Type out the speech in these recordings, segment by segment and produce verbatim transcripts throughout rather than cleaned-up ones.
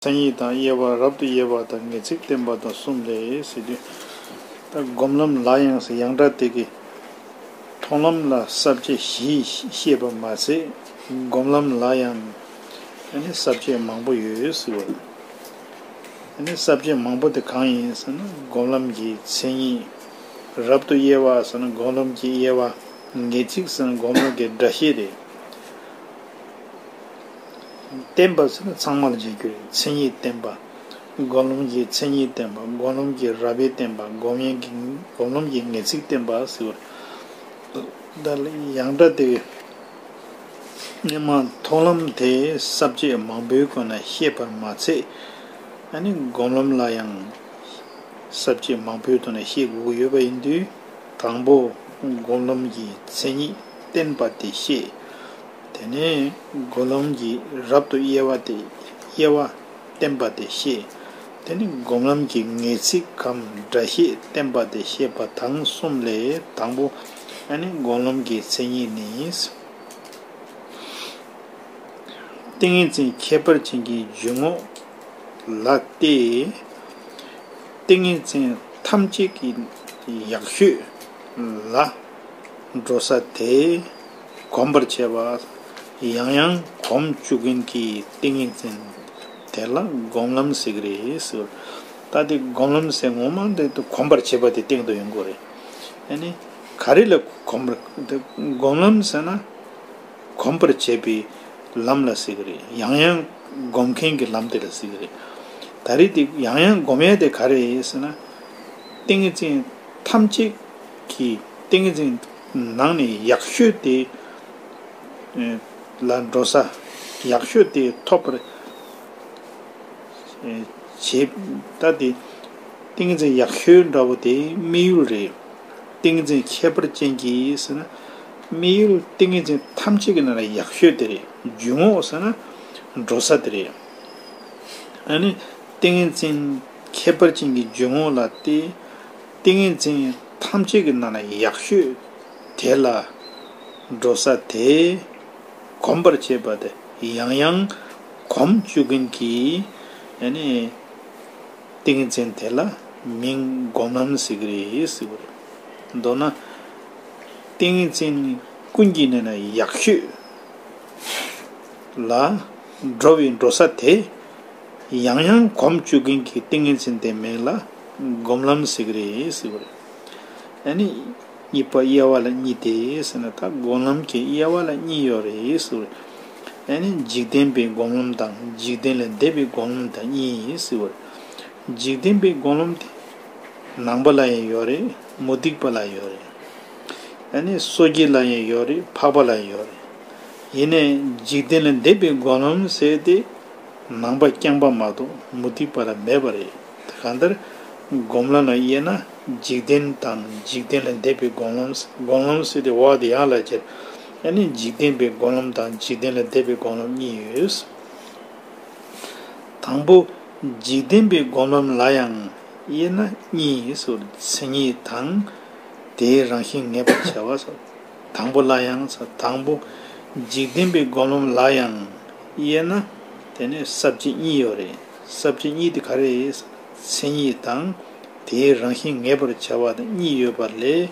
མཚན་ཉིད་དང་དབྱེ་བ། རབ་ཏུ་དབྱེ་བ་དང་ངེས་ཚིག་བསྟན་པ་དང་གསུམ་ལས་ཟེར་དུས། ད་སྒོམ་ལམ་ལ་ཡང་ཟེར། ཡང་སྒྲ་དེ་གིས་མཐོང་ལམ་ལ་ས་བཅད་བཞི་བཤད་པ་མ་ཟད། སྒོམ་ལམ་ལ་ཡང་ཨ་ནི་ས་བཅད་མང་པོ་ཡོད་ཟེར་བ་རེད། ཨ་ནི་ས་བཅད་མང་པོ་དེ་གང་ཡིན་ཟེར་ན། སྒོམ་ལམ་གྱི་མཚན་ཉིད། རབ་ཏུ་དབྱེ་བ་ཟེར་ན་སྒོམ་ལམ་གྱི་དབྱེ་བ། ངེས་ཚིག་ཟེར་ན་སྒོམ་ལམ་གྱི་སྒྲ་བཤད་རེད། བསྟན་པ་ཟེར་ན་ཚང་མ་ལ་བྱེད་རྒྱུ་རེད། མཚན་ཉིད་བསྟན་པ། སྒོམ་ལམ་གྱི་མཚན་ཉིད་བསྟན་པ། སྒོམ་ལམ་གྱི་རབ་དབྱེ་བསྟན་པ། སྒོམ་ཡན་གྱི། སྒོམ་ལམ་གྱི་ངེས་ཚིག་བསྟན་པ་ཟེར་བ་རེད། ད་ཡང་སྒྲ་དེ་ནི་མ་མཐོང་ལམ་དེ་ས་བཅད་མང་པོའི་སྒོ་ནས་བཤད་པར་མ་ཚད། ཨ་ནི་སྒོམ་ལམ་ལ་ཡང་ས་བཅད་མང་པོའི་ཐོག་ནས་བཤད་དགོས་ཀྱི་ཡོད་པ་ཡིན་དུས། དང་པོ་སྒོམ་ལམ་གྱི་མཚན་ཉིད་བསྟན་པ་དེ་བཤད། དེ་ནས་སྒོམ་ལམ་གྱི་རབ་ཏུ་དབྱེ་བ་དེ། དབྱེ་བ་བསྟན་པ་དེ་བཤད། དེ་ནས་སྒོམ་ལམ་གྱི་ངེས་ཚིག་གམ་སྒྲ་བཤད་བསྟན་པ་དེ་བཤད་པ་དང་གསུམ་ལས། དང་པོ་ཨ་ནི་སྒོམ་ལམ་གྱི་མཚན་ཉིད་ནི། ཏིང་ངེ་འཛིན་ཁྱད་པར་ཅན་གྱི་འཇུག་ངོགས་ལ་སྟེ། ཏིང་ངེ་འཛིན་ཐམས་ཅད་ཀྱི་ཡག་ཤོས་ལ་འགྲོ་ས་དེ་གོམས་པར་བྱེད་པ། ཡང་ཡང་གོམས་བཅུག་མཁན་གྱི་ཏིང་ངེ་འཛིན་དེ་ལ་སྒོམ་ལམ་ཟེར་གྱི་རེད་ཟེར། ད་དེ་སྒོམ་ལམ་ཟེར་ངོ་མ་དེ་གོམས་པར་བྱེད་པ་དེ་སྟེང་དུ་ཡོང་གི་རེད། ཨ་ནི་ག་རེ་ལ་གོམས་པར། དེ་སྒོམ་ལམ་ཟེར་ན། གོམས་པར་བྱེད་པའི་ལམ་ལ་ཟེར་གྱི་རེད། ཡང་ཡང་སྒོམ་མཁན་གྱི་ལམ་དེ་ལ་ཟེར་གྱི་རེད། ད་རེས་དེ་ཡང་ཡང་སྒོམ་ཡ་དེ་ག་རེ་ཡིན་ཟེར་ན། ཏིང་ངེ་འཛིན་ཐམས་ཅད་ཀྱི། ཏིང་ངེ་འཛིན་ནང་ནས་ཡག་ཤོས་དེ་ལ་འགྲོ་ས། ཡག་ཤོས་དེ་ཐོབ་པར་བྱེད། ད་དེ་ཏིང་ངེ་འཛིན་ཡག་ཤོས་འདྲ་བོ་དེ་དམིགས་ཡུལ་རེད། ཏིང་ངེ་འཛིན་ཁྱད་པར་ཅན་གྱི་ཟེར་ན། དམིགས་ཡུལ་ཏིང་ངེ་འཛིན་ཐམས་ཅད་ཀྱི་ནང་ལ་ཡག་ཤོས་དེ་རེད། འཇུག་ངོགས་ཟེར་ན་འགྲོ་ས་དེ་རེད། ཨ་ནི་ཏིང་ངེ་འཛིན་ཁྱད་པར་ཅན་གྱི་འཇུག་ངོགས་ལ་སྟེ། ཏིང་ངེ་འཛིན་ཐམས་ཅད་ཀྱི་ནང་ལ་ཡག་ཤོས་དེ་ལ་འགྲོ་ས་དེ་གོམས་པར་བྱེད་པ་དེ། ཡང་ཡང་གོམས་བཅུག་མཁན་གྱི་ཨ་ནི་ཏིང་ངེ་འཛིན་དེ་ལ་མིང་སྒོམ་ལམ་ཟེར་གྱི་རེད་ཟེར་བ་རེད། མདོར་ན་ཏིང་ངེ་འཛིན་ཀུན་གྱི་ནང་ན་ཡག་ཤོས་ལ་འགྲོ་བའི་འགྲོ་ས་དེ། ཡང་ཡང་གོམས་བཅུག་མཁན་གྱི་ཏིང་ངེ་འཛིན་དེ་མིང་ལ་སྒོམ་ལམ་ཟེར་གྱི་རེད་ཟེར་བ་རེད། ཨ་ནི་གཉིས་པ་དབྱེ་བ་ལ་གཉིས་ཏེ་ཟེར་ན། ད་སྒོམ་ལམ་གྱི་དབྱེ་བ་ལ་གཉིས་ཡོད་རེད་ཟེར་བ་རེད། ཨ་ནི་འཇིག་རྟེན་པའི་སྒོམ་ལམ་དང་། འཇིག་རྟེན་ལས་འདས་པའི་སྒོམ་ལམ་དང་གཉིས་ཟེར་བ་རེད། འཇིག་རྟེན་པའི་སྒོམ་ལམ་དེ་ནང་པ་ལ་ཡང་ཡོད་རེད། མུ་སྟེགས་པ་ལ་ཡོད་རེད། ཨ་ནི་སོ་སྐྱེ་ལ་ཡང་ཡོད་རེད། འཕགས་པ་ལ་ཡང་ཡོད་རེད། ཡིན་ནའི་འཇིག་རྟེན་ལས་འདས་པའི་སྒོམ་ལམ་ཟེར་དེ་ནང་པ་རྐྱང་པ་མ་གཏོགས་མུ་སྟེགས་པ་ལ་མེད་པ་རེད། གང་ལྟར་སྒོམ་ལམ་ལ་དབྱེ་ན། འཇིག་རྟེན་དང་འཇིག་རྟེན་ལས་འདས་པའི་སྒོམ་ལམ། སྒོམ་ལམ་ཟེར་དེ་འོག་དེ་ཡང་ལ་ཁྱེར། ཨ་ནི་འཇིག་རྟེན་པའི་སྒོམ་ལམ་དང་འཇིག་རྟེན་ལས་འདས་པའི་སྒོམ་ལམ་གཉིས་ཡོད། དང་པོ་འཇིག་རྟེན་པའི་སྒོམ་ལམ་ལ་ཡང་དབྱེ་ན་གཉིས་སོ། མཚན་ཉིད་དང་། དེའི་རང་བཞིན་ངེས་པར་བྱ་བ་སོ། དང་པོ་ལ་ཡང་སོ། དང་པོ་འཇིག་རྟེན་པའི་སྒོམ་ལམ་ལ་ཡང་དབྱེ་ན། དེ་ནི་ས་བཅད་གཉིས་ཡོད་རེད། ས་བཅད་གཉིས་དེ་ག་རེ་རེད། མཚན་ཉིད་དང་། དེའི་རང་བཞིན་ངེས་པར་བྱ་བ་དང་གཉིས་ཡོད་པ་ལས།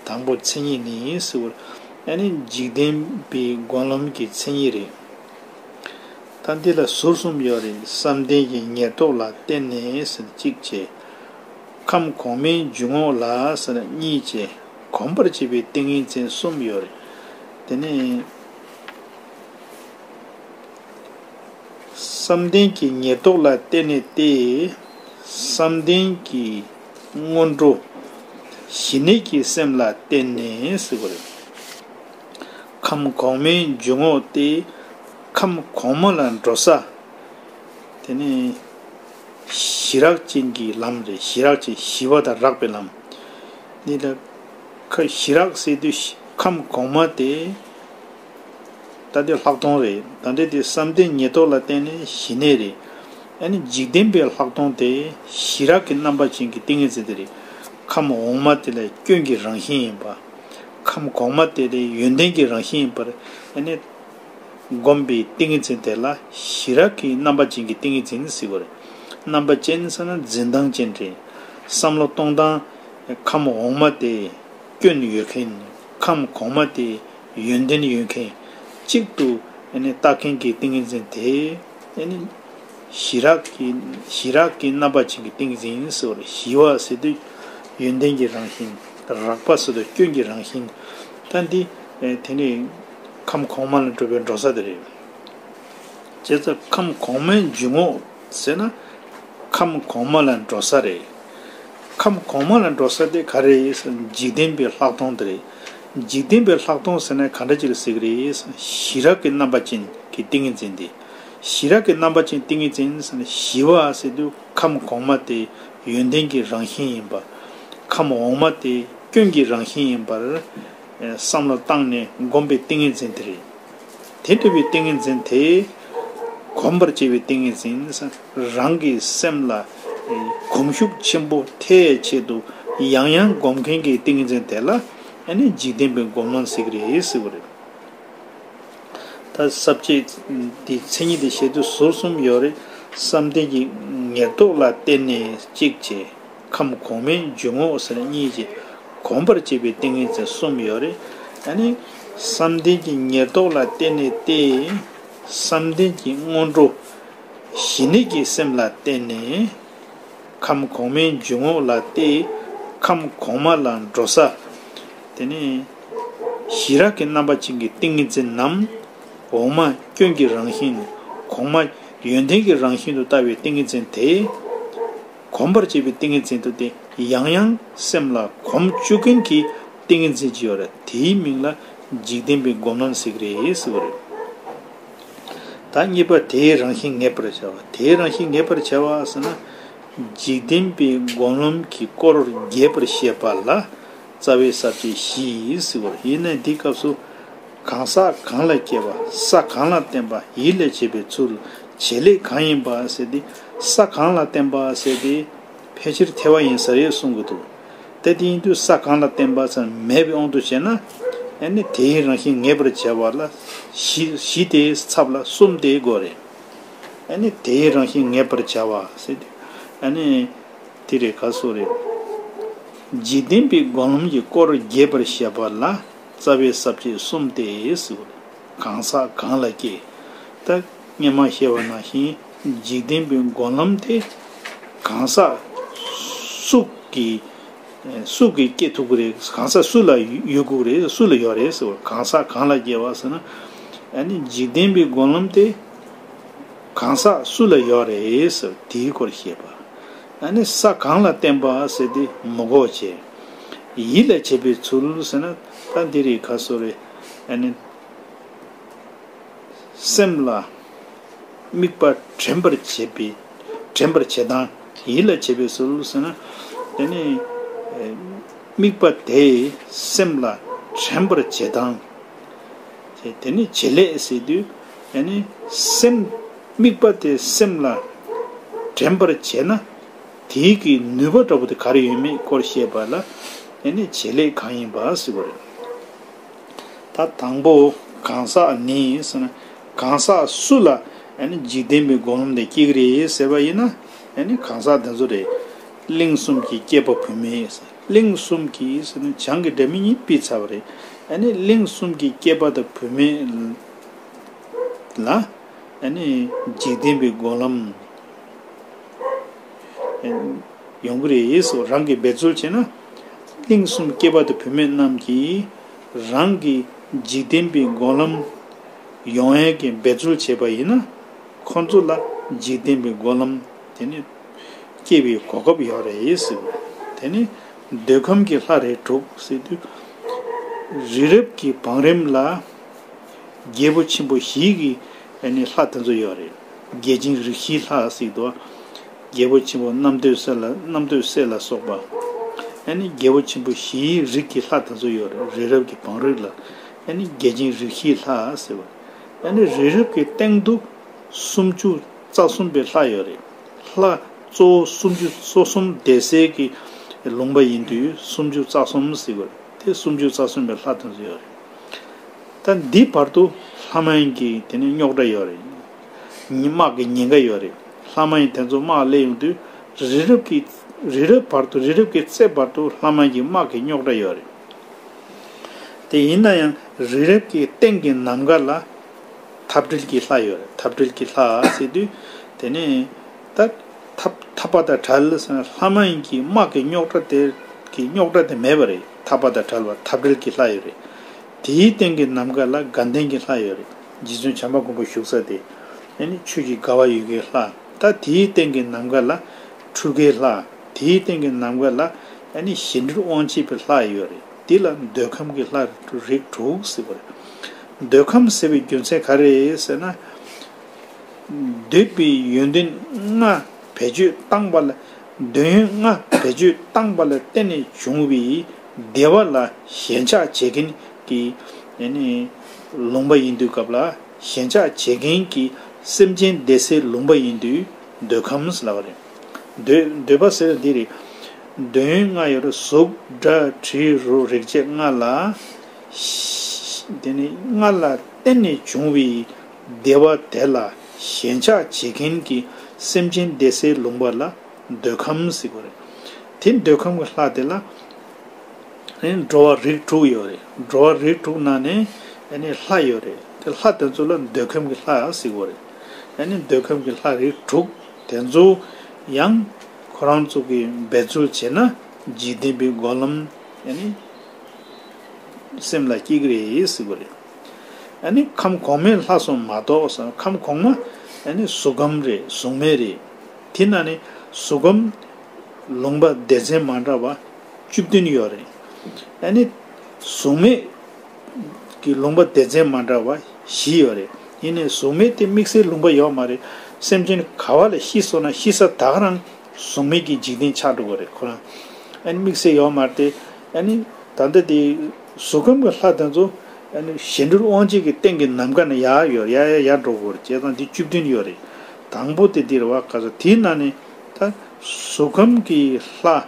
དང་པོ་མཚན་ཉིད་ནི་ཟེར་བ། ཨ་ནི་འཇིག་རྟེན་པའི་སྒོམ་ལམ་གྱི་མཚན་ཉིད་རེད། ད་འདི་ལ་ཟུར་གསུམ་ཡོད་རེད། བསམ་གཏན་གྱི་ཉེར་བསྡོགས་ལ་བརྟེན་ནས་ཟེར་གཅིག་བྱས། ཁམས་གོང་མའི་འཇུག་ངོགས་ལ་ཟེར་གཉིས་བྱས། གོམས་པར་བྱེད་པའི་ཏིང་ངེ་འཛིན་གསུམ་ཡོད་རེད། དེ་ནས་བསམ་གཏན་གྱི་ཉེར་བསྡོགས་ལ་བརྟེན་ནས་ཏེ། བསམ་གཏན་གྱི་སྔོན་འགྲོ་ཞི་གནས་ཀྱི་སེམས་ལ་བརྟེན་ནས་ཟེར་བ་རེད། ཁམས་གོང་མའི་འཇུག་ངོགས་ཏེ། ཁམས་གོང་མ་ལ་འགྲོ་ས། དེ་ནི་ཞི་རགས་ཅན་གྱི་ལམ་རེད། ཞི་རགས་ཅན། ཞི་བ་དང་རགས་པའི་ལམ། འདི་ལ་ཁ་ཞི་རགས་ཟེར་དུས་ཁམས་གོང་མ་དེ། ད་དེ་ལྷག་མཐོང་རེད། ད་འདྲེ་དེ་བསམ་གཏན་ཉེར་བསྡོགས་ལ་བརྟེན་ནས་ཞི་གནས་རེད། ཨ་ནི་འཇིག་རྟེན་པའི་ལྷག་མཐོང་དེ་ཞི་རགས་ཀྱི་རྣམ་པ་ཅན་གྱི་ཏིང་ངེ་འཛིན་དེ་རེད། ཁམས་འོག་མ་དེ་ལ་སྐྱོན་གྱི་རང་བཞིན་ཡིན་པ། ཁམས་གོང་མ་དེ་ལ་ཡོན་ཏན་གྱི་རང་བཞིན་ཡིན་པར། ཨ་ནི་ བསྒོམས་པའི་ཏིང་ངེ་འཛིན་དེ་ལ་ཞི་རགས་ཀྱི་རྣམ་པ་ཅན་གྱི་ཏིང་ངེ་འཛིན་ཟེར་གྱི་ཡོད་རེད། རྣམ་པ་ཅན་ཟེར་ན་འཛིན་སྟངས་ཅན་རེད། བསམ་བློ་གཏོང་སྟངས་ཁམས་འོག་མ་དེ་སྐྱོན་ཡོད་མཁན། ཁམས་གོང་མ་དེ་ཡོན་ཏན་ཡོད་མཁན་གཅིག་ཏུ་ཨ་ནི་བལྟ་མཁན་གྱི་ཏིང་ངེ་འཛིན་དེ་ཨ་ནི་ཞི་རགས་ཀྱི་ཞི་རགས་ཀྱི་རྣམ་པ་ཅན་གྱི་ཏིང་ངེ་འཛིན་ཟེར་བ་རེད། ཞི་བ་ཟེར་དུས་ཡོན་ཏན་གྱི་རང་བཞིན། རགས་པ་ཟེར་དུས་སྐྱོན་གྱི་རང་བཞིན། ད་འདི་ཨ་དེ་ནི་ཁམས་གོང་མ་ལ་གྲུབ་པའི་འགྲོ་ས་དེ་རེད། བྱས་ཙང་ཁམས་གོང་མའི་འཇུག་ངོགས་ཟེར་ན་ཁམས་གོང་མ་ལ་འགྲོ་ས་རེད། ཁམས་གོང་མ་ལ་འགྲོ་ས་དེ་ག་རེ་ཡིན་ཟེར་ན་འཇིག་རྟེན་པའི་ལྷག་མཐོང་དེ་རེད། འཇིག་རྟེན་པའི་ལྷག་མཐོང་ཟེར་ན་ག་འདྲ་ཅིག་ལ་ཟེར་གི་རེད་ཟེར་ན་ཞི་རགས་ཀྱི་རྣམ་པ་ཅན་གྱི་ཏིང་ངེ་འཛིན་དེ། ཞི་རགས་ཀྱི་རྣམ་པ་ཅན་ཏིང་ངེ་འཛིན་ཟེར་ན་ཞི་བ་ཟེར་དུས་ཁམས་གོང་མ་དེ་ཡོན་ཏན་གྱི་རང་བཞིན་ཡིན་པ། ཁམས་འོག་མ་དེ་སྐྱོན་གྱི་རང་བཞིན་ཡིན་པར་བསམ་བློ་བཏང་ནས་བསྒོམས་པའི་ཏིང་ངེ་འཛིན་དེ་རེད། དེ་འདྲ་བའི་ཏིང་ངེ་འཛིན་དེ་གོམས་པར་བྱེད་པའི་ཏིང་ངེ་འཛིན། རང་གི་སེམས་ལ་གོམས་ཤུགས་ཆེན་པོ་ཐེབས་ཆེད་དུ་ཡང་ཡང་སྒོམ་མཁན་གྱི་ཏིང་ངེ་འཛིན་དེ་ལ་ཨ་ནི་འཇིག་རྟེན་པའི་སྒོམ་ལམ་ཟེར་གྱི་རེད་ཟེར་བ་རེད། ད་ས་བཅད་འདི་མཚན་ཉིད་དེ་བཤད་དུས་ཟུར་གསུམ་ཡོད་རེད། བསམ་གཏན་གྱི་ཉེར་བསྡོགས་ལ་བརྟེན་ནས་གཅིག་བྱས། ཁམས་གོང་མའི་འཇུག་ངོགས་ཟེར་གཉིས་ཀྱི་གོམས་པར་བྱེད་པའི་ཏིང་ངེ་འཛིན་གསུམ་ཡོད་རེད། ཨ་ནི་བསམ་གཏན་གྱི་ཉེར་བསྡོགས་ལ་བརྟེན་ནས་ཏེ། བསམ་གཏན་གྱི་སྔོན་འགྲོ་ཞི་གནས་ཀྱི་སེམས་ལ་བརྟེན་ནས་ཁམས་གོང་མའི་འཇུག་ངོགས་ལ་ཏེ། ཁམས་གོང་མ་ལ་འགྲོ་ས། དེ་ནས་ཞི་རགས་ཀྱི་རྣམ་པ་ཅན་གྱི་ཏིང་ངེ་འཛིན་ནམ། འོག་མ་སྐྱོན་གྱི་རང་བཞིན། གོང་མ་ཡོན་ཏན་གྱི་རང་བཞིན་དུ་ལྟ་བའི་ཏིང་ངེ་འཛིན་དེ། གོམས་པར་བྱེད་པའི་ཏིང་ངེ་འཛིན་དུ་སྟེ་ཡང་ཡང་སེམས་ལ་གོམས་བཅུག་མཁན་གྱི་ཏིང་ངེ་འཛིན་ཅིག་ཡོད་རེད། དེའི་མིང་ལ་འཇིག་རྟེན་པའི་སྒོམ་ལམ་ཟེར་གྱི་རེད་ཟེར་བ་རེད། ད་གཉིས་པ་དེའི་རང་བཞིན་ངེས་པར་བྱ་བ། དེའི་རང་བཞིན་ངེས་པར་བྱ་བ་ཟེར་ན། འཇིག་རྟེན་པའི་སྒོམ་ལམ་གྱི་སྐོར་རྒྱས་པར་བཤད་པ་ལ་རྩ་བའི་ས་བཅད་བཞི་ཡིན་ཟེར་བ་རེད། ཡིན་ནའི་འདིའི་སྐབས་སུ། གང་ཟག་གང་ལ་སྐྱེ་བ། ས་གང་ལ་བརྟེན་པ། ཡིད་ལ་བྱེད་པའི་ཚུལ། བྱེད་ལས་གང་ཡིན་པ་ཟེར་ཏེ། ས་གང་ལ་བརྟེན་པ་ཟེར་ཏེ་ཕལ་ཆེར་ཐལ་བ་ཡིན་ས་རེད་གསུང་གི་འདུག་དེ་དེ་ཡིན་དུས་ས་གང་ལ་བརྟེན་པ་ཟེར་མེད་པའི་དབང་དུ་བྱས་ན། ཨ་ནི་དེའི་རང་བཞིན་ངེས་པར་བྱ་བ་ལ་གཞི་གཞི་དེའི་ཚབ་ལ་གསུམ་དེ་དགོས་རེད། ཨ་ནི་དེའི་རང་བཞིན་ངེས་པར་བྱ་བ་ཟེར་ཏེ། ཨ་ནི། དེ་རེད་ག་སོ་རེད། འཇིག་རྟེན་པའི་སྒོམ་ལམ་གྱི་སྐོར་རྒྱས་པར་བཤད་པ་ལ་རྩ་བའི་ས་བཅད་གསུམ་སྟེ་ཟེར་བ་རེད། གང་ཟག་གང་ལ་སྐྱེ། ད་སྔོན་མ་བཤད་པ་ནང་བཞིན་འཇིག་རྟེན་པའི་སྒོམ་ལམ་དེ་གང་ཟག་སུ་གིས་སུ་གིས་སྐྱེ་ཐུབ་ཀྱི་རེད། གང་ཟག་སུ་ལ་ཡོད་དགོས་རེད། སུ་ལ་ཡོད་རེད་ཟེར་བ། གང་ཟག་གང་ལ་སྐྱེ་བ་ཟེར་ན། ཨ་ནི་འཇིག་རྟེན་པའི་སྒོམ་ལམ་དེ་གང་ཟག་སུ་ལ་ཡོད་རེད་ཟེར་དེའི་སྐོར་བཤད་པ། ཨ་ནི་ས་གང་ལ་བརྟེན་པ་ཟེར་དེ་མི་གོ་བྱས། ཡིད་ལ་བྱེད་པའི་ཚུལ་ཟེར་ན་ད་འདི་རེད་ག་སོ་རེད། ཨ་ནི་སེམས་ལ་དམིགས་པ་དྲན་པར་བྱེད་པའི་དྲན་པར་བྱེད་སྟངས། ཡིད་ལ་བྱེད་པའི་ཚུལ་ཟེར་ན་དེ་ནི་དམིགས་པ་དེ་སེམས་ལ་དྲན་པར་བྱེད་སྟངས། དེ་ནི་བྱེད་ལས་ཟེར་དུས་ཨ་ནི་སེམས་དམིགས་པ་དེ་སེམས་ལ་དྲན་པར་བྱས་ན་དེའི་གི་ནུས་པ་འདྲ་པོ་དེ་ག་རེ་ཡོད་མེད་སྐོར་བཤད་པ་ལ་ཨ་ནི་བྱེད་ལས་གང་ཡིན་པ་ཟེར་བ་རེད། ད་དང་པོ་གང་ཟག་ནི་ཟེར་ན་གང་ཟག་སུ་ལ་ཨ་ནི་འཇིག་རྟེན་པའི་སྒོམ་ལམ་དེ་སྐྱེ་གི་རེད་ཟེར་བ་ཡིན་ན་ཨ་ནི་གང་ཟག་དེ་ཚོ་རེད། གླིང་གསུམ་གྱི་སྐྱེས་པ་བུད་མེད། གླིང་གསུམ་གྱི་ཟེར་ན་བྱང་གི་སྒྲ་མི་གཉིས་ཕུད་ཚར་བ་རེད། ཨ་ནི་གླིང་གསུམ་གྱི་སྐྱེས་པ་དང་བུད་མེད་ལ་ཨ་ནི་འཇིག་རྟེན་པའི་སྒོམ་ལམ་ཡོང་གི་རེད་ཟེར། རང་གིས་འབད་རྩོལ་བྱས་ན་གླིང་གསུམ་སྐྱེས་པ་དང་བུད་མེད་རྣམས་ཀྱིས་རང་གི་འཇིག་རྟེན་པའི་སྒོམ་ལམ་ཡོང་ཡས་ཀྱི་འབད་རྩོལ་བྱས་པ་ཡིན་ན། ཁོང་ཚོ་ལ་འཇིག་རྟེན་པའི་སྒོམ་ལམ་དེ་ནི་སྐྱེ་བའི་གོ་སྐབས་ཡོད་རེད་ཟེར། དེ་ནི་འདོད་ཁམས་ཀྱི་ལྷ་རིགས་དྲུག་ཟེར་དུས་རི་རབ་ཀྱི་བང་རིམ་ལ་རྒྱལ་པོ་ཆེན་པོ་བཞིའི་གི་ཨ་ནི་ལྷ་དེ་ཚོ་ཡོད་རེད། རྒྱལ་ཆེན་རིགས་བཞིའི་ལྷ་ཟེར་དུས་རྒྱལ་པོ་ཆེན་པོ་རྣམ་ཐོས་སྲས་ལ་རྣམ་ཐོས་སྲས་ལ་སོགས་པ། ཨ་ནི་རྒྱལ་པོ་ཆེན་པོ་བཞིའི་རིགས་ཀྱི་ལྷ་དེ་ཚོ་ཡོད་རེད། རི་རབ་ཀྱི་བང་རིམ་ལ་ཨ་ནི་རྒྱལ་ཆེན་རིགས་བཞིའི་ལྷ་ཟེར་བ། ཨ་ནི་རི་རབ་ཀྱི་སྟེང་དུ་སུམ་ཅུ་རྩ་གསུམ་པའི་ལྷ་ཡོད་རེད། ལྷ་གཙོ་བོ་སུམ་ཅུ་སོ་གསུམ་བསྡད་སའི་གི་ལུང་པ་ཡིན་དུས་སུམ་ཅུ་རྩ་གསུམ་ཟེར་བ་རེད། དེ་སུམ་ཅུ་རྩ་གསུམ་པའི་ལྷ་དེ་ཚོ་ཡོད་རེད། ད་ ད་འདི་བར་དུ་ལྷ་མ་ཡིན་གྱི་དེ་ནི་རྙོག་དྲ་ཡོད་རེད། ཉི་དམག་གི་ཉེན་ཁ་ཡོད་རེད། ལྷ་མ་ཡིན་དེ་ཚོ་དམག་སླེབས་ཡོང་དུས་རི་རབ་ཀྱི་རི་རབ་བར་དུ་རི་རབ་ཀྱི་རྩེ་བར་དུ་ལྷ་མ་ཡིན་གྱི་དམག་གི་རྙོག་དྲ་ཡོད་རེད། དེ་ཡིན་ན་ཡང་རི་རབ་ཀྱི་སྟེང་གི་ནམ་མཁའ་ལ་འཐབ་བྲལ་གྱི་ལྷ་ཡོད་རེད། འཐབ་བྲལ་གྱི་ལྷ་ཟེར་དུས་དེ་ནི་ད་འཐབ་འཐབ་པ་དང་བྲལ་ཟེར་ན་ལྷ་མ་ཡིན་གྱི་དམག་གི་རྙོག་དྲ་དེ་གི་རྙོག་དྲ་དེ་མེད་པ་རེད། འཐབ་པ་དང་བྲལ་བ་འཐབ་བྲལ་གྱི་ལྷ་ཡོད་རེད། དེའི་སྟེང་གི་ནམ་མཁའ་ལ་དགའ་ལྡན་གྱི་ལྷ་ཡོད་རེད། རྗེ་བཙུན་བྱམས་པ་མགོན་པོ་བཞུགས་ས་དེ། ཨ་ནི་ཆོས་ཀྱི་དགའ་བ་ཡོད་མཁན་ལྷ། ད་དེའི་སྟེང་གི་ནམ་མཁའ་ལ་འཕྲུལ་དགའི་ལྷ། དེའི་སྟེང་གི་ནམ་མཁའ་ལ་ཨ་ནི་གཞན་འཕྲུལ་དབང་བྱེད་པའི་ལྷ་ཡོད་རེད། དེ་ལ་འདོད་ཁམས་ཀྱི་ལྷ་རིགས་དྲུག་ཟེར་བ་རེད། འདོད་ཁམས་ཟེར་བའི་རྒྱུ་མཚན་ག་རེ་རེད་ཟེར་ན། འདོད་པའི་ཡོན་ཏན་ལྔ་བེད་སྤྱོད་བཏང་པ་ལ། འདོད་ཡོན་ལྔ་བེད་སྤྱོད་བཏང་པ་ལ་བརྟེན་ནས་བྱུང་བའི་བདེ་བ་ལ་ཞེན་ཆགས་བྱེད་མཁན་གྱི་ཨ་ནི་ལུང་པ་ཡིན་དུས་སྐབས་ལ། ཞེན་ཆགས་བྱེད་མཁན་གྱི་སེམས་ཅན་བདེ་གསལ་ལུང་པ་ཡིན་དུས་འདོད་ཁམས་ལབ་པ་རེད། འདོད་འདོད་པ་ཟེར་བ་འདི་རེད། འདོད་ཡོན་ལྔ་ཡོད་རེད། གཟུགས་སྒྲ་དྲི་རོ་རེག་བྱ་ལྔ་ལ། དེ་ནི་ལྔ་ལ་བརྟེན་ནས་བྱུང་བའི་བདེ་བ་དེ་ལ་ཞེན་ཆགས་བྱེད་མཁན་གྱི་སེམས་ཅན་བདེ་གསལ་ལུང་པ་ལ་འདོད་ཁམས་ཟེར་གྱི་རེད། དེ་འདོད་ཁམས་ཀྱི་ལྷ་དེ་ལ། ཨ་ནི་འགྲོ་བ་རིགས་དྲུག་ཡོད་རེད། འགྲོ་བ་རིགས་དྲུག་ནང་ནས་ཨ་ནི་ལྷ་ཡོད་རེད། དེ་ལྷ་དེ་ཚོ་ལ་འདོད་ཁམས་ཀྱི་ལྷ་ཟེར་གྱི་རེད། ཨ་ནི་འདོད་ཁམས་ཀྱི་ལྷ་རིགས་དྲུག་དེ་ཚོ་ཡང་ཁོ་རང་ཚོ་གིས་འབད་རྩོལ་བྱས་ན་འཇིག་རྟེན་པའི་སྒོ་ལམ་ཨ་ནི་སེམས་ལ་སྐྱེ་གི་རེད་ཟེར་གྱི་རེད། ཨ་ནི་ཁམས་གོང་མའི་ལྷ་གསུམ་མ་གཏོགས་ཟེར། ཁམས་གོང་མ་ཨ་ནི་གཟུགས་ཁམས་རེད། གཟུགས་མེད་རེད། དེ་ནང་ནས་གཟུགས་ཁམས་ལུང་པ་སྡེ་ཚན་མ་འདྲ་བ་བཅུ་བདུན་ཡོད་རེད། ཨ་ནི་གཟུགས་མེད་ཀྱི་ལུང་པ་སྡེ་ཚན་མ་འདྲ་བ་བཞི་ཡོད་རེད། ཡིན་ནའི་གཟུགས་མེད་དེ་དམིགས་བསལ་ལུང་པ་ཡོད་མ་རེད། སེམས་ཅན་ག་བ་ལ་ཤི་སོང་ན་ཤི་ས་ད་ག་རང་གཟུགས་མེད་ཀྱི་འཇིག་རྟེན་ཆགས་འགྲོ་གི་རེད་ཁོ་རང་། ཨ་ནི་དམིགས་བསལ་ཡོད་མ་རེད་དེ། ཨ་ནི་ད་ལྟ་དེ་གཟུགས་ཁམས་ཀྱི་ལྷ་དེ་ཚོ་ཨ་ནི་གཞན་འཕྲུལ་དབང་བྱེད་ཀྱི་སྟེང་གི་ནམ་མཁའ་ནས་ཡར་ཡོད་ཡར་ཡར་ཡར་འགྲོ་གི་རེད། བྱས་ཙང་འདི་བཅུ་བདུན་ཡོད་རེད། དང་པོ་དེ་འདི་རེད་བ། ག་ས་དེའི་ནང་ནས་ད་གཟུགས་ཁམས་ཀྱི་ལྷ་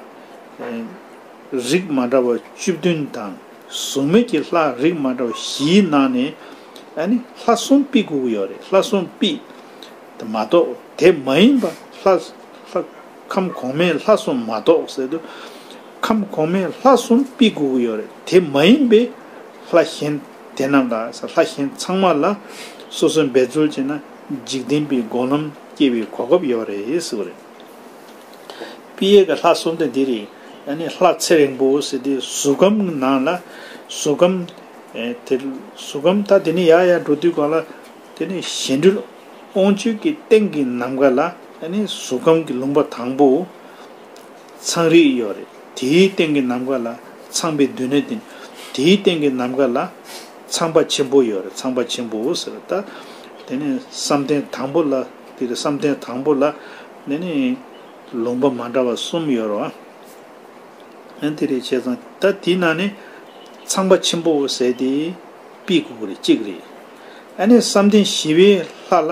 རིགས་མ་འདྲ་བ་བཅུ་བདུན་དང་། གཟུགས་མེད་ཀྱི་ལྷ་རིགས་མ་འདྲ་བ་བཞིའི་ནང་ནས་ཨ་ནི་ལྷ་གསུམ་ཕུད་དགོས་ཀྱི་ཡོད་རེད། ལྷ་གསུམ་ཕུད། དེ་མ་གཏོགས་དེ་མ་ཡིན་པ་ལྷ་ལྷ་ཁམས་གོང་མའི་ལྷ་གསུམ་མ་གཏོགས་ཟེར་དུས། ཁམས་གོང་མའི་ལྷ་གསུམ་ཕུད་དགོས་ཀྱི་ཡོད་རེད། དེ་མ་ཡིན་པའི་ལྷ་གཞན་དེ་རྣམས་ལ་ལྷ་གཞན་ཚང་མ་ལ་སོ་སོས་འབད་རྩོལ་བྱས་ན་འཇིག་རྟེན་པའི་སྒོ་ལམ་སྐྱེ་བའི་གོ་སྐབས་ཡོད་རེད་ཟེར་བ་རེད། པི་ཡེ་གི་ལྷ་གསུམ་དེ་འདི་རེད། ཨ་ནི་ལྷ་ཚེ་རིང་པོ་ཟེར་དེ་གཟུགས་ཁམས་ནང་ལ་གཟུགས་ཁམས་ཨེ་དེ་གཟུགས་ཁམས་ད་དེ་ནི་ཡར་ཡར་འགྲོ་དུས་གང་ལ་དེ་ནི་གཞན་འཕྲུལ་དབང་བྱེད་ཀྱི་སྟེང་གི་ནམ་མཁའ་ལ་ཨ་ནི་གཟུགས་ཁམས་ཀྱི་ལུང་པ་དང་པོ་ཚངས་རིས་ཡོད་རེད། དེའི་སྟེང་གི་ནམ་མཁའ་ལ་ཚངས་པའི་འདུས་སྣོད་ལྡན། དེའི་སྟེང་གི་ནམ་མཁའ་ལ་ཚངས་པ་ཆེན་པོ་ཡོད་རེད། ཚངས་པ་ཆེན་པོ་ཟེར་ད་དེ་ནི་བསམ་གཏན་དང་པོ་ལ་དེ་རེད། བསམ་གཏན་དང་པོ་ལ་དེ་ནི་ལུང་པ་མ་འདྲ་བ་གསུམ་ཡོད་རེད་བ། ཨ་དེ་རེད། བྱས་ཙང་ད་དེའི་ནང་ནས་ཚངས་པ་ཆེན་པོ་ཟེར་དེ་ཕུད་དགོས་ཀྱི་རེད། གཅིག་རེད། ཨ་ནི་བསམ་གཏན་བཞི་པའི་ལྷ་ལ་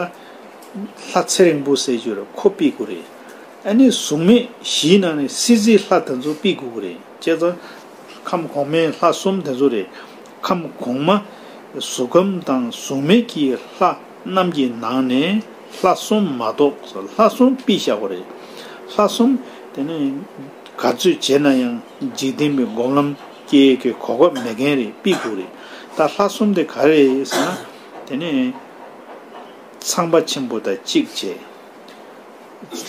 ལྷ་ཚེ་རིང་པོ་ཟེར་རྒྱུ་རེད། ཁོ་ཕུད་དགོས་རེད། ཨ་ནི་གཟུགས་མེད་བཞིའི་ནང་ནས་སྲིད་རྩེའི་ལྷ་དེ་ཚོ་ཕུད་དགོས་ཀྱི་རེད། བྱས་ཙང་ཁམས་གོང་མའི་ལྷ་གསུམ་དེ་ཚོ་རེད། ཁམས་གོང་མ་གཟུགས་ཁམས་དང་གཟུགས་མེད་ཀྱི་ལྷ་རྣམས་ཀྱི་ནང་ནས་ལྷ་གསུམ་མ་གཏོགས་ལྷ་གསུམ་ཕུད་བཞག་པ་རེད། ལྷ་གསུམ་དེ་ནི་ག་ཚོད་བྱས་ན་ཡང་འཇིག་རྟེན་པའི་སྒོམ་ལམ་སྐྱེ་ཡས་ཀྱི་གོ་སྐབས་མེད་མཁན་རེད། ཕུད་དགོས་རེད། ད་ལྷ་གསུམ་དེ་ག་རེ་རེད་ཟེར་ན། དེ་ནི་ཚངས་པ་ཆེན་པོ་དང་གཅིག་བྱས།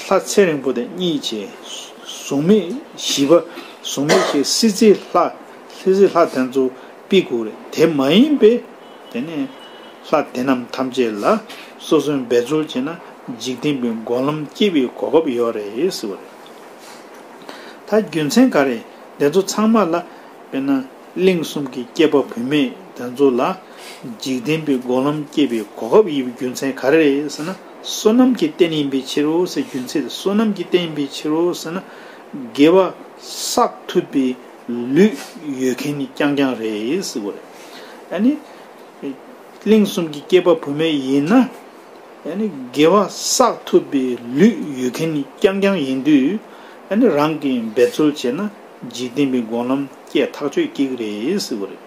ལྷ་ཚེ་རིང་པོ་དང་གཉིས་བྱས། གཟུགས་མེད་བཞི་པ་གཟུགས་མེད་བཞི་སྲིད་རྩེའི་ལྷ་སྲིད་རྩེའི་ལྷ་དེ་ཚོ་ཕུད་དགོས་རེད། དེ་མ་ཡིན་པའི་དེ་ནས་ལྷ་དེ་རྣམས་ཐམས་ཅད་ལ་སོ་སོའི་འབད་རྩོལ་བྱས་ན་འཇིག་རྟེན་པའི་སྒོམ་ལམ་སྐྱེ་བའི་གོ་སྐབས་ཡོད་རེད་ཟེར་བ་རེད། ད་རྒྱུ་མཚན་ག་རེ། དེ་ཚོ་ཚང་མ་ལ་དཔེར་ན་གླིང་གསུམ་གྱི་སྐྱེས་པ་བུད་མེད་དེ་ཚོ་ལ་འཇིག་རྟེན་པའི་སྒོམ་ལམ་སྐྱེ་བའི་གོ་སྐབས་ཡོད་པའི་རྒྱུ་མཚན་ག་རེ་རེད་ཟེར་ན། བསོད་ནམས་ཀྱི་རྟེན་ཡིན་པའི་ཕྱིར་རོ་ཟེར། རྒྱུ་མཚན་དེ་བསོད་ནམས་ཀྱི་རྟེན་ཡིན་པའི་ཕྱིར་རོ་ཟེར་ན། དགེ་བ་བསགས་ཐུབ་པའི་ལུས་ཡོད་མཁན་རྐྱང་རྐྱང་རེད་ཟེར་བ་རེད། ཨ་ནི། གླིང་གསུམ་གྱི་སྐྱེས་པ་བུད་མེད་ཡིན་ན། ཨ་ནི་དགེ་བ་བསགས་ཐུབ་པའི་ལུས་ཡོད་མཁན་རྐྱང་རྐྱང་ཡིན་དུས། ཨ་ནི་རང་གིས་འབད་རྩོལ་བྱས་ན་འཇིག་རྟེན་པའི་སྒོམ་ལམ་སྐྱེ་ཐག་ཆོད་སྐྱེ་གི་རེད་ཟེར་བ་རེད།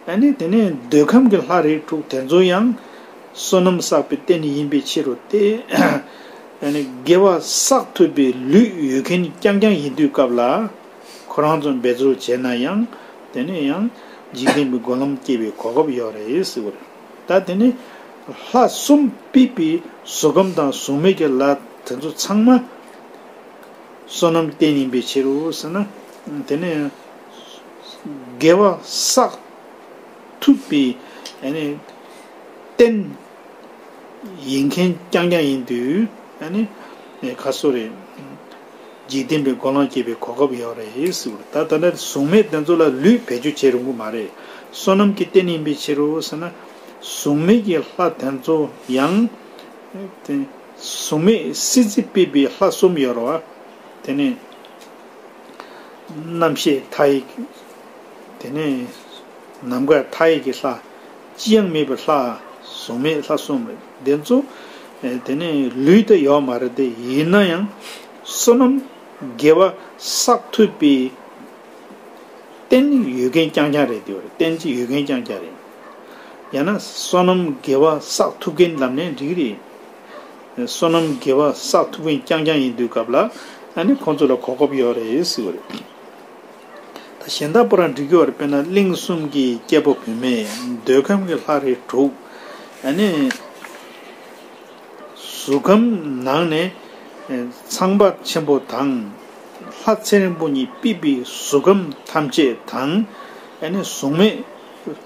ཨ་ནི་དེ་ནས་འདོད་ཁམས་ཀྱི་ལྷ་རིགས་དྲུག་དེ་ཚོ་ཡང་བསོད་ནམས་བསགས་པའི་རྟེན་ཡིན་པའི་ཕྱིར་རོ། དེ་ཨ་ནི་དགེ་བ་བསགས་ཐུབ་པའི་ལུས་ཡོད་མཁན་རྐྱང་རྐྱང་ཡིན་དུས་སྐབས་ལ། ཁོ་རང་ཚོ་འབད་རྩོལ་བྱས་ན་ཡང་དེ་ནས་ཡང་འཇིག་རྟེན་པའི་སྒོ་ལམ་སྐྱེ་བའི་གོ་སྐབས་ཡོད་རེད་ཟེར་བ་རེད། ད་དེ་ནས་ལྷ་གསུམ་ཕུད་པའི་གཟུགས་ཁམས་དང་གཟུགས་མེད་ཀྱི་ལྷ་དེ་ཚོ་ཚང་མ་བསོད་ནམས་རྟེན་ཡིན་པའི་ཕྱིར་རོ་ཟེར་ན། དེ་ནས་དགེ་བ་བསགས་ཐུབ་པའི་ཨ་ནི་རྟེན་ཡིན་མཁན་རྐྱང་རྐྱང་ཡིན་དུས། ཨ་ནི་ཁ་སོ་རེད། འཇིག་རྟེན་པའི་སྒོ་ལམ་སྐྱེ་བའི་གོ་སྐབས་ཡོད་རེད་ཟེར་བ་རེད། ད་ད་ལྟ་གཟུགས་མེད་དེ་ཚོ་ལ་ལུས་བེད་སྤྱོད་བྱེད་རུང་གི་མ་རེད། བསོད་ནམས་ཀྱི་རྟེན་ཡིན་པའི་ཕྱིར་རོ་ཟེར་ན། གཟུགས་མེད་ཀྱི་ལྷ་དེ་ཚོ་ཡང་དེ་གཟུགས་མེད་སྲིད་རྩེ་ཕུད་པའི་ལྷ་གསུམ་ཡོད་རེད་བ། དེ་ནས་རྣམ་ཤེས་མཐའ་ཡས། དེ་ནས་ནམ་མཁའ་མཐའ་ཡས་ཀྱི་ལྷ། ཅི་ཡང་མེད་པའི་ལྷ། གཟུགས་མེད་ལྷ་གསུམ་རེད། དེ་ཚོ་དེ་ནས་ལུས་དེ་ཡོད་མ་རེད་དེ། ཡིན་ན་ཡང་བསོད་ནམས་དགེ་བ་བསགས་ཐུབ་པའི་རྟེན་ཡོད་མཁན་རྐྱང་རྐྱང་རེད། དེ་བ་རེད། རྟེན་གཅིག་ཡོད་མཁན་རྐྱང་རྐྱང་རེད། ཡང་ན་བསོད་ནམས་དགེ་བ་བསགས་ཐུབ་མཁན་ལབ་ནའི་འགྲིག་རེད། བསོད་ནམས་དགེ་བ་བསགས་ཐུབ་མཁན་རྐྱང་རྐྱང་ཡིན་དུས་སྐབས་ལ། ཨ་ནི་ཁོང་ཚོ་ལ་གོ་སྐབས་ཡོད་རེད་ཟེར་བ་རེད། ད་གཞན་དག་པོ་རང་འགྲིག་གི་བ་རེད། དཔེར་ན་གླིང་གསུམ་གྱི་སྐྱེ་བོ་བུད་མེད། འདོད་ཁམས་ཀྱི་ལྷ་རིགས་དྲུག་ཨ་ནི་གཟུགས་ཁམས་ནང་ནས་ཚངས་པ་ཆེན་པོ་དང་། ལྷ་ཚེ་རིང་པོ་གཉིས་ཕུད་པའི་གཟུགས་ཁམས་ཐམས་ཅད་དང་། ཨ་ནི་གཟུགས་མེད་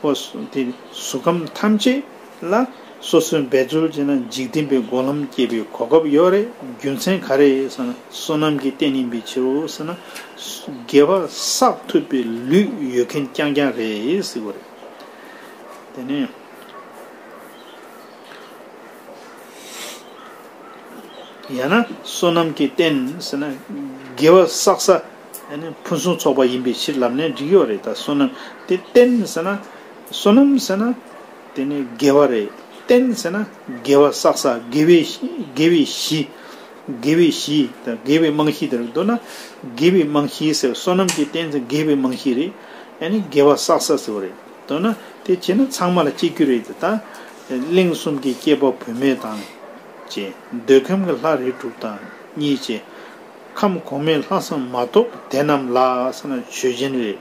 པོ་དེ་གཟུགས་ཁམས་ཐམས་ཅད་ལ་སོ་སོའི་འབད་རྩོལ་བྱས་ན་འཇིག་རྟེན་པའི་སྒོ་ལམ་སྐྱེ་བའི་གོ་སྐབས་ཡོད་རེད། རྒྱུ་མཚན་ག་རེ་ཟེར་ན། བསོད་ནམས་ཀྱི་རྟེན་ཡིན་པའི་ཕྱིར་རོ་ཟེར་ན། དགེ་བ་བསགས་ཐུབ་པའི་ལུས་ཡོད་མཁན་རྐྱང་རྐྱང་རེད་ཟེར་བ་རེད། དེ་ནས་ཡང་ན་བསོད་ནམས་ཀྱི་རྟེན་ཟེར་ན། དགེ་བ་བསགས་ས་ཨ་ནི་ཕུན་སུམ་ཚོགས་པ་ཡིན་པའི་ཕྱིར་ལབ་ནའི་འགྲིག་ཡོད་རེད། ད་བསོད་ནམས་དེ་རྟེན་ཟེར་ན། བསོད་ནམས་ཟེར་ན་དེ་ནི་དགེ་བ་རེད། རྟེན་ཟེར་ན་དགེ་བ་བསགས་ས། དགེ་བའི་དགེ་བའི་གཞི། དགེ་བའི་གཞི་དང་དགེ་བའི་རྨང་གཞི་དེ་རེད། མདོར་ན་དགེ་བའི་རྨང་གཞི་ཟེར། བསོད་ནམས་ཀྱི་རྟེན་ཟེར་དགེ་བའི་རྨང་གཞི་རེད། ཨ་ནི་དགེ་བ་བསགས་ས་ཟེར་བ་རེད། མདོར་ན་དེ་བྱས་ན་ཚང་མ་ལ་གཅིག་གྱུར་རེད། ད་གླིང་གསུམ་གྱི་སྐྱེ་བོ་བུད་མེད་དང་བཅས། འདོད་ཁམས་ཀྱི་ལྷ་རིགས་དྲུག་དང་གཉིས་བཅས། ཁམས་གོང་མའི་ལྷག་བསམ་མ་ཐོབ་དེ་རྣམས་ལ་ཟེར་ན་མཆོད་སྦྱིན་རེད།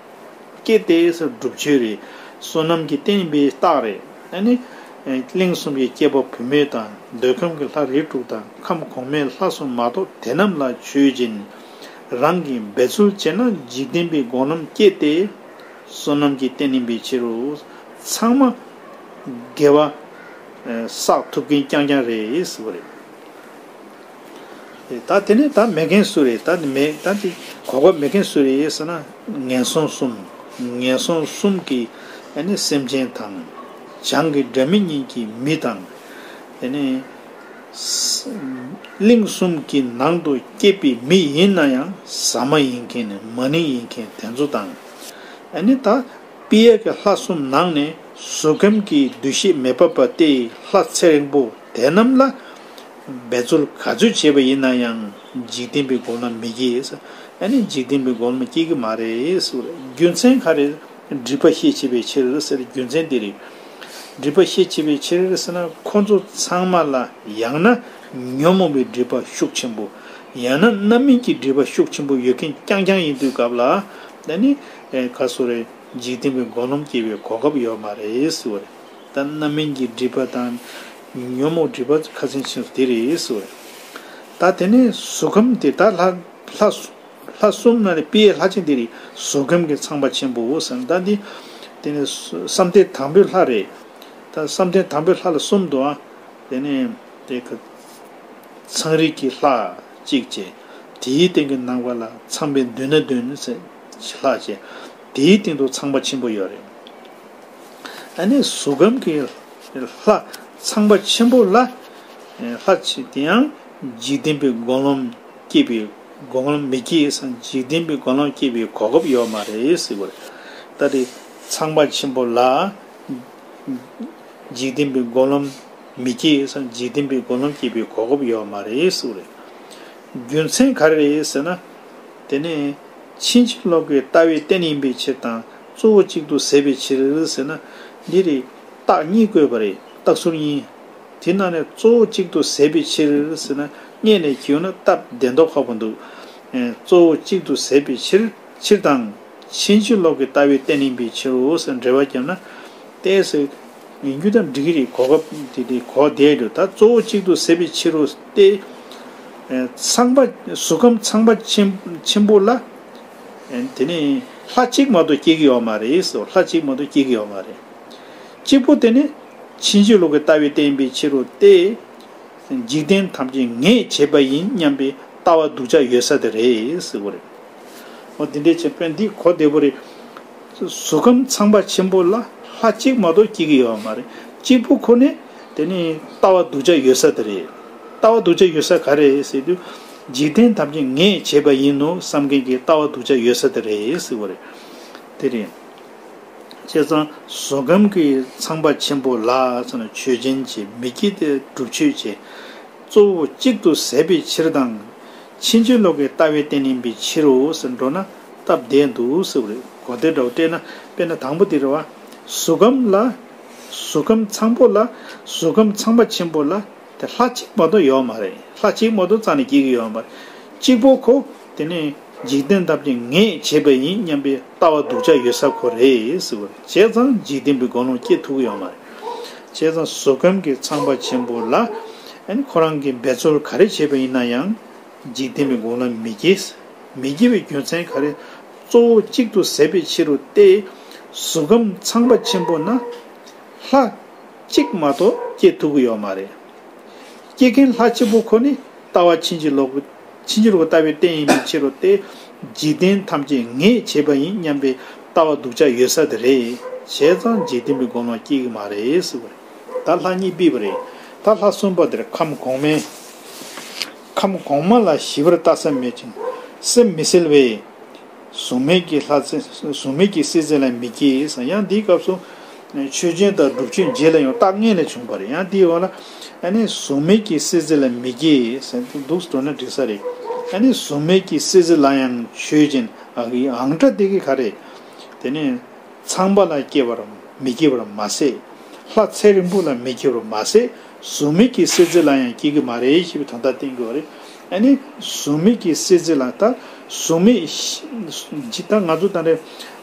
བསྐྱེད་དེ་ཟེར་སྒྲུབ་མཆོད་རེད། བསོད་ནམས་ཀྱི་རྟེན་ཡིན་པའི་རྟགས་རེད། ཨ་ནི་གླིང་གསུམ་གྱི་སྐྱེ་བོ་བུད་མེད་དང་། འདོད་ཁམས་ཀྱི་ལྷ་རིགས་དྲུག་དང་། ཁམས་གོང་མའི་ལྷག་བསམ་མ་ཐོབ་དེ་རྣམས་ལ་མཆོད་སྦྱིན། རང་གིས་འབད་རྩོལ་བྱས་ན་འཇིག་རྟེན་པའི་སྒོ་ལམ་སྐྱེ་སྟེ། བསོད་ནམས་ཀྱི་རྟེན་ཡིན་པའི་ཕྱིར་རོ། ཚང་མ་དགེ་བ་བསགས་ཐུབ་མཁན་རྐྱང་རྐྱང་རེད་ཟེར་བ་རེད། ད་དེ་ནས་ད་མེད་མཁན་སུ་རེད། ད་དེ་མེད། ད་དེ་གོ་སྐབས་མེད་མཁན་སུ་རེད་ཟེར་ན། ངན་སོང་གསུམ། ངན་སོང་གསུམ་གྱི་ཨ་ནི་སེམས་ཅན་དང་། བྱང་གི་སྒྲ་མི་སྙན་གྱི་མི་དང་། དེ་ནས་གླིང་གསུམ་གྱི་ནང་དུ་སྐྱེས་པའི་མི་ཡིན་ན་ཡང་ཟ་མ་ཡིན་མཁན་ནི་མ་ནིང་ཡིན་མཁན་དེ་ཚོ་དང་། ཨ་ནི་ད་པི་ཡ་གི་ལྷ་གསུམ་ནང་ནས་གཟུགས་ཁམས་ཀྱི་འདུ་ཤེས་མི་འཕགས་པ་སྟེ་ལྷ་ཚེ་རིང་པོ་དེ་རྣམས་ལ་འབད་རྩོལ་ག་ཚོད་བྱས་པ་ཡིན་ན་ཡང་འཇིག་རྟེན་པའི་སྒོ་ལམ་མི་སྐྱེ། ཨ་ནི་འཇིག་རྟེན་པའི་སྒོ་ལམ་སྐྱེ་གི་མ་རེད་ཟེར་བ་རེད། རྒྱུ་མཚན་ག་རེ། སྒྲིབ་པ་ཤས་ཆེ་བའི་ཕྱིར་ཟེར། རྒྱུ་མཚན་འདི་རེད། སྒྲིབ་པ་ཤས་ཆེ་བའི་ཕྱིར་ཟེར་ན། ཁོ་ཚོ་ཚང་མ་ལ་ཡང་ན་ཉོན་མོངས་པའི་སྒྲིབ་པ་ཤུགས་ཆེན་པོ། ཡང་ན་རྣམ་སྨིན་གྱི་སྒྲིབ་པ་ཤུགས་ཆེན་པོ་ཡོད་མཁན་རྐྱང་རྐྱང་ཡིན་དུས་སྐབས་ལ། ཨ་ནི་ག་སོ་རེད། འཇིག་རྟེན་པའི་སྒོ་ལམ་སྐྱེ་བའི་གོ་སྐབས་ཡོད་མ་རེད་ཟེར་བ་རེད། ད་རྣམ་སྨིན་གྱི་སྒྲིབ་པ་དང་ཉོན་མོངས་སྒྲིབ་པ་ཁ་སང་ཕྱིན་སོང་དེ་རེད་ཟེར་བ་རེད། ད་དེ་ནས་གཟུགས་ཁམས་དེ་ད་ལྷ་ལྷ་ལྷ་གསུམ་ནང་ནས་པི་ཡའི་ལྷ་ཆེན་དེ་རེད། གཟུགས་ཁམས་ཀྱི་ཚངས་པ་ཆེན་པོ་ཟེར། ད་འདི་དེ་ནས་བསམ་གཏན་དང་པོའི་ལྷ་རེད། ད་བསམ་གཏན་དང་པོའི་ལྷ་ལ་གསུམ་འདུག་ཨ། དེ་ནས་དེ་ག་ཚངས་རིས་ཀྱི་ལྷ་གཅིག་བྱས། དེའི་སྟེང་གི་ནང་པ་ལ་ཚངས་པའི་མདུན་ན་འདོན་ཟེར་ལྷ་བྱས། དེའི་སྟེང་དུ་ཚངས་པ་ཆེན་པོ་ཡོད་རེད། ཨ་ནི་གཟུགས་ཁམས་ཀྱི་ལྷ་ཚངས་པ་ཆེན་པོ་ལ་ལྷ་ཆེ་དེ་ཡང་འཇིག་རྟེན་པའི་སྒོ་ལམ་སྐྱེས་པའི་སྒོ་ལམ་མི་སྐྱེས་སམ། འཇིག་རྟེན་པའི་སྒོ་ལམ་སྐྱེས་པའི་གོ་སྐབས་ཡོད་མ་རེད་ཟེར་བ་རེད། ད་དེ་ཚངས་པ་ཆེན་པོ་ལ་འཇིག་རྟེན་པའི་སྒོ་ལམ་མི་སྐྱེས་སམ། འཇིག་རྟེན་པའི་སྒོ་ལམ་སྐྱེས་པའི་གོ་སྐབས་ཡོད་མ་རེད་ཟེར་བ་རེད། རྒྱུ་མཚན་ག་རེ་རེད་ཟེར་ན། དེ་ནི་ཕྱིན་ཅི་ལོག་གི་ལྟ་བའི་རྟེན་ཡིན་པའི་ཕྱིར་དང་། གཙོ་བོ་གཅིག་ཏུ་ཟད་པའི་ཕྱིར་ཟེར་ན། འདི་རེད། རྟགས་གཉིས་བཀོད་པ་རེད། རྟགས་ཟུར་གཉིས། དེ་ནང་ནས་གཙོ་བོ་གཅིག་ཏུ་ཟད་པའི་ཕྱིར་ཟེར་ན། སྔོན་ནས་གྱིས་ན་སྟབས་བདེ་མདོག་ཁ་པོ་འདུག། ཨེ། གཙོ་བོ་གཅིག་ཏུ་ཟད་པའི་ཕྱིར། ཕྱིར་དང་། ཕྱིན་ཅི་ལོག་གི་ལྟ་བའི་རྟེན་ཡིན་པའི་ཕྱིར་རོ་ཟེར་འགྲེལ་པ་བརྒྱབ་ན། ཏོག་ཙམ་ཡིན་རྒྱུ་དང་འགྲིག་གི་རེད། གོ་སྐབས་དེ་དེ་གོ་བདེ་འགྲོ། ད་གཙོ་བོ་གཅིག་ཏུ་ཟད་པའི་ཕྱིར་རོ་སྟེ། ཨེ། ཚངས་པ། གཟུགས་ཁམས་ཚངས་པ་ཆེན་ཆེན་པོ་ལ། ཨེ། དེ་ནི་ལྷ་གཅིག་མ་གཏོགས་སྐྱེ་གི་ཡོད་མ་རེད་ཟེར། ལྷ་གཅིག་མ་གཏོགས་སྐྱེ་གི་ཡོད་མ་རེད། གཅིག་པོ་དེ་ནི་ཕྱིན་ཅི་ལོག་གི་ལྟ་བའི་རྟེན་ཡིན་པའི་ཕྱིར་རོ་སྟེ། འཇིག་རྟེན་ཐམས་ཅད་ངས་བྱས་པ་ཡིན་སྙམ་པའི་ལྟ་བ་སྡུག་ཅག་ཡོད་ས་དེ་རེད་ཟེར་བ་རེད། འོ། དེ་འདྲའི་ཆེ་དཔོན་འདི་གོ་བདེ་པོ་རེད། གཟུགས་ཁམས་ཚངས་པ་ཆེན་པོ་ལ་ལྷ་གཅིག་མ་གཏོགས་སྐྱེ་གི་ཡོད་མ་རེད། གཅིག་པོ་ཁོ་ནས་དེ་ནི་ལྟ་བ་སྡུག་ཅག་ཡོད་ས་དེ་རེད། ལྟ་བ་སྡུག་ཅག་ཡོད་ས་ག་རེ་རེད་ཟེར་དུས། འཇིག་རྟེན་ཐམས་ཅད་ངས་བྱས་པ་ཡིན་ནོ་བསམ་མཁན་གྱི་ལྟ་བ་སྡུག་ཅག་ཡོད་ས་དེ་རེད་ཟེར་བ་རེད། དེ་རེད། བྱས་ཙང་གཟུགས་ཁམས་ཀྱི་ཚངས་པ་ཆེན་པོ་ལ་ཟེར་ན་ཆོས་ཅན་བྱས། མི་སྐྱེ་དེ་སྒྲུབ་ཆོས་བྱས། གཙོ་བོ་གཅིག་ཏུ་ཟད་པའི་ཕྱིར་དང་། ཕྱིན་ཅི་ལོག་གི་ལྟ་བའི་རྟེན་ཡིན་པའི་ཕྱིར་རོ་ཟེར་འགྲོ་ན་སྟབས་བདེ་འདུག་ཟེར་བ་རེད། གོ་བདེ་འདྲ་བོ་སྤྲད་ན། དཔེར་ན་དང་པོ་དེ་རེད་བ། གཟུགས་ཁམས་ལ། གཟུགས་ཁམས་ཚངས་པོ་ལ། གཟུགས་ཁམས་ཚངས་པ་ཆེན་པོ་ལ། དེ་ལྷ་གཅིག་མ་གཏོགས་ཡོད་མ་རེད། ལྷ་གཅིག་མ་གཏོགས་རྩ་ནས་སྐྱེ་གི་ཡོད་མ་རེད། གཅིག་པོ་ཁོ། དེ་ནས་འཇིག་རྟེན་ཐམས་ཅད་ངས་བྱས་པ་ཡིན་སྙམ་པའི་ལྟ་བ་སྡུག་ཅག་ཡོད་ས་ཁོ་རེད་ཟེར་བ་རེད། བྱས་ཙང་འཇིག་རྟེན་པའི་སྒོམ་ལམ་སྐྱེ་ཐུབ་ཀྱི་ཡོད་མ་རེད། བྱས་ཙང་གཟུགས་ཁམས་ཀྱི་ཚངས་པ་ཆེན་པོ་ལ། ཨ་ནི་ཁོ་རང་གིས་འབད་རྩོལ་ག་རེ་བྱས་པ་ཡིན་ན་ཡང་། འཇིག་རྟེན་པའི་སྒོམ་ལམ་མི་སྐྱེ། མི་སྐྱེ་བའི་རྒྱུ་མཚན་ག་རེ། གཙོ་བོ་གཅིག་ཏུ་ཟད་པའི་ཕྱིར་རོ་སྟེ། གཟུགས་ཁམས་ཚངས་པ་ཆེན་པོ་ན། ལྷ་གཅིག་མ་གཏོགས་སྐྱེ་ཐུབ་ཀྱི་ཡོད་མ་རེད། སྐྱེ་མཁན་ལྷ་གཅིག་པོ་ཁོ་ནི་ལྟ་བ་ཕྱིན་ཅི་ལོག་པའི། ཕྱིན་ཅི་ལོག་པའི་ལྟ་བའི་རྟེན་ཡིན་པའི་ཕྱིར་རོ་སྟེ། འཇིག་རྟེན་ཐམས་ཅད་ངས་བྱས་པ་ཡིན་སྙམ་པའི་ལྟ་བ་སྡུག་ཅག་ཡོད་ས་དེ་རེད། བྱས་ཙང་འཇིག་རྟེན་པའི་སྒོམ་ལམ་སྐྱེ་གི་མ་རེད་ཟེར་བ་རེད། ད་ལྷ་གཉིས་ཕུད་པ་རེད། ད་ལྷ་གསུམ་པ་དེར་ཁམས་གོང་མའི། ཁམས་གོང་མ་ལ་ཞི་བར་ལྟ་ས་མེད་ཅིང་། སེམས་མི་གསལ་བས། གཟུགས་མེད་ཀྱི་ལྷ་རྫས། གཟུགས་མེད་ཀྱི་སྲིད་རྩེ་ལ་མི་སྐྱེ་ཟེར། ཡང་འདིའི་སྐབས་སུ་ཆོས་ཅན་དང་སྒྲུབ་ཆོས་རྗེས་ལ་ཡང་རྟགས་ངན་ལ་བྱུང་བ་རེད། ཡང་འདིའི་འོག་ལ་ཨ་ནི་གཟུགས་མེད་ཀྱི་སྲིད་རྩེ་ལ་མི་སྐྱེ་ཟེར་འདུག་འགྲོ་ན་འགྲིག་ས་རེད། ཨ་ནི་གཟུགས་མེད་ཀྱི་སྲིད་རྩེ་ལ་ཡང་ཆོས་ཅན། ཨ་གི་ཨང་སྒྲ་དེ་གི་ག་རེ། དེ་ནས་ཚངས་པ་ལ་སྐྱེ་བར་མི་སྐྱེ་བར་མ་ཟད། ལྷ་ཚེ་རིང་པོ་ལ་མི་སྐྱེ་བར་མ་ཟད། གཟུགས་མེད་ཀྱི་སྲིད་རྩེ་ལ་ཡང་སྐྱེ་གི་མ་རེད་ཞེས་པའི་དོན་དག་བསྟན་དགོས་པ་རེད། ཨ་ནི་གཟུགས་མེད་ཀྱི་སྲིད་རྩེ་ལ། ད་གཟུགས་མེད་ཇི་ལྟར་ང་ཚོ་ད་ནས་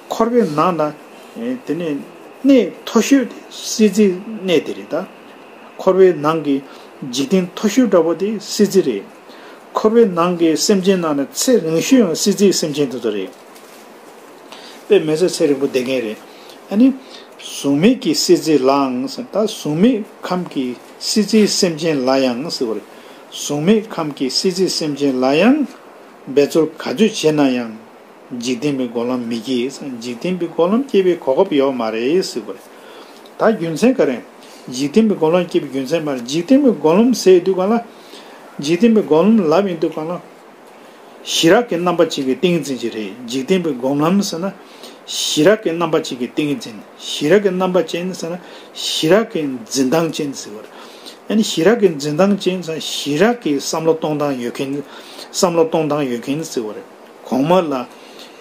འཁོར་བའི་ནང་ན། ཨེ། དེ་ནས་གནས་མཐོ་ཤོས་དེ་སྲིད་རྩེའི་གནས་དེ་རེད། ད་འཁོར་བའི་ནང་གི་འཇིག་རྟེན་མཐོ་ཤོས་འདྲ་པོ་དེ་སྲིད་རྩེ་རེད། འཁོར་བའི་ནང་གི་སེམས་ཅན་ནང་ནས་ཚེ་རིང་ཤོས་ཡང་སྲིད་རྩེའི་སེམས་ཅན་དེ་ཚོ་རེད། དཔེ་མི་སྲིད་ཚེ་རིང་པོ་བསྡད་མཁན་རེད། ཨ་ནི་གཟུགས་མེད་ཀྱི་སྲིད་རྩེ་ལའང་ཟེར། ད་གཟུགས་མེད་ཁམས་ཀྱི་སྲིད་རྩེའི་སེམས་ཅན་ལ་ཡང་ཟེར་བ་རེད། གཟུགས་མེད་ཁམས་ཀྱི་སྲིད་རྩེའི་སེམས་ཅན་ལ་ཡང་འབད་རྩོལ་ག་ཚོད་བྱས་ན་ཡང་འཇིག་རྟེན་པའི་སྒོམ་ལམ་མི་སྐྱེ། འཇིག་རྟེན་པའི་སྒོམ་ལམ་སྐྱེ་བའི་གོ་སྐབས་ཡོད་མ་རེད་ཟེར་བ་རེད། ད་རྒྱུ་མཚན་ག་རེ། འཇིག་རྟེན་པའི་སྒོམ་ལམ་སྐྱེ་བའི་རྒྱུ་མཚན་མ་རེད། འཇིག་རྟེན་པའི་སྒོམ་ལམ་ཟེར་དུས་གང་ལ། འཇིག་རྟེན་པའི་སྒོམ་ལམ་ལབ་ཡིན་དུས་གང་ལ། ཞི་རགས་ཀྱི་རྣམ་པ་ཅན་གྱི་ཏིང་ངེ་འཛིན་ཅིག་རེད། འཇིག་རྟེན་པའི་སྒོམ་ལམ་ཟེར་ན། ཞི་རགས་ཀྱི་རྣམ་པ་ཅན་གྱི་ཏིང་ངེ་འཛིན། ཞི་རགས་ཀྱི་རྣམ་པ་ཅན་ཟེར་ན། ཞི་རགས་ཀྱི་འཛིན་སྟངས་ཅན་ཟེར་བ་རེད། ཨ་ནི་ཞི་རགས་ཀྱི་འཛིན་སྟངས་ཅན་ཟེར་ན། ཞི་རགས་ཀྱི་བསམ་བློ་གཏོང་སྟངས་ཡོད་མཁན། བསམ་བློ་གཏོང་སྟངས་ཡོད་མཁན་ཟེར་བ་རེད། གོང་མ་ལ་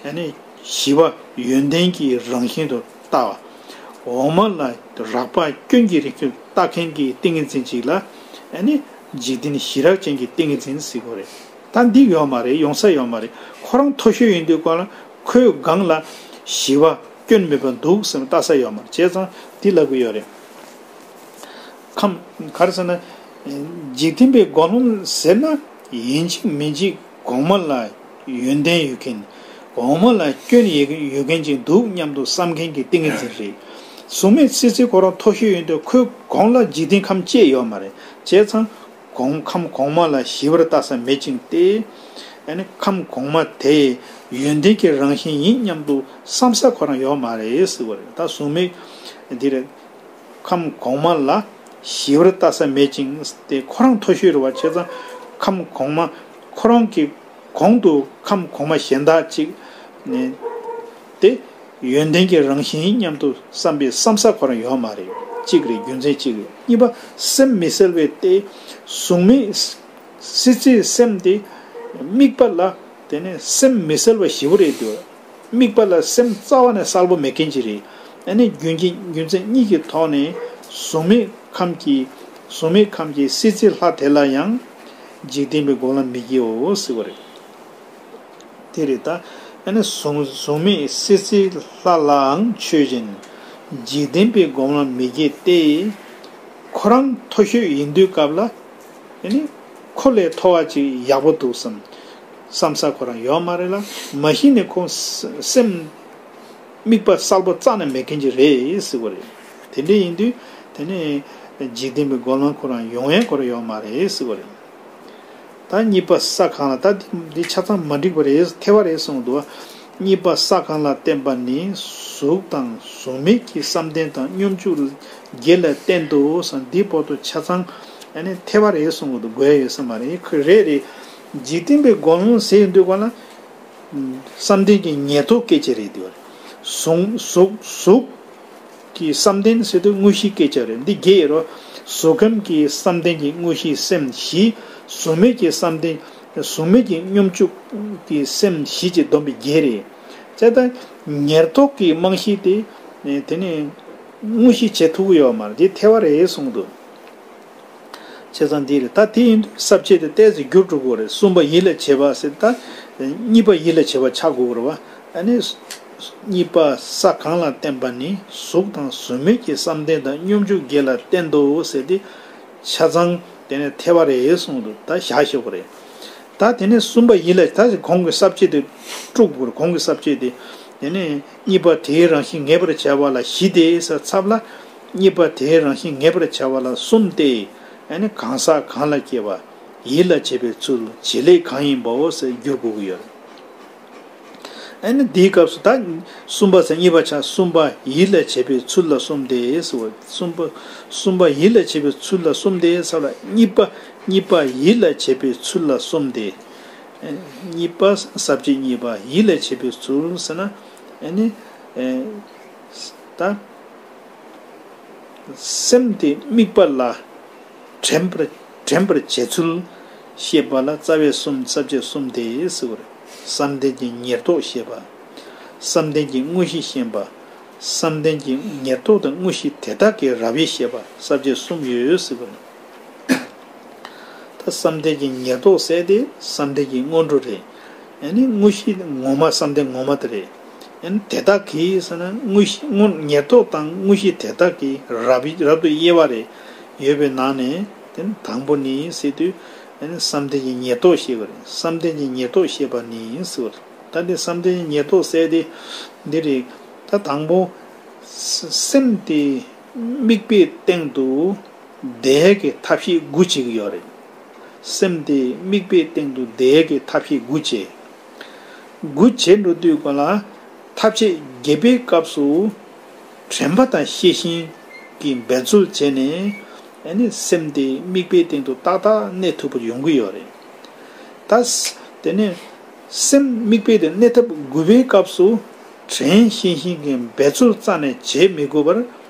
ཨ་ནི་ཞི་བ་ཡོན་ཏན་གྱི་རང་བཞིན་དུ་ལྟ་བ། འོག་མ་ལ་རགས་པ་སྐྱོན་གྱི་རིགས་ཀྱི་ལྟ་མཁན་གྱི་ཏིང་ངེ་འཛིན་ཅིག་ལ་ཨ་ནི་འཇིག་རྟེན་ཞི་རགས་ཅན་གྱི་ཏིང་ངེ་འཛིན་ཟེར་དགོས་རེད། ད་འདི་ཡོད་མ་རེད། ཡོང་ས་ཡོད་མ་རེད། ཁོ་རང་མཐོ་ཤོས་ཡིན་དུས་གང་ལ་ཁོའི་སྒང་ལ་ཞི་བ་སྐྱོན་མེད་པ་འདུག་ཟེར་ན་ལྟ་ས་ཡོད་མ་རེད། བྱས་ཙང་འདི་ལབ་གི་ཡོད་རེད། ཁམས་ག་རེ་ཟེར་ན། འཇིག་རྟེན་པའི་སྒོམ་ལམ་ཟེར་ན་ཡིན་གཅིག་མིན་གཅིག་གོང་མ་ལ་ཡོན་ཏན་ཡོད་མཁན། འོག་མ་ལ་སྐྱོན་ཡོད་མཁན་ཅིག་འདུག་སྙམ་དུ་བསམ་མཁན་གྱི་ཏིང་ངེ་འཛིན་རེད། གཟུགས་མེད་སྲིད་རྩེ་ཁོ་རང་མཐོ་ཤོས་ཡིན་དུས་ཁོའི་གོང་ལ་འཇིག་རྟེན་ཁམས་བཅས་ཡོད་མ་རེད། བྱས་ཙང་གོང་ཁམས་གོང་མ་ལ་ཞི་བར་ལྟ་ས་མེད་ཅིང་སྟེ། ཨ་ནི་ཁམས་གོང་མ་དེ་ཡོན་ཏན་གྱི་རང་བཞིན་ཡིན་སྙམ་དུ་བསམ་ས་ཁོ་རང་ཡོད་མ་རེད་ཟེར་བ་རེད། ད་གཟུགས་མེད་འདི་རེད། ཁམས་གོང་མ་ལ་ཞི་བར་ལྟ་ས་མེད་ཅིང་སྟེ། ཁོ་རང་མཐོ་ཤོས་རེད་བ། བྱས་ཙང་ཁམས་གོང་མ་ཁོ་རང་གི་གོང་དུ་ཁམས་གོང་མ་གཞན་དག་ཅིག་ནས་ཏེ་ཡོན་ཏན་གྱི་རང་བཞིན་སྙམ་དུ་བསམ་པའི་བསམ་ས་ཁོ་རང་ཡོད་མ་རེད། གཅིག་རེད། རྒྱུ་མཚན་གཅིག་རེད། གཉིས་པ་སེམས་མི་གསལ་བས་ཏེ། གཟུགས་མེད་སྲིད་རྩེའི་སེམས་དེ་དམིགས་པ་ལ་དེ་ནས་སེམས་མི་གསལ་བ་ཞེ་པོ་རེད་འདུག། དམིགས་པ་ལ་སེམས་རྩ་བ་ནས་གསལ་པོ་མེད་མཁན་ཅིག་རེད། ཨ་ནི་རྒྱུ་འབྲས་རྒྱུ་མཚན་གཉིས་ཀྱི་ཐོག་ནས་གཟུགས་མེད་ཁམས་ཀྱི་གཟུགས་མེད་ཁམས་ཀྱི་སྲིད་རྩེའི་ལྷ་དེ་ལ་ཡང་འཇིག་རྟེན་པའི་སྒོམ་ལམ་མི་དགེའོ་ཟེར་བ་རེད། དེ་རེད་ད། ཨ་ནི་གཟུགས་གཟུགས་མེད་སྲིད་རྩེའི་ལྷ་ལའང་ཆོས་ཅན། འཇིག་རྟེན་པའི་སྒོམ་ལམ་མི་དགེ་སྟེ། ཁོ་རང་མཐོ་ཤོས་ཡིན་དུས་སྐབས་ལ། ཨ་ནི་ཁོ་ལས་མཐོ་བ་ཅིག་ཡག་པོ་འདུག་བསམ། བསམ་ས་ཁོ་རང་ཡོད་མ་རེད་ལ། མ་གཞི་ནས་ཁོ་སེམས་དམིགས་པ་གསལ་པོ་རྩ་ནས་མེད་མཁན་ཅིག་རེད་ཟེར་བ་རེད། དེ་འདྲ་ཡིན་དུས་དེ་ནས་འཇིག་རྟེན་པའི་སྒོམ་ལམ་ཁོ་རང་ཡོང་ཡས་ཁོ་རང་ཡོད་མ་རེད་ཟེར་བ་རེད། ད་གཉིས་པ་ས་གང་ལ། ད་འདི་འདི་ཆ་ཚང་མ་འགྲིག་པ་རེད། ཐལ་བ་རེད་གསུངས་འདུག་གཉིས་པ་ས་གང་ལ་བརྟེན་པ་ནི་གཟུགས་དང་གཟུགས་མེད་ཀྱི་བསམ་གཏན་དང་སྙོམས་འཇུག་བརྒྱད་ལ་བརྟེན་ཏོ་བསམ། འདིའི་བར་དུ་ཆ་ཚང་ཨ་ནི་ཐལ་བ་རེད་གསུངས་འདུག་དགོས་ཡོད་ས་མ་རེད། ཁོ་རེད་རེད། འཇིག་རྟེན་པའི་སྒོམ་ལམ་ཟེར་ཡོང་དུས་ག་ལ། བསམ་གཏན་གྱི་ཉེར་ཐོབ་སྐད་ཆ་རེད་འདུག་གཟུགས་གཟུགས་གཟུགས་ཀྱི་བསམ་གཏན་ཟེར་དུས་དངོས་གཞིའི་སྐད་ཆ་རེད། འདི་བརྒྱད་ཡོད་རོ། གཟུགས་ཁམས་ཀྱི་བསམ་གཏན་གྱི་དངོས་གཞི་སེམས་བཞི། གཟུགས་མེད་ཀྱི་བསམ་གཏན། གཟུགས་མེད་ཀྱི་སྙོམས་འཇུག་གི་སེམས་བཞི་ཅེས་བསྡོམས་པའི་བརྒྱད་རེད། བྱས་ཙང་ཉེར་ཐོབ་ཀྱི་རྨང་གཞི་དེ་དེ་ནི་དངོས་གཞི་བྱེད་ཐུབ་ཀྱི་ཡོད་མ་རེད། དེ་ཐལ་བ་རེད་གསུངས་འདུག་བྱས་ཙང་འདི་རེད། ད་དེ་ཡིན་དུས་ས་བཅད་དེ་ཏོག་ཙམ་འགྱུར་འགྲོ་དགོས་རེད། གསུམ་པ་ཡིད་ལ་བྱེད་པ་ཟེར། ད་གཉིས་པ་ཡིད་ལ་བྱེད་པ་ཆགས་དགོས་རེད་བ། ཨ་ནི་གཉིས་པ་ས་གང་ལ་བརྟེན་པ་ནི་གཟུགས་དང་གཟུགས་མེད་ཀྱི་བསམ་གཏན་དང་སྙོམས་འཇུག་བརྒྱད་ལ་བརྟེན་ཏོ་ཟེར་ཏེ་ཆ་ཚང་དེ་ནས་ཐལ་བ་རེད་གསུངས་འདུག་ད་བཞག་ཤོག་གི་རེད། ད་དེ་ནས་གསུམ་པ་ཡིད་ལ། ད་གོང་གི་ས་བཅད་དེ་དཀྲུག་དགོས་རེད། གོང་གི་ས་བཅད་དེ། དེ་ནས་གཉིས་པ་དེའི་རང་བཞིན་ངེས་པར་བྱ་བ་ལ་བཞི་སྟེ་ཟེར་ཚབ་ལ། གཉིས་པ་དེའི་རང་བཞིན་ངེས་པར་བྱ་བ་ལ་གསུམ་སྟེ། ཨ་ནི་གང་ཟག་གང་ལ་སྐྱེ་བ། ཡིད་ལ་བྱེད་པའི་ཚུལ། བྱེད་ལས་གང་ཡིན་པའོ་ཟེར་བསྒྱུར་དགོས་ཀྱི་ཡོད་རེད། ཨ་ནི་འདིའི་སྐབས་སུ་ད་གསུམ་པ་ཟེར་གཉིས་པ་ཆགས། གསུམ་པ་ཡིད་ལ་བྱེད་པའི་ཚུལ་ལ་གསུམ་སྟེ་ཟེར་བ། གསུམ་པ་གསུམ་པ་ཡིད་ལ་བྱེད་པའི་ཚུལ་ལ་གསུམ་སྟེ་ཟེར་ལ། གཉིས་པ་གཉིས་པ་ཡིད་ལ་བྱེད་པའི་ཚུལ་ལ་གསུམ་སྟེ། ཨ་གཉིས་པ་ས་བཅད་གཉིས་པ་ཡིད་ལ་བྱེད་པའི་ཚུལ་ཟེར་ན། ཨ་ནི་ཨ་ད། སེམས་དེ་དམིགས་པ་ལ་དྲན་པར་དྲན་པར་བྱེད་ཚུལ་ཤེས་པ་ལ་རྩ་བའི་གསུམ། ས་བཅད་གསུམ་སྟེ་ཟེར་བ་རེད། བསམ་གཏན་གྱི་ཉེར་ཐོབ་ཤེས་པ། བསམ་གཏན་གྱི་དངོས་གཞི་ཤེས་པ། བསམ་གཏན་གྱི་ཉེར་ཐོབ་དང་དངོས་གཞི་དེ་དག་གི་རབ་དབྱེ་ཤེས་པ། ས་བཅད་གསུམ་ཡོད་ཟེར་བ་རེད། ད་བསམ་གཏན་གྱི་ཉེར་ཐོབ་ཟེར་དེ་བསམ་གཏན་གྱི་སྔོན་འགྲོ་རེད། ཨ་ནི་དངོས་གཞི་ངོ་མ་བསམ་གཏན་ངོ་མ་དེ་རེད། ཨ་ནི་དེ་དག་གིས་ཟེར་ན་དངོས་གཞི་སྔོན་ཉེར་ཐོབ་དང་དངོས་གཞི་དེ་དག་གི་རབ་རབ་ཏུ་དབྱེ་བ་རེ་ཡོད་པའི་ནང་ནས་དེ་ནི་དང་པོ་ནི་ཟེར་དུས། ཨ་ནི་བསམ་གཏན་གྱི་ཉེར་ཐོབ་ཤེས་པ་རེད། བསམ་གཏན་གྱི་ཉེར་ཐོབ་ཤེས་པ་ནི་ཟེར་བ་རེད། ད་འདི་བསམ་གཏན་གྱི་ཉེར་ཐོབ་ཟེར་དེ་འདི་རེད། ད་དང་པོ་སེམས་དེ་དམིགས་པའི་སྟེང་དུ། དེ་གི་ཐབས་ཤེས་དགུ་བྱེད་ཀྱི་ཡོད་རེད། སེམས་དེ་དམིགས་པའི་སྟེང་དུ་དེ་གི་ཐབས་ཤེས་དགུ་བྱེད། དགུ་བྱེད་འགྲོ་དུས་ག་ལ་ཐབས་ཤེས་བརྒྱད་པའི་སྐབས་སུ་དྲན་པ་དང་ཤེས་བཞིན་གྱི་འབད་རྩོལ་བྱས་ནས། ཨ་ནི་སེམས་དེ་དམིགས་པའི་སྟེང་དུ་ཏག་ཏག་གནས་ཐུབ་པར་ཡོང་གི་ཡོད་རེད། ད་དེ་ནས་སེམས་དམིགས་པའི་སྟེང་གནས་ཐབས་དགུ་པའི་སྐབས་སུ་དྲན་ཤེས་བཞིན་གྱི་འབད་རྩོལ་རྩ་ནས་བྱེད་མི་དགོས་པར།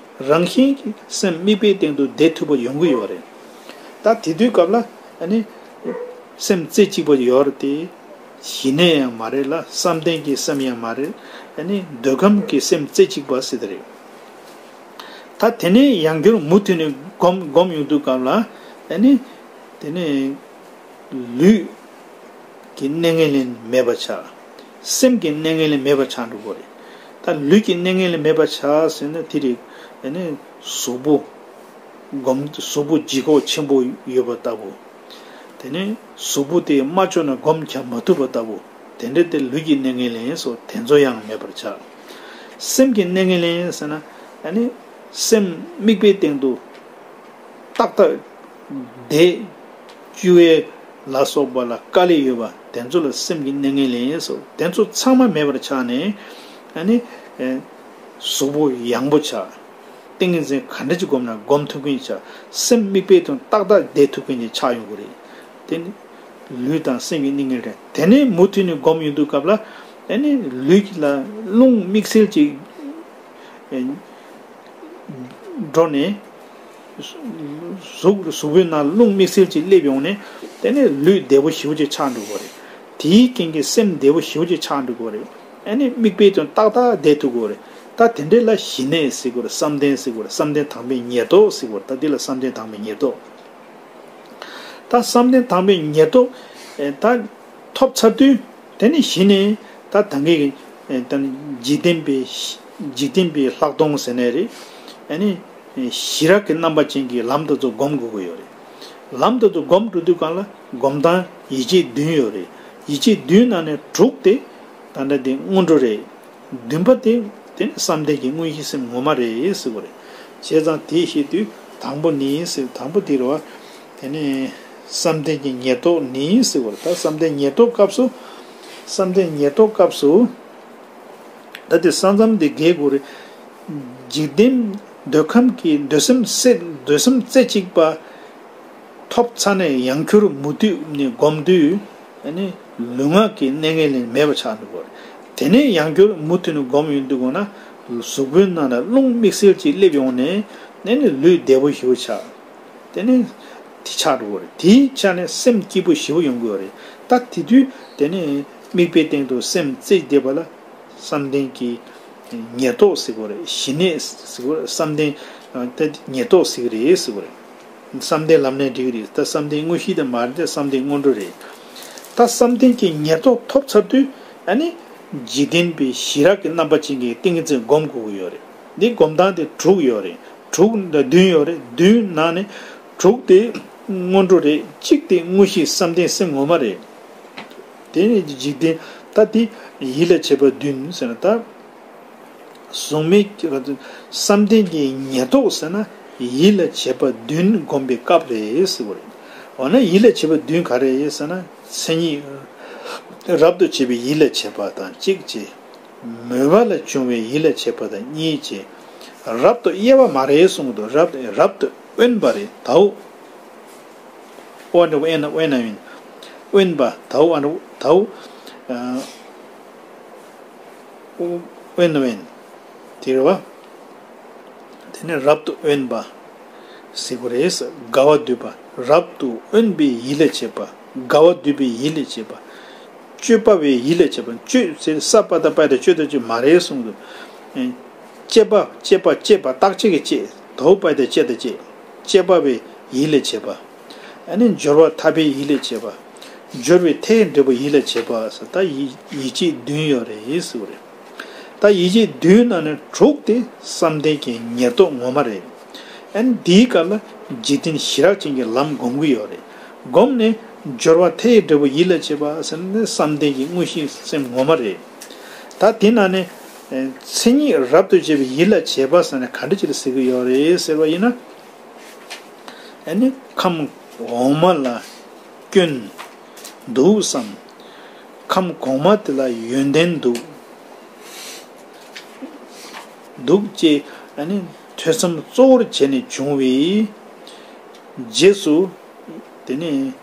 རང་བཞིན་གྱིས་སེམས་དམིགས་པའི་སྟེང་དུ་བསྡད་ཐུབ་པ་ཡོང་གི་ཡོད་རེད། ད་དེ་དུས་སྐབས་ལ་ཨ་ནི་སེམས་རྩེ་གཅིག་པ་ཡོད་རེད་དེ། ཞི་གནས་ཡང་མ་རེད་ལ། བསམ་གཏན་གྱི་སེམས་ཡང་མ་རེད། ཨ་ནི་འདོད་ཁམས་ཀྱི་སེམས་རྩེ་གཅིག་པ་ཟེར་དེ་རེད། ད་དེ་ནས་ཡང་བསྐྱར་མུ་མཐུད་ནས་སྒོམ་སྒོམ་ཡོང་དུས་སྐབས་ལ། ཨ་ནི་དེ་ནས། ལུས་ཀྱི་གནས་ངན་ལེན་མེད་པ་ཆགས། སེམས་ཀྱི་གནས་ངན་ལེན་མེད་པ་ཆགས་འགྲོ་གི་རེད། ད་ལུས་ཀྱི་གནས་ངན་ལེན་མེད་པ་ཆགས་ཟེར་ན་དེ་རེད། ཨ་ནི་གཟུགས་པོ་སྒོམ། གཟུགས་པོ་ལྗིད་ཁོག་ཆེན་པོ་ཡོད་པ་ལྟ་བུ། དེ་ནས་གཟུགས་པོ་དེ་མ་ལྕོགས་ན་སྒོམ་རྒྱག་མ་ཐུབ་པ་ལྟ་བུ། དེ་འདྲ་དེ་ལུས་ཀྱི་གནས་ངན་ལེན་སོགས་དེ་ཚོ་ཡང་མེད་པར་ཆགས། སེམས་ཀྱི་གནས་ངན་ལེན་ཟེར་ན། ཨ་ནི་སེམས་དམིགས་པའི་སྟེང་དུ་ཏག་ཏག་བསྡད། སྤྱོད་ཡས་ལ་སོགས་པ་ལ་དཀའ་ལས་ཡོད་པ་དེ་ཚོ་ལ་སེམས་ཀྱི་གནས་ངན་ལེན་སོགས། དེ་ཚོ་ཚང་མ་མེད་པར་ཆགས་ནས། ཨ་ནི་ཨེ་གཟུགས་པོ་ཡངས་པོ་ཆགས། ཏིང་ངེ་འཛིན་ག་འདྲ་ཅིག་སྒོམ་ན་སྒོམ་ཐུབ་མཁན་ཆགས། སེམས་དམིགས་པའི་དོན་ཏག་ཏག་བསྡད་ཐུབ་མཁན་ཅིག་ཆགས་ཡོང་གི་རེད། དེ་ནི་ལུས་དང་སེམས་ཀྱི་གནས་ངན་ལེན་རེད། དེ་ནས་མུ་མཐུད་ནས་སྒོམ་ཡོང་དུས་སྐབས་ལ། ཨ་ནི་ལུས་ལ་རླུང་དམིགས་བསལ་ཅིག་ཨེ་འགྲོ་ནས། གཟུགས་གཟུགས་པོའི་ནང་རླུང་དམིགས་བསལ་གྱིས་སླེབས་ཡོང་ནས། དེ་ནས་ལུས་བདེ་པོ་ཞེ་པོ་ཅིག་ཆགས་འགྲོ་གི་རེད། དེའི་རྐྱེན་གྱིས་སེམས་བདེ་པོ་ཞེ་པོ་ཅིག་ཆགས་འགྲོ་གི་རེད། ཨ་ནི་དམིགས་པའི་དོན་ཏག་ཏག་བསྡད་ཐུབ་དགོས་རེད། ད་དེ་འདྲའི་ལ་ཞི་གནས་ཟེར་དགོས་རེད། བསམ་གཏན་ཟེར་དགོས་རེད། བསམ་གཏན་དང་པོའི་ཉེར་བསྡོགས་ཟེར་དགོས་རེད། ད་འདི་ལ་བསམ་གཏན་དང་པོའི་ཉེར་བསྡོགས། ད་བསམ་གཏན་དང་པོའི་ཉེར་བསྡོགས་ད་ཐོབ་ཚར་དུས། དེ་ནས་གཞི་ནས་ད་ད་གིན་གྱི་ད་འཇིག་རྟེན་པའི་འཇིག་རྟེན་པའི་ལྷག་མཐོང་ཟེར་ནའི་རེད། ཨ་ནི་ཞི་རགས་ཀྱི་རྣམ་པ་ཅན་གྱི་ལམ་དེ་ཚོ་སྒོམ་དགོས་ཀྱི་ཡོད་རེད། ལམ་དེ་ཚོ་སྒོམ་འགྲོ་དུས་གང་ལ་སྒོམ་སྟངས་ཡིད་བྱེད་བདུན་ཡོད་རེད། ཡིད་བྱེད་བདུན་ནང་ནས་དྲུག་དེ་ད་ལྟ་དེ་སྔོན་འགྲོ་རེད། བདུན་པ་དེ་དེ་ནི་བསམ་གཏན་གྱི་དངོས་གཞི་སེམས་ངོ་མ་རེད་ཟེར་བ་རེད། བྱས་ཙང་དེའི་ཤེས་དུས་དང་པོ་ནི་ཟེར། དང་པོ་དེ་རེད་བ། དེ་ནི་བསམ་གཏན་གྱི་ཉེར་བསྡོགས་ནི་ཟེར་བ་རེད། ད་བསམ་གཏན་ཉེར་བསྡོགས་སྐབས་སུ། བསམ་གཏན་ཉེར་བསྡོགས་སྐབས་སུ། ད་དེ་ས་མཚམས་དེ་བརྒལ་དགོས་རེད། འཇིག་རྟེན་འདོད་ཁམས་ཀྱི་འདོད་སེམས་སེ་འདོད་སེམས་རྩེ་གཅིག་པ་ཐོབ་ཚར་ནས་ཡང་བསྐྱར་མུ་མཐུད་ནས་སྒོམ་དུས། ཨ་ནི་ལུས་ངག་གི་གནས་ངན་ལས་མེད་པ་ཆགས་འགྲོ་གི་རེད། དེ་ནས་ཡང་བསྐྱར་མུ་མཐུད་ནས་སྒོམ་ཡོང་དུས་སྒོམ་ན་གཟུགས་པོའི་ནང་ལ་རླུང་དམིགས་བསལ་གྱིས་སླེབས་ཡོང་ནས། ཨ་ནི་ལུས་བདེ་པོ་ཞེ་པོ་ཆགས། དེ་ནས་དེ་ཆགས་འགྲོ་གི་རེད། དེའི་ཆ་ནས་སེམས་སྐྱིད་པོ་ཞེ་པོ་ཡོང་གི་ཡོད་རེད། ད་དེ་དུས་དེ་ནས་དམིགས་པའི་སྟེང་དུ་སེམས་རྩེ་བསྡད་པ་ལ། བསམ་གཏན་གྱི་ཉེར་བསྡོགས་ཟེར་དགོས་རེད། ཞི་གནས་ཟེར་དགོས་རེད། བསམ་གཏན་ཨ་ད་ཉེར་བསྡོགས་ཟེར་གྱི་རེད་ཟེར་དགོས་རེད། བསམ་གཏན་ལམ་ནས་འགྲིག་གི་རེད། ད་བསམ་གཏན་དངོས་གཞི་དེ་མ་རེད། བསམ་གཏན་སྔོན་འགྲོ་རེད། ད་བསམ་གཏན་གྱི་ཉེར་བསྡོགས་ཐོབ་ཚར་དུས། ཨ་ནི་འཇིག་རྟེན་པའི་ཞི་རགས་ཀྱི་རྣམ་པ་ཅན་གྱི་ཏིང་ངེ་འཛིན་སྒོམ་དགོས་ཀྱི་ཡོད་རེད། འདི་སྒོམ་སྟངས་དེ་དྲུག་ཡོད་རེད། དྲུག་འདི་བདུན་ཡོད་རེད། བདུན་ནང་ནས་དྲུག་དེ་སྔོན་འགྲོ་རེད། གཅིག་དེ་དངོས་གཞི་བསམ་གཏན་སེམས་ངོ་མ་རེད། དེ་ནས་འཇིག་རྟེན་ད་དེ་ཡིད་ལ་བྱེད་པ་བདུན་ཟེར་ན། ད་གཟུགས་མེད་ཀྱི་བསམ་གཏན་གྱི་ཉེར་བསྡོགས་ཟེར་ན་ཡིད་ལ་བྱེད་པ་བདུན་སྒོམ་པའི་སྐབས་རེད་ཟེར་བ་རེད། འོ་ན་ཡིད་ལ་བྱེད་པ་བདུན་ག་རེ་ཟེར་ན། མཚན་ཉིད་རབ་ཏུ་བྱེད་པའི་ཡིད་ལ་བྱེད་པ་དང་གཅིག་བྱས། མོས་པ་ལ་བྱུང་བའི་ཡིད་ལ་བྱེད་པ་དང་གཉིས་བྱས། རབ་ཏུ་དབྱེ་བ་མ་རེད་གསུངས་འདུག་རབ་རབ་ཏུ་དབེན་པ་རེད། དའོ། དབེན་དབེན་དབེན་པ། དའོ། དབེན་དབེན། དེ་རེད་བ། དེ་ནས་རབ་ཏུ་དབེན་པ་ཟེར་དགོས་རེད། དགའ་བ་འདུས་པ། རབ་ཏུ་དབེན་པའི་ཡིད་ལ་བྱེད་པ། དགའ་བ་འདུས་པའི་ཡིད་ལ་བྱེད་པ། སྤྱོད་པ་བའི་ཡིད་ལ་བྱེད་པ། སྤྱོད་ཟེར་ས་པ་ད་པ་ད་སྤྱོད་ད་སྤྱོད་མ་རེད་གསུངས་འདུག་སྤྱད་པ་སྤྱད་པ་སྤྱད་པ་རྟག་སྤྱད་ཀྱི་སྤྱད། དའོ་པ་ད་སྤྱད་ད་སྤྱད། སྤྱད་པ་བའི་ཡིད་ལ་བྱེད་པ། ཨ་ནི་སྦྱོར་བ་ཐར་པའི་ཡིད་ལ་བྱེད་པ། སྦྱོར་བའི་མཐའི་འབྲས་བུ་ཡིད་ལ་བྱེད་པ་ཟེར། ད་ཡིད་ཡིད་བྱེད་བདུན་ཡོད་རེད་ཟེར་བ་རེད། ད་ཡིད་བྱེད་བདུན་ནང་ནས་དྲུག་དེ་བསམ་གཏན་གྱི་ཉེར་བསྡོགས་ངོ་མ་རེད། ཨ་ནི་འདིའི་སྐབས་ལ་འཇིག་རྟེན་ཞི་རགས་ཅན་གྱི་ལམ་སྒོམ་གྱི་ཡོད་རེད། སྒོམ་ནས་སྦྱོར་བ་མཐའི་འབྲས་བུ་ཡིད་ལ་བྱེད་པ་ཟེར་ནས་བསམ་གཏན་གྱི་དངོས་གཞི་སེམས་ངོ་མ་རེད། ད་དེ་ནང་ནས་མཚན་ཉིད་རབ་ཏུ་བྱེད་པའི་ཡིད་ལ་བྱེད་པ་ཟེར་ནས་ག་འདྲ་ཅིག་ལ་ཟེར་གྱི་ཡོད་རེད་ཟེར་བ་ཡིན་ན། ཨ་ནི་ཁམས་གོང་མ་ལ་སྐྱོན་འདུག་བསམ། ཁམས་གོང་མ་དེ་ལ་ཡོན་ཏན་འདུག་འདུག་ཅེས་ཨ་ནི་ཐོས་བསམ་གཙོ་བོར་བྱས་ནས་བྱུང་བའི་རྗེས་སུ། དེ་ནས་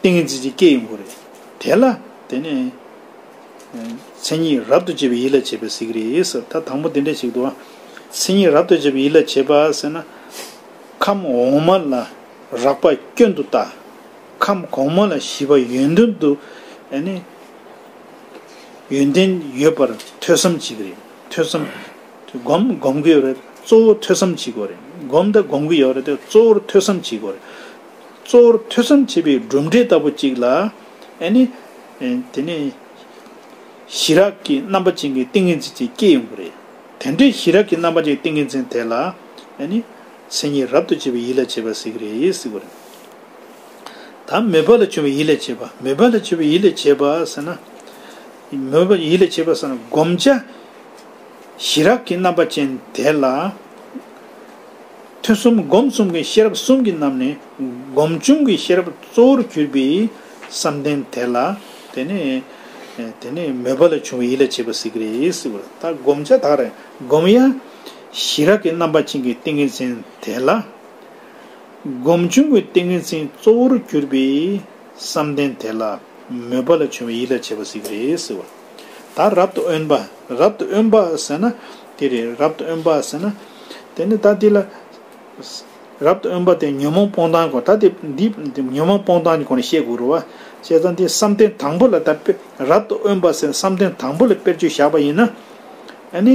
ཏིང་ངེ་འཛིན་ཅིག་སྐྱེ་ཡོང་གི་རེད། དེ་ལ་དེ་ནས་མཚན་ཉིད་རབ་ཏུ་བྱེད་པའི་ཡིད་ལ་བྱེད་པ་ཟེར་གྱི་རེད་ཟེར། ད་དང་པོ་དེ་འདྲ་ཞིག་འདུག་མཚན་ཉིད་རབ་ཏུ་བྱེད་པའི་ཡིད་ལ་བྱེད་པ་ཟེར་ན། ཁམས་འོག་མ་ལ་རགས་པ་སྐྱོན་དུ་ལྟ། ཁམས་གོང་མ་ལ་ཞི་བ་ཡོན་ཏན་དུ། ཨ་ནི་ཡོན་ཏན་ཡོད་པར་ཐོས་བསམ་བྱེད་ཀྱི་རེད། ཐོས་བསམ། སྒོམ་སྒོམ་གྱི་ཡོད་རེད། གཙོ་བོ་ཐོས་བསམ་བྱེད་དགོས་རེད། སྒོམ་དང་སྒོམ་གྱི་ཡོད་རེད་དེ་གཙོ་བོར་ཐོས་བསམ་བྱེད་དགོས་རེད། གཙོ་བོར་ཐོས་བསམ་བྱེད་པའི་གྲུབ་འབྲས་ལྟ་བུ་གཅིག་ལ། ཨ་ནི་དེ་ནས་ཞི་རགས་ཀྱི་རྣམ་པ་ཅན་གྱི་ཏིང་ངེ་འཛིན་ཅིག་སྐྱེ་ཡོང་གི་རེད། དེ་འདྲའི་ཞི་རགས་ཀྱི་རྣམ་པ་ཅན་གྱི་ཏིང་ངེ་འཛིན་དེ་ལ། ཨ་ནི་མཚན་ཉིད་རབ་ཏུ་བྱེད་པའི་ཡིད་ལ་བྱེད་པ་ཟེར་གྱི་རེད་ཟེར་བ་རེད། ད་མོས་པ་ལ་བྱུང་བའི་ཡིད་ལ་བྱེད་པ། མོས་པ་ལ་བྱུང་བའི་ཡིད་ལ་བྱེད་པ་ཟེར་ན། མོས་པ་ཡིད་ལ་བྱེད་པ་ཟེར་ན་བསྒོམ་བྱ། ཞི་རགས་ཀྱི་རྣམ་པ་ཅན་དེ་ལ། ཐོས་བསམ་སྒོམ་གསུམ་གྱི་ཤེས་རབ་གསུམ་གྱི་རྣམ་ནས་སྒོམ་བྱུང་གི་ཤེས་རབ་གཙོ་བོར་གྱུར་པའི་བསམ་གཏན་དེ་ལ། དེ་ནས་དེ་ནས་མོས་པ་ལ་བྱུང་བའི་ཡིད་ལ་བྱེད་པ་ཟེར་གྱི་རེད་ཟེར་བ་རེད། ད་བསྒོམ་བྱ་དག་རེད། སྒོམ་ཡ། ཞི་རགས་ཀྱི་རྣམ་པ་ཅན་གྱི་ཏིང་ངེ་འཛིན་དེ་ལ། སྒོམ་བྱུང་གི་ཏིང་ངེ་འཛིན་གཙོ་བོར་གྱུར་པའི་བསམ་གཏན་དེ་ལ་མོས་པ་ལ་བྱུང་བའི་ཡིད་ལ་བྱེད་པ་ཟེར་གྱི་རེད་ཟེར་བ། ད་རབ་ཏུ་དབེན་པ། རབ་ཏུ་དབེན་པ་ཟེར་ན་དེ་རེད། རབ་ཏུ་དབེན་པ་ཟེར་ན། དེ་ནི་ད་འདི་ལ་ རབ་ཏུ་དབེན་པ་དེ་ཉོན་མོངས་སྤོང་སྟངས་སྐོར། ད་དེ་འདི་ཉོན་མོངས་སྤོང་སྟངས་ཀྱི་སྒོ་ནས་བཤད་དགོས་རེད་བ། བྱས་ཙང་དེ་བསམ་གཏན་དང་པོ་ལ་ད་དཔེ་རབ་ཏུ་དབེན་པ་ཟེར་བསམ་གཏན་དང་པོ་ལ་དཔེར་བརྗོད་བཞག་པ་ཡིན་ན། ཨ་ནི།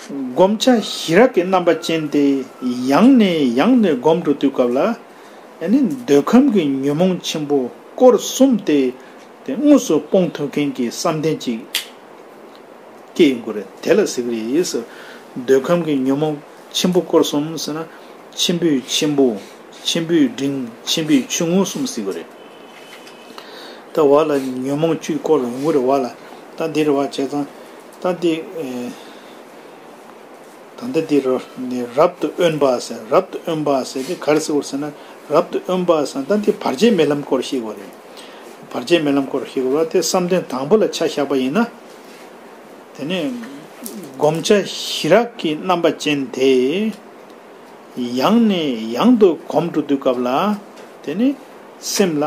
བསྒོམ་བྱ་ཞི་རགས་ཀྱི་རྣམ་པ་ཅན་དེ་ཡང་ནས་ཡང་དུ་སྒོམ་འགྲོ་དུས་སྐབས་ལ། ཨ་ནི་འདོད་ཁམས་ཀྱི་ཉོན་མོངས་ཆེན་པོ་སྐོར་གསུམ་དེ་དེ་དངོས་སུ་སྤོང་ཐུབ་མཁན་གྱི་བསམ་གཏན་ཅིག་སྐྱེ་ཡོང་གི་རེད། དེ་ལ་ཟེར་གི་རེད། འདོད་ཁམས་ཀྱི་ཉོན་མོངས་ཆེན་པོ་སྐོར་གསུམ་ཟེར་ན། ཆེན་པོའི་ཆེན་པོ། ཆེན་པོའི་འབྲིང་། ཆེན་པོའི་ཆུང་ངུ་གསུམ་ཟེར་གི་རེད། ད་བ་ལ་ཉོན་མོངས་བཅུའི་སྐོར་ཡོང་གི་རེད་བ་ལ། ད་འདི་རེད་བ། བྱས་ཙང་ད་འདི། ད་ལྟ་འདི་རོ་ནི་རབ་ཏུ་དབེན་པ་ཟེར། རབ་ཏུ་དབེན་པ་ཟེར་དེ་ག་རེ་ཟེར་བ་ཟེར་ན། རབ་ཏུ་དབེན་པ་ཟེར་ད་འདི་བར་ཆད་མེད་ལམ་སྐོར་ཤེས་དགོས་རེད། བར་ཆད་མེད་ལམ་སྐོར་ཤེས་དགོས་པ་དེ་བསམ་གཏན་དང་པོ་ལ་ཆ་བཞག་པ་ཡིན་ན། དེ་ནས་བསྒོམ་བྱ་ཞི་རགས་ཀྱི་རྣམ་པ་ཅན་དེ་ཡང་ནས་ཡང་དུ་སྒོམ་འགྲོ་དུས་སྐབས་ལ། དེ་ནས་སེམས་ལ་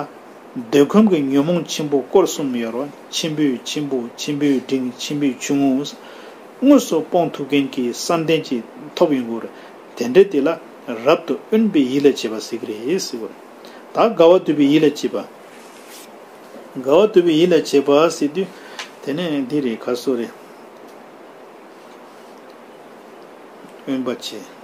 འདོད་ཁམས་ཀྱི་ཉོན་མོངས་ཆེན་པོ་སྐོར་གསུམ་ཡོད་རེད། ཆེན་པོའི་ཆེན་པོ། ཆེན་པོའི་འབྲིང་། ཆེན་པོའི་ཆུང་ངུ། དངོས་སུ་སྤོང་ཐུབ་མཁན་གྱི་བསམ་གཏན་ཅིག་ཐོབ་ཡོང་གི་རེད། དེ་འདྲ་དེ་ལ་རབ་ཏུ་དབེན་པའི་ཡིད་ལ་བྱེད་པ་ཟེར་གི་རེད་ཟེར་གི་རེད། ད་དགའ་བ་འདོད་པའི་ཡིད་ལ་བྱེད་པ། དགའ་བ་འདོད་པའི་ཡིད་ལ་བྱེད་པ་ཟེར་དུས། དེ་ནས་འདི་རེད། ག་སོ་རེད། དབེན་པ་བྱེད།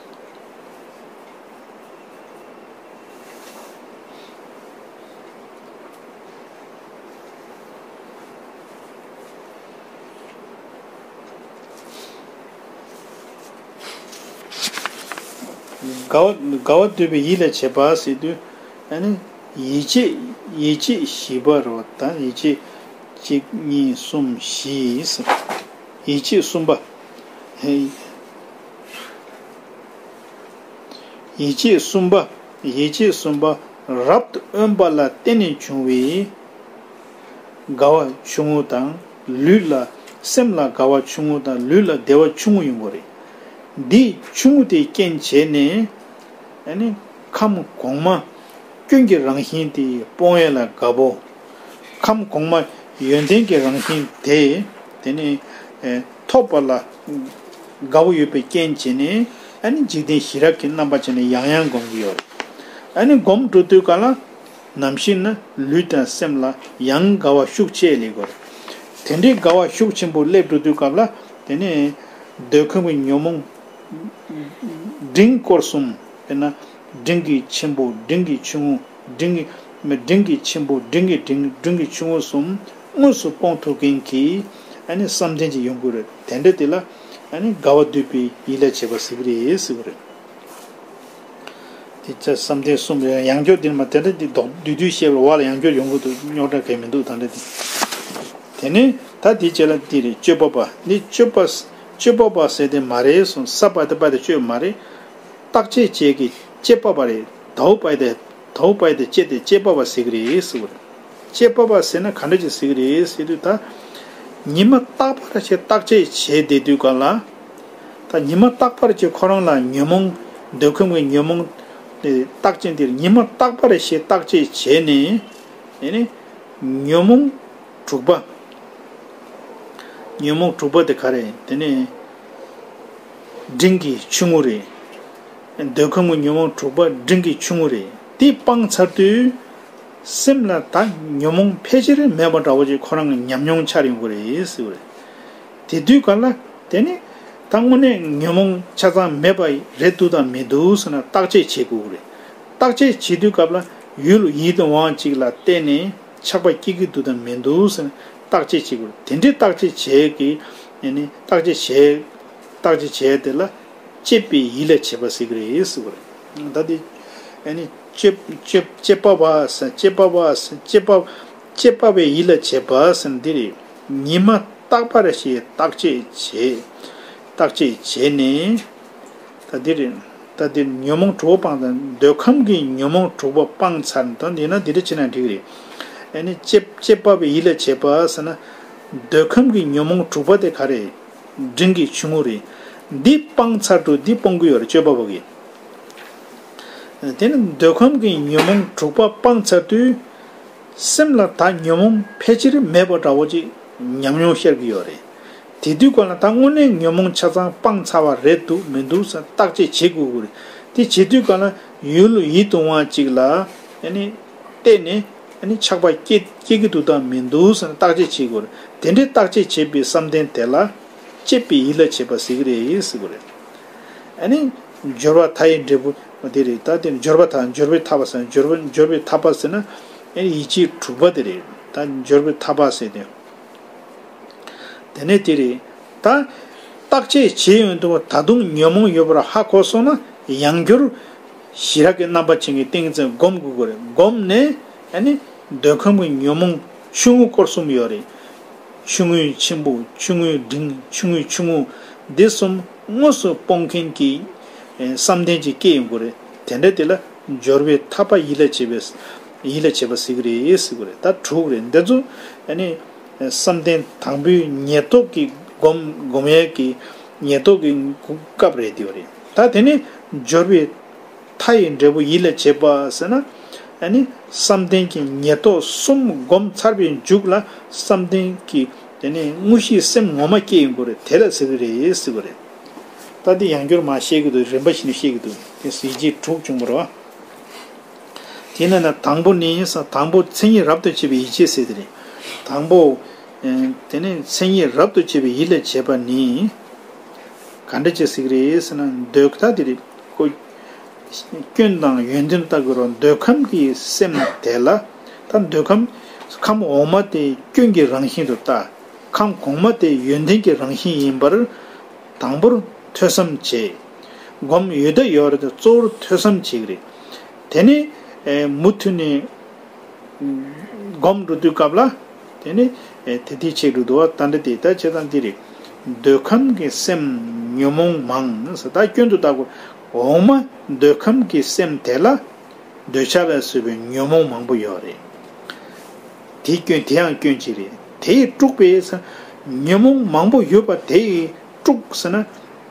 དགའ་བ་དགའ་བ་འདོད་པའི་ཡིད་ལ་བྱེད་པ་ཟེར་དུས། ཨ་ནི་ཡིད་བྱེད་ཡིད་བྱེད་བཞི་པ་རོ། ད་ཡིད་བྱེད་གཅིག་གཉིས་གསུམ་བཞི་ཟེར། ཡིད་བྱེད་གསུམ་པ། ཧེ། ཡིད་བྱེད་གསུམ་པ། ཡིད་བྱེད་གསུམ་པ་རབ་ཏུ་དབེན་པ་ལ་བརྟེན་ནས་བྱུང་བའི་དགའ་བ་ཆུང་ངུ་དང་། ལུས་ལ་སེམས་ལ་དགའ་བ་ཆུང་ངུ་དང་། ལུས་ལ་བདེ་བ་ཆུང་ངུ་ཡོང་གི་རེད། འདི་ཆུང་ངུ་དེ་རྐྱེན་བྱས་ནས། ཨ་ནི་ཁམས་གོང་མ་སྐྱོན་གྱི་རང་བཞིན་དེ་སྤོང་ཡས་ལ་དགའ་པོ། ཁམས་གོང་མ་ཡོན་ཏན་གྱི་རང་བཞིན་དེ། དེ་ནི་ཨེ་ཐོབ་པ་ལ་དགའ་པོ་ཡོད་པའི་རྐྱེན་བྱས་ནས། ཨ་ནི་འཇིག་རྟེན་ཞི་རགས་ཀྱི་རྣམ་པ་བྱས་ནས་ཡང་ཡང་སྒོམ་གྱི་ཡོད་རེད། ཨ་ནི་སྒོམ་འགྲོ་དུས་ག་ལ། ནམ་ཞིག་ན་ལུས་དང་སེམས་ལ་ཡང་དགའ་བ་ཤུགས་ཆེ་སླེབས་དགོས་རེད། དེ་འདྲའི་དགའ་བ་ཤུགས་ཆེན་པོ་སླེབས་འགྲོ་དུས་སྐབས་ལ། དེ་ནས་འདོད་ཁམས་ཀྱི་ཉོན་མོངས་འབྲིང་སྐོར་གསུམ། དཔེར་ན་འབྲིང་གི་ཆེན་པོ། འབྲིང་གི་ཆུང་ངུ། འབྲིང་གི་མི་འབྲིང་གི་ཆེན་པོ། འབྲིང་གི་འབྲིང་། འབྲིང་གི་ཆུང་ངུ་གསུམ་དངོས་སུ་སྤོང་ཐུབ་མཁན་གྱི། ཨ་ནི་བསམ་གཏན་ཅིག་ཡོང་དགོས་རེད། དེ་འདྲ་དེ་ལ་ཨ་ནི་དགའ་བ་འདོད་པའི་ཡིད་ལ་བྱེད་པ་ཟེར་གི་རེད་ཟེར་གི་རེད། དེ་ཚེ་བསམ་གཏན་གསུམ་རེད། ཡང་བསྐྱར་འདིར་མ་དེ་འདྲ་འདི་ལྡོག་བསྡུས་བསྡུས་བཤད་པའི་བར་ལ་ཡང་བསྐྱར་ཡོང་གི་འདུག་རྙོག་དྲ་གང་ཡང་མི་འདུག་ད་འདྲ་འདི། དེ་ནས་ད་འདི་རྗེས་ལ་འདི་རེད། སྤྱོད་པ་པ། འདི་སྤྱོད་པ་སྤྱོད་པ་པ་ཟེར་དེ་མ་རེད་གསུངས། ས་པ་དེ་པ་དེ་སྤྱོད་མ་རེད། བརྟག་དཔྱད་བྱེད་ཀྱི་དཔྱད་པ་པ་རེད། དའོ་པ་དེ་དའོ་པ་དེ་དཔྱད་དེ་དཔྱད་པ་པ་ཟེར་གི་རེད་ཟེར་བ་རེད། དཔྱད་པ་པ་ཟེར་ན་ག་འདྲ་ཅིག་ཟེར་གི་རེད་ཟེར་དུས། ད་ཉི་མ་རྟག་པར་བྱས་བརྟག་དཔྱད་བྱས་བསྡད་དུས་ག་ལ། ད་ཉི་མ་རྟག་པར་བྱས་ཁོ་རང་ལ་ཉོན་མོངས་འདོད་ཁམས་ཀྱི་ཉོན་མོངས་དེ་རྟག་ཅན་དེར་ཉི་མ་རྟག་པར་བྱས་བརྟག་དཔྱད་བྱས་ནས། དེ་ནས་ཉོན་མོངས་དྲུག་པ། ཉོན་མོངས་དྲུག་པ་དེ་ག་རེ། དེ་ནས་འབྲིང་གི་ཆུང་ངུ་རེད། འདོད་ཁམས་ཀྱི་ཉོན་མོངས་དྲུག་པ་འབྲིང་གི་ཆུང་ངུ་རེད། དེ་སྤངས་ཚར་དུས། སེམས་ལ་ད་ཉོན་མོངས་ཕལ་ཆེར་མེད་པ་འདྲ་བོ་ཅིག་ཁོ་རང་གི་ཉམས་མྱོང་འཆར་ཡོང་གི་རེད་ཟེར་བ་རེད། དེ་དུས་ག་ལ་དེ་ནི་ད་དངོས་གནས་ཉོན་མོངས་ཆ་ཚང་མེད་པ་རེད་འདུག་དང་མི་འདུག་ཟེར་ན་བརྟག་དཔྱད་བྱེད་དགོས་ཀྱི་རེད། བརྟག་དཔྱད་བྱེད་དུས་སྐབས་ལ་ཡུལ་ཡིད་དབང་གཅིག་ལ་བརྟེན་ནས་ཆགས་པ་སྐྱེ་གི་འདུག་དང་མི་འདུག་ཟེར་ན་བརྟག་དཔྱད་བྱེད་དགོས་རེད། དེ་འདྲའི་བརྟག་དཔྱད་བྱེད་ཀྱི་ཨ་ནི་བརྟག་དཔྱད་བྱེད། བརྟག་དཔྱད་བྱས་དེ་ལ་དཔྱད་པའི་ཡིད་ལ་བྱེད་པ་ཟེར་གྱི་རེད་ཟེར་བ་རེད། ད་དེ་ཨ་ནི་དཔྱད་དཔྱད་དཔྱད་པ་པ་ཟེར། དཔྱད་པ་པ་ཟེར། དཔྱད་པ་དཔྱད་པ་པའི་ཡིད་ལ་བྱེད་པ་ཟེར་འདི་རེད། ཉི་མ་རྟག་པར་ཞེས་བརྟག་དཔྱད་བྱེད། བརྟག་དཔྱད་བྱས་ནས། ད་འདི་རེད། ད་འདི་ཉོན་མོངས་དྲུག་པ་སྤངས་དང་། འདོད་ཁམས་ཀྱི་ཉོན་མོངས་དྲུག་པ་སྤངས་ཚར་ན། ད་འདི་ན་འདི་འདྲ་བྱས་ན་འགྲིག་གི་རེད། ཨ་ནི་དཔྱད་དཔྱད་པ་པའི་ཡིད་ལ་བྱེད་པ་ཟེར་ན། འདོད་ཁམས་ཀྱི་ཉོན་མོངས་དྲུག་པ་དེ་ག་རེད། འབྲིང་གི་ཆུང་ངུ་རེད། འདི་སྤངས་ཚར་དུས་འདི་སྤོང་གི་ཡོད་རེད། དཔྱད་པ་པ་གིས། དེ་ནི་འདོད་ཁམས་ཀྱི་ཉོན་མོངས་དྲུག་པ་སྤངས་ཚར་དུས། སེམས་ལ་ད་ཉོན་མོངས་ཕལ་ཆེར་མེད་པ་འདྲ་བོ་ཅིག་ཉམས་མྱོང་ཤར་གྱི་ཡོད་རེད། དེ་དུས་ག་ལ་ད་དངོས་གནས་ཉོན་མོངས་ཆ་ཚང་སྤངས་ཚར་བ་རེད་འདུག་མི་འདུག་ཟེར་བརྟག་དཔྱད་བྱེད་དགོས་ཀྱི་རེད། དེ་བྱེད་དུས་གང་ལ་ཡུལ་ཡིད་དུ་འོང་བ་ཅིག་ལ་ཨ་ནི་བལྟས་ནས་ཨ་ནི་ཆགས་པ་སྐྱེ་སྐྱེ་གི་འདུག་དང་མི་འདུག་ཟེར་ནས་བརྟག་དཔྱད་བྱེད་དགོས་རེད། དེ་འདྲའི་བརྟག་དཔྱད་བྱེད་པའི་བསམ་གཏན་དེ་ལ་དཔྱད་པའི་ཡིད་ལ་བྱེད་པ་ཟེར་གི་རེད་ཟེར་གི་རེད། ཨ་ནི་སྦྱོར་བ་མཐའ་ཡི་འབྲས་བུ་དེ་རེད། ད་དེ་སྦྱོར་བ་མཐའ་སྦྱོར་བའི་སྦྱོར་བའི་མཐའ་བ་ཟེར་སྦྱོར་བ་སྦྱོར་བའི་མཐའ་བ་ཟེར་ན་ཨ་ནི་ཡིད་ཀྱི་དྲུག་པ་དེ་རེད། ད་སྦྱོར་བའི་མཐའ་བ་ཟེར་དེ། དེ་ནས་དེ་རེད། ད་བརྟག་དཔྱད་བྱེད་ཡོང་དུས་ད་དུང་ཉོན་མོངས་ཡོད་པར་ཧ་གོ་སོང་ན་ཡང་བསྐྱར་ཞི་རགས་ཀྱི་རྣམ་པ་ཅན་གྱི་ཏིང་ངེ་འཛིན་སྒོམ་དགོས་ཀྱི་རེད། སྒོམ་ནས་ཨ་ནི་འདོད་ཁམས་ཀྱི་ཉོན་མོངས་ཆུང་ངུ་སྐོར་གསུམ་ཡོད་རེད། ཆུང་ངུའི་ཆེན་པོ། ཆུང་ངུའི་འབྲིང་། ཆུང་ངུའི་ཆུང་ངུ། འདི་གསུམ་དངོས་སུ་སྤོང་མཁན་གྱི་ཨེ་བསམ་གཏན་ཅིག་སྐྱེ་ཡོང་གི་རེད། དེ་འདྲ་དེ་ལ་སྦྱོར་བའི་ཐར་པ་ཡིད་ལ་བྱེད་པའི་ཡིད་ལ་བྱེད་པ་ཟེར་གི་རེད་ཟེར་གི་རེད། ད་དྲུག་རེད། འདི་ཚོ་ཨ་ནི་བསམ་གཏན་དང་པོའི་ཉེར་ཐོབ་ཀྱི་སྒོམ་སྒོམ་ཡས་ཀྱི་ཉེར་ཐོབ་ཀྱི་སྐབས་རེད། དེ་བ་རེད། ད་དེ་ནས་སྦྱོར་བའི་མཐའ་ཡི་འབྲས་བུ་ཡིད་ལ་བྱེད་པ་ཟེར་ན། ཨ་ནི་བསམ་གཏན་གྱི་ཉེར་ཐོབ་གསུམ་བསྒོམས་ཚར་བའི་མཇུག་ལ་བསམ་གཏན་གྱི་དེ་ནས་དངོས་གཞིའི་སེམས་ངོ་མ་སྐྱེ་ཡོང་གི་རེད། དེ་ལ་ཟེར་གི་རེད་ཟེར་གི་རེད། ད་འདི་ཡང་བསྐྱར་མར་བཤད་ཀྱི་འདུག་རིམ་པ་བཞིན་དུ་བཤད་ཀྱི་འདུག་དེ་ཡིད་ཀྱི་དྲུག་བྱུང་བ་རེད་བ། དེ་ནས་ན་དང་པོ་ནི་ས་དང་པོ་མཚན་ཉིད་རབ་ཏུ་བྱེད་པའི་ཡིད་བྱེད་ཟེར་དེ་རེད། དང་པོ། ཨེ་དེ་ནས་མཚན་ཉིད་རབ་ཏུ་བྱེད་པའི་ཡིད་ལ་བྱེད་པ་ནི། ག་འདྲ་བྱེད་ཟེར་གི་རེད་ཟེར་ན་འདོད་ད་དེ་རེད། ཁོ། སྐྱོན་དང་ཡོན་ཏན་ལྟ་དགོས་རོགས། འདོད་ཁམས་ཀྱི་སེམས་དེ་ལ། ད་འདོད་ཁམས། ཁམས་འོག་མ་དེ་སྐྱོན་གྱི་རང་བཞིན་དུ་ལྟ། ཁམས་གོང་མ་དེ་ཡོན་ཏན་གྱི་རང་བཞིན་ཡིན་པར། དང་པོར་ཐོས་བསམ་བྱེད། སྒོམ་ཡོད་ད་ཡོད་རེད་དེ་གཙོ་བོར་ཐོས་བསམ་བྱེད་ཀྱི་རེད། དེ་ནས་ཨེ་མུ་མཐུད་ནས་སྒོམ་འགྲོ་དུས་སྐབས་ལ་དེ་ནས་ཨེ་དེ་དེ་བྱེད་འགྲོ་འདུག་བ། ད་འདྲ་དེ་ད་བྱེད་སྟངས་འདི་རེད། འདོད་ཁམས་ཀྱི་སེམས་ཉོན་མོངས་མང་ཟེར། ད་སྐྱོན་དུ་བལྟ་དགོས། འོག་མ་འདོད་ཁམས་ཀྱི་སེམས་དེ་ལ། འདོད་ཆགས་ལ་སོགས་པའི་ཉོན་མོངས་མང་པོ་ཡོད་རེད། དེའི་སྐྱོན་དེའང་སྐྱོན་གཅིག་རེད། དེས་དཀྲུགས་པས་ཉོན་མོངས་མང་པོ་ཡོད་པ་དེས་དཀྲུགས་ཟེར་ན།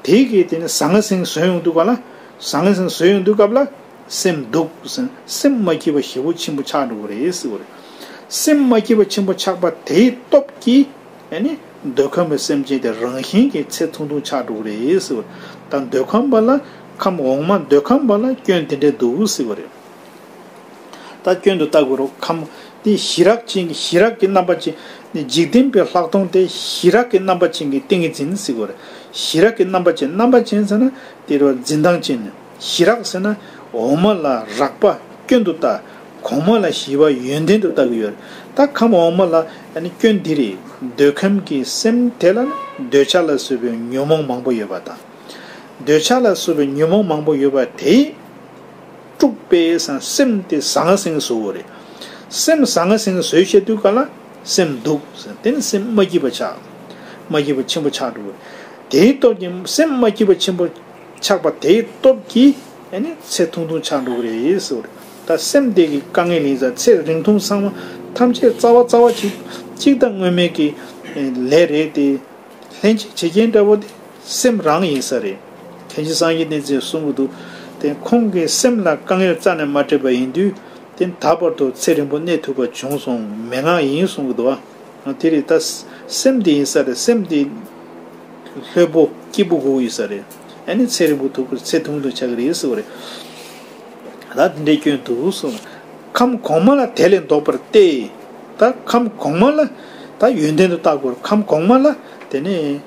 དེའི་གི་དེ་ནི་ཟང་ངེ་ཟིང་བཟོས་ཡོང་དུས་ག་ལ། ཟང་ངེ་ཟིང་བཟོས་ཡོང་དུས་སྐབས་ལ་སེམས་སྡུག་ཟེར་ན། སེམས་མ་སྐྱིད་པ་ཞེ་པོ་ཆེན་པོ་ཆགས་འགྲོ་གི་རེད་ཟེར་བ་རེད། སེམས་མ་སྐྱིད་པ་ཆེན་པོ་ཆགས་པ་དེའི་སྟོབས་ཀྱིས། ཨ་ནི། འདོད་ཁམས་པའི་སེམས་ཅན་དེ་རང་བཞིན་གྱིས་ཚེ་ཐུང་ཐུང་ཆགས་འགྲོ་གི་རེད་ཟེར་བ། ད་འདོད་ཁམས་པ་ལ་ཁམས་འོག་མ་འདོད་ཁམས་པ་ལ་སྐྱོན་དེ་འདྲས་འདུག་ཟེར་བ་རེད། ད་སྐྱོན་དུ་བལྟ་དགོས་རོགས། ཁམས་དེ་ཞི་རགས་ཅན་གྱི་ཞི་རགས་ཀྱི་རྣམ་པ་ཅན། འཇིག་རྟེན་པའི་ལྷག་མཐོང་དེ་ཞི་རགས་ཀྱི་རྣམ་པ་ཅན་གྱི་ཏིང་ངེ་འཛིན་ཟེར་བ་རེད། ཞི་རགས་ཀྱི་རྣམ་པ་ཅན། རྣམ་པ་ཅན་ཟེར་ན་དེ་རེད་བ། འཛིན་སྟངས་ཅན། ཞི་རགས་ཟེར་ན་འོག་མ་ལ་རགས་པ་སྐྱོན་དུ་བལྟ། གོང་མ་ལ་ཞི་བ་ཡོན་ཏན་དུ་བལྟ་གི་ཡོད། ད་ཁམས་འོག་མ་ལ་ཨ་ནི་སྐྱོན་འདི་རེད། འདོད་ཁམས་ཀྱི་སེམས་དེ་ལ་འདོད་ཆགས་ལ་སོགས་པའི་ཉོན་མོངས་མང་པོ་ཡོད་པ་དང་། འདོད་ཆགས་ལ་སོགས་པའི་ཉོན་མོངས་མང་པོ་ཡོད་པ་དེས་དཀྲུགས་པས་སེམས་དེ་ཟང་ཟིང་བཟོ་བ་རེད། སེམས་ཟང་ཟིང་བཟོས་བྱས་དུས་ག་ལ་སེམས་སྡུག་ཟེར། དེ་ནི་སེམས་མ་སྐྱིད་པ་ཆགས། མ་སྐྱིད་པ་ཆེན་པོ་ཆགས་འགྲོ་གི་རེད། དེའི་སྟོབས་ཀྱིས་སེམས་མ་སྐྱིད་པ་ཆེན་པོ་ཆགས་པ་དེའི་སྟོབས་ཀྱིས་ཨ་ནི་ཚེ་ཐུང་ཐུང་ཆགས་འགྲོ་གི་རེད་ཟེར་བ་རེད། ད་སེམས་དེ་གི་དཀའ་ངལ་ཡིན་ཙང་ཚེ་རིང་ཐུང་ཚང་མ་ཐམས་ཅད་རྩ་བ་རྩ་བ་གཅིག་གཅིག་དང་དངོས་མེད་ཀྱི་ལས་རེད་དེ། ལྷན་ཅིག་བྱེད་རྐྱེན་འདྲ་བོ་དེ་སེམས་རང་ཡིན་ས་རེད། མཁན་ཆེན་སངས་རྒྱས་བསྟན་འཛིན་གསུང་གི་འདུག་དེ་ཁོང་གི་སེམས་ལ་དཀའ་ངལ་རྩ་ནས་མ་སྤྲད་པ་ཡིན་དུས་དེ་ད་བར་དུ་ཚེ་རིང་པོ་གནས་ཐུབ་པ་བྱུང་སོང་མན་ངག་ཡིན་གསུང་གི་འདུག་བ། དེ་རེད། ད་སེམས་དེ་ཡིན་ས་རེད། སེམས་དེ་ལྷོད་པོ་སྐྱིད་པོ་དགོས་ཡིན་ས་རེད། ཨ་ནི་ཚེ་རིང་པོ་ཐུབ་ཀྱི་ཚེ་ཐུང་ཐུང་ཆགས་ཀྱི་རེད་ཟེར་བ་རེད། ད་དེ་འདྲའི་སྐྱོན་འདུག་གསུངས། ཁམས་གོང་མ་ལ་དེ་ལས་ལྡོག་པར་ཏེ། ད་ཁམས་གོང་མ་ལ་ད་ཡོན་ཏན་དུ་བལྟ་དགོས། ཁམས་གོང་མ་ལ་དེ་ནས་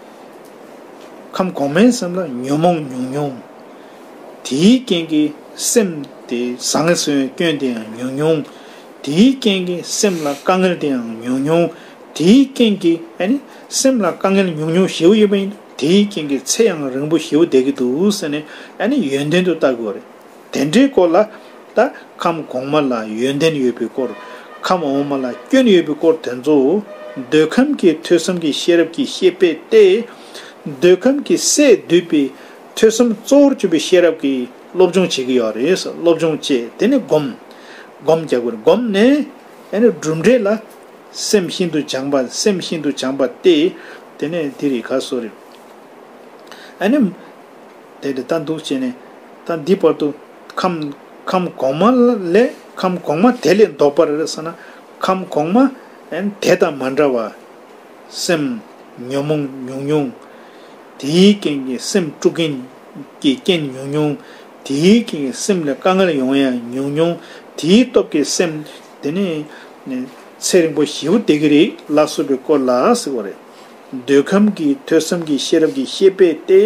ཁམས་གོང་མའི་སེམས་ལ་ཉོན་མོངས་ཉུང་ཉུང་། དེའི་རྐྱེན་གྱིས་སེམས་དེ་ཟང་ངེ་ཟིང་བའི་སྐྱོན་དེ་ཡང་ཉུང་ཉུང་། དེའི་རྐྱེན་གྱིས་སེམས་ལ་དཀའ་ངལ་དེ་ཡང་ཉུང་ཉུང་། དེའི་རྐྱེན་གྱིས་ཨ་ནི་སེམས་ལ་དཀའ་ངལ་ཉུང་ཉུང་ཞེ་པོ་ཡོད་པ་ཡིན་དུས་དེའི་རྐྱེན་གྱིས་ཚེ་ཡང་རིང་པོ་ཞེ་པོ་བསྡད་ཀྱི་འདུག་ཟེར་ནས་ཨ་ནི་ཡོན་ཏན་དུ་བལྟ་དགོས་རེད། དེ་འདྲའི་སྐོར་ལ་ད་ཁམས་གོང་མ་ལ་ཡོན་ཏན་ཡོད་པའི་སྐོར། ཁམས་འོག་མ་ལ་སྐྱོན་ཡོད་པའི་སྐོར་དེ་ཚོ་འདོད་ཁམས་ཀྱི་ཐོས་བསམ་གྱི་ཤེས་རབ་ཀྱིས་ཤེས་པས་ཏེ། འདོད་ཁམས་ཀྱི་སས་བསྡུས་པའི་ཐོས་བསམ་གཙོ་བོར་གྱུར་པའི་ཤེས་རབ་ཀྱིས་སློབ་སྦྱོང་བྱེད་ཀྱི་ཡོད་རེད། སློབ་སྦྱོང་བྱས་དེ་ནས་སྒོམ། སྒོམ་རྒྱག་དགོས་རེད། སྒོམ་ནས་ཨ་ནི་གྲུབ་འབྲས་ལ་སེམས་ཤིན་ཏུ་སྦྱངས་པ། སེམས་ཤིན་ཏུ་སྦྱངས་པ་སྟེ། དེ་ནས་དེ་རིགས་ག་སོ་རེད། ཨ་ནི། དེ་རེད། ད་འདུག་བྱས་ནས་ད་འདི་བར་དུ་ཁམས་ཁམས་གོང་མ་ལས་ཁམས་གོང་མ་དེ་ལས་ལྡོག་པར་ཟེར་ན། ཁམས་གོང་མ་ཨ་ནི་དེ་དང་མ་འདྲ་བ། སེམས་ཉོན་མོངས་ཉུང་ཉུང་། དེའི་རྐྱེན་གྱིས་སེམས་དཀྲུག་མཁན་གྱི་རྐྱེན་ཉུང་ཉུང་། དེའི་རྐྱེན་གྱིས་སེམས་ལ་དཀའ་ངལ་ཡོང་ཡ་ཉུང་ཉུང་། དེའི་སྟོབས་ཀྱིས་སེམས་དེ་ནི་ཚེ་རིང་པོ་ཞེ་པོ་བསྡད་ཀྱི་རེད་ལ་སོགས་པའི་སྐོར་ལ་ཟེར་བ་རེད། འདོད་ཁམས་ཀྱི་ཐོས་བསམ་གྱི་ཤེས་རབ་ཀྱི་ཤེས་པས་ཏེ།